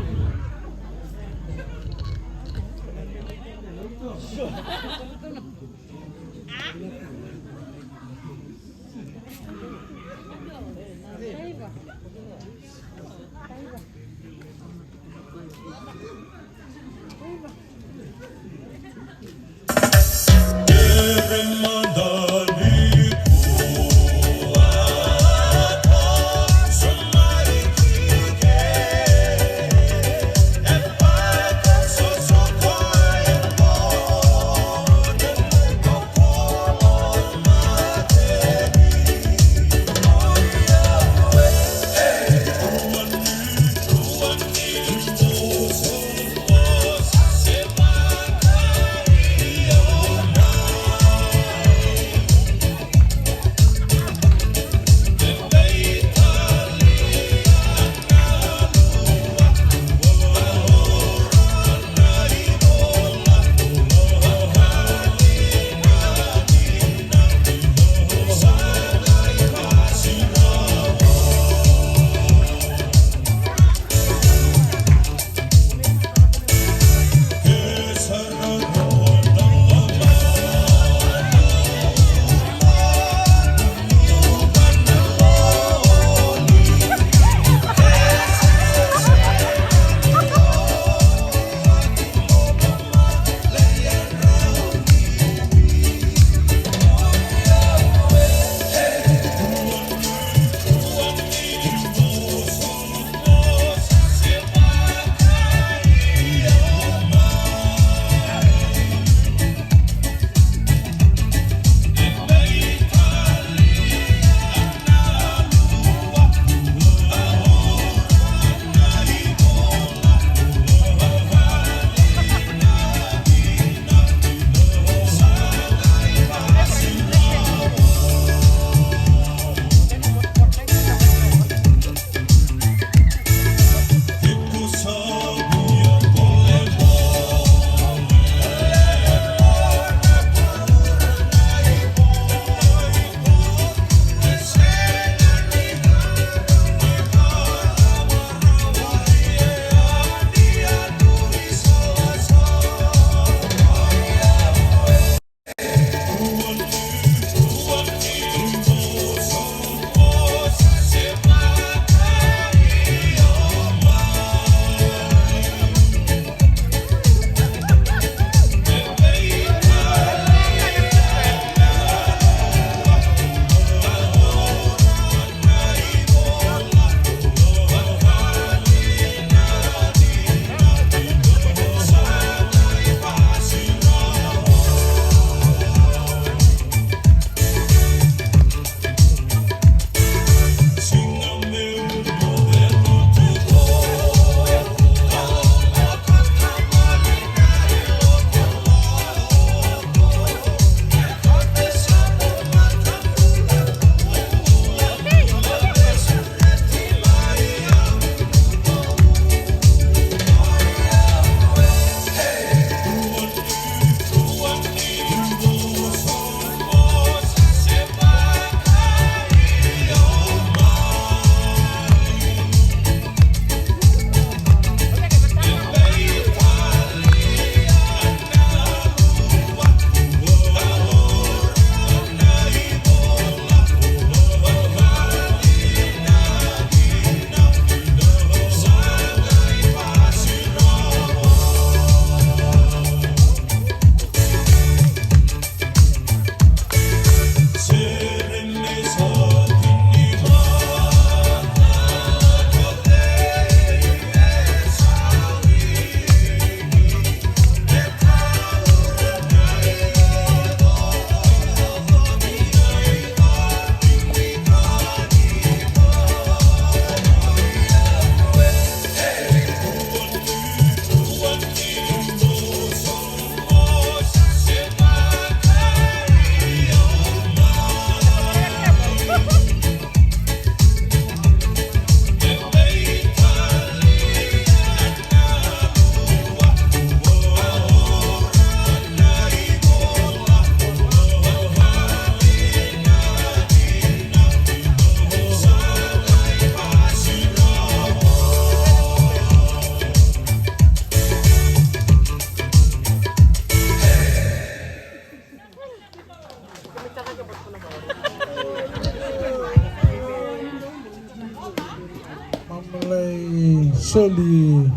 Soli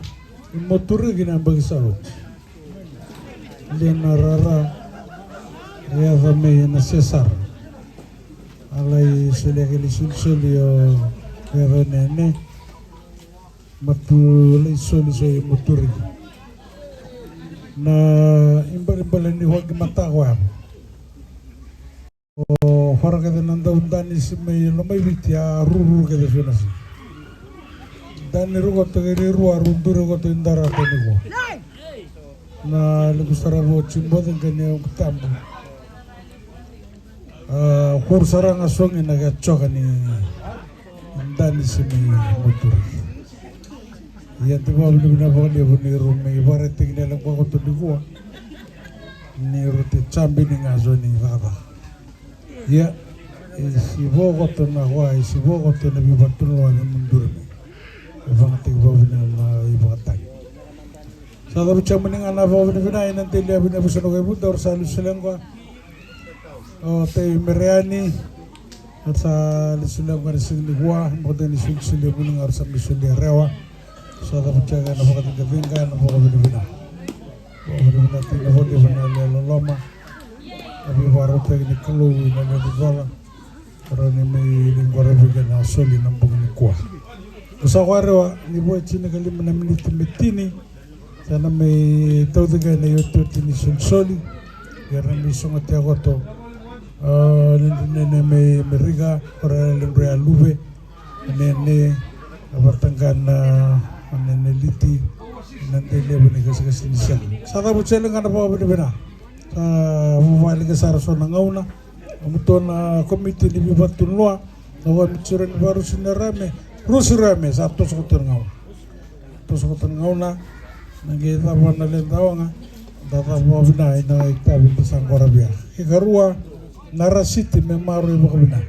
i Moturiki na yabaki sa oti. Lia na rara e yaco mai na sesara. A lai solia kele solisoli o yaco nene. Matu lai soli so i Moturiki. Na ibalebale ni waki matako ya. O fara kece na dau danisi mai Lomaiviti a ruru kece so na si. Dani ru koto kei rua ru duri koto i dara ko ni ko. Na liku sara vo ti boce kei ni au tabu. A kuru sara ga sogi na ke coka ni danisi mai Moturiki. Ia ti vavinavinaka vakalevu ni ru mai varetaki na leqa koto ni kua. Ni ru te cabe ni ga so ni cakacaka. Ia, e si vo koto na wa, e si vo koto na vivatuloa ni mudurimi. E vagataki vavina na ivakatagi. Sa cavuti mani ga na vavinavinai na deli a vina vusa na koivuta, ora sa lusi leqa. O tei Mereani, ora sa lusi leqa na siga ni kua, mo tei ni sulisuli mani ga ora sa mi suli rewa. Sa cavuti ga na vakacegacega, na vavinavinai. Vavinavinai tei na vavinavinai loloma. A vivarautaki ni Kalou ina levu cola. Rawa ni mai liqoravi kei na soli na bogi ni kua. Ko sa ko arewa ni vo e tini ka lima na miniti me tini. Sa na mai tauci kei na iotioti ni solisoli. Ia na mai sogotia koto. A, ni dredre mai Merika, ora na ledre a luve. Nene, a vataqa na, nene liti, na dei levu ni kasikasi ni sega. Sa cavu sele ga na vavinavinai. Sa vavaliga sara so na gauna. A mutua na komiti ni vivatuloa, na wami tiro ni varusi na rame, rusi rame, sa toso koto na gauna. Toso koto na gauna, na qai cava na leda oga, da cava vavina ina itavi da sa qoravia. Ikarua, na rasiti me maroi vakavina.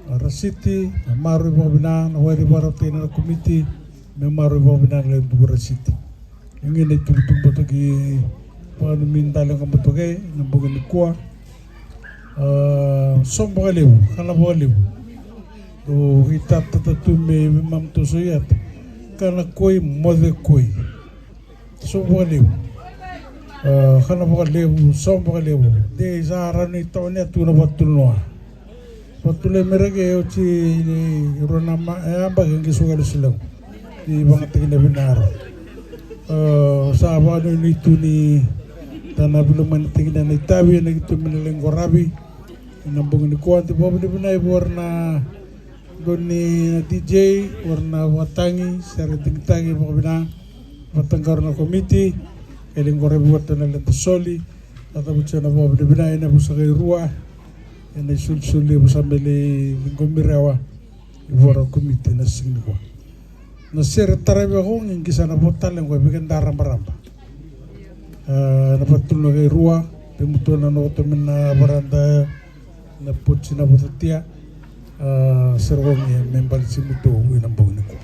Na rasiti, me maroi vakavina, na wari varautaki na komiti, me maroi vakavina na lewe duku rasiti. Ia qai na itubutubu toki vakanumi dale ga mo toki na bogi ni kua. A, sobu vakalevu, kana vakalevu. O qai tatata tu me, me mamu toso iata. Kana koi, moce koi. Sobu vakalevu. A, kana vakalevu, sobu vakalevu. Dei sa ranu i tawane tu na vatunoa. Patule mereke oti rua na ma, e, yabaki qai suka lesu levu. Ni vagataki na vinara. O, sa vakanuinui tu ni da na vilumanitaki na itavi, na kitu me na lai qoravi. Ina bogi ni kua ti vavinavinai vua na doni na D J, vua na vakatagi, sere digitaki vakavina, vataqara na komiti, e lai qoravi vata na leda soli, na cavuti na vavinavinai, na vusa kai rua, ena isolisoli e vusa me lai ciqomi rewa, i vua na komiti na siga ni kua. Na sere taravi a kogi qi sa na vo tale qo e vei keda rabaraba. A, na vatuluna kai rua, pe mutua na noto me na varada, na poti na votatia, a, sere kogi me baleti mutua ina bogi ni kua.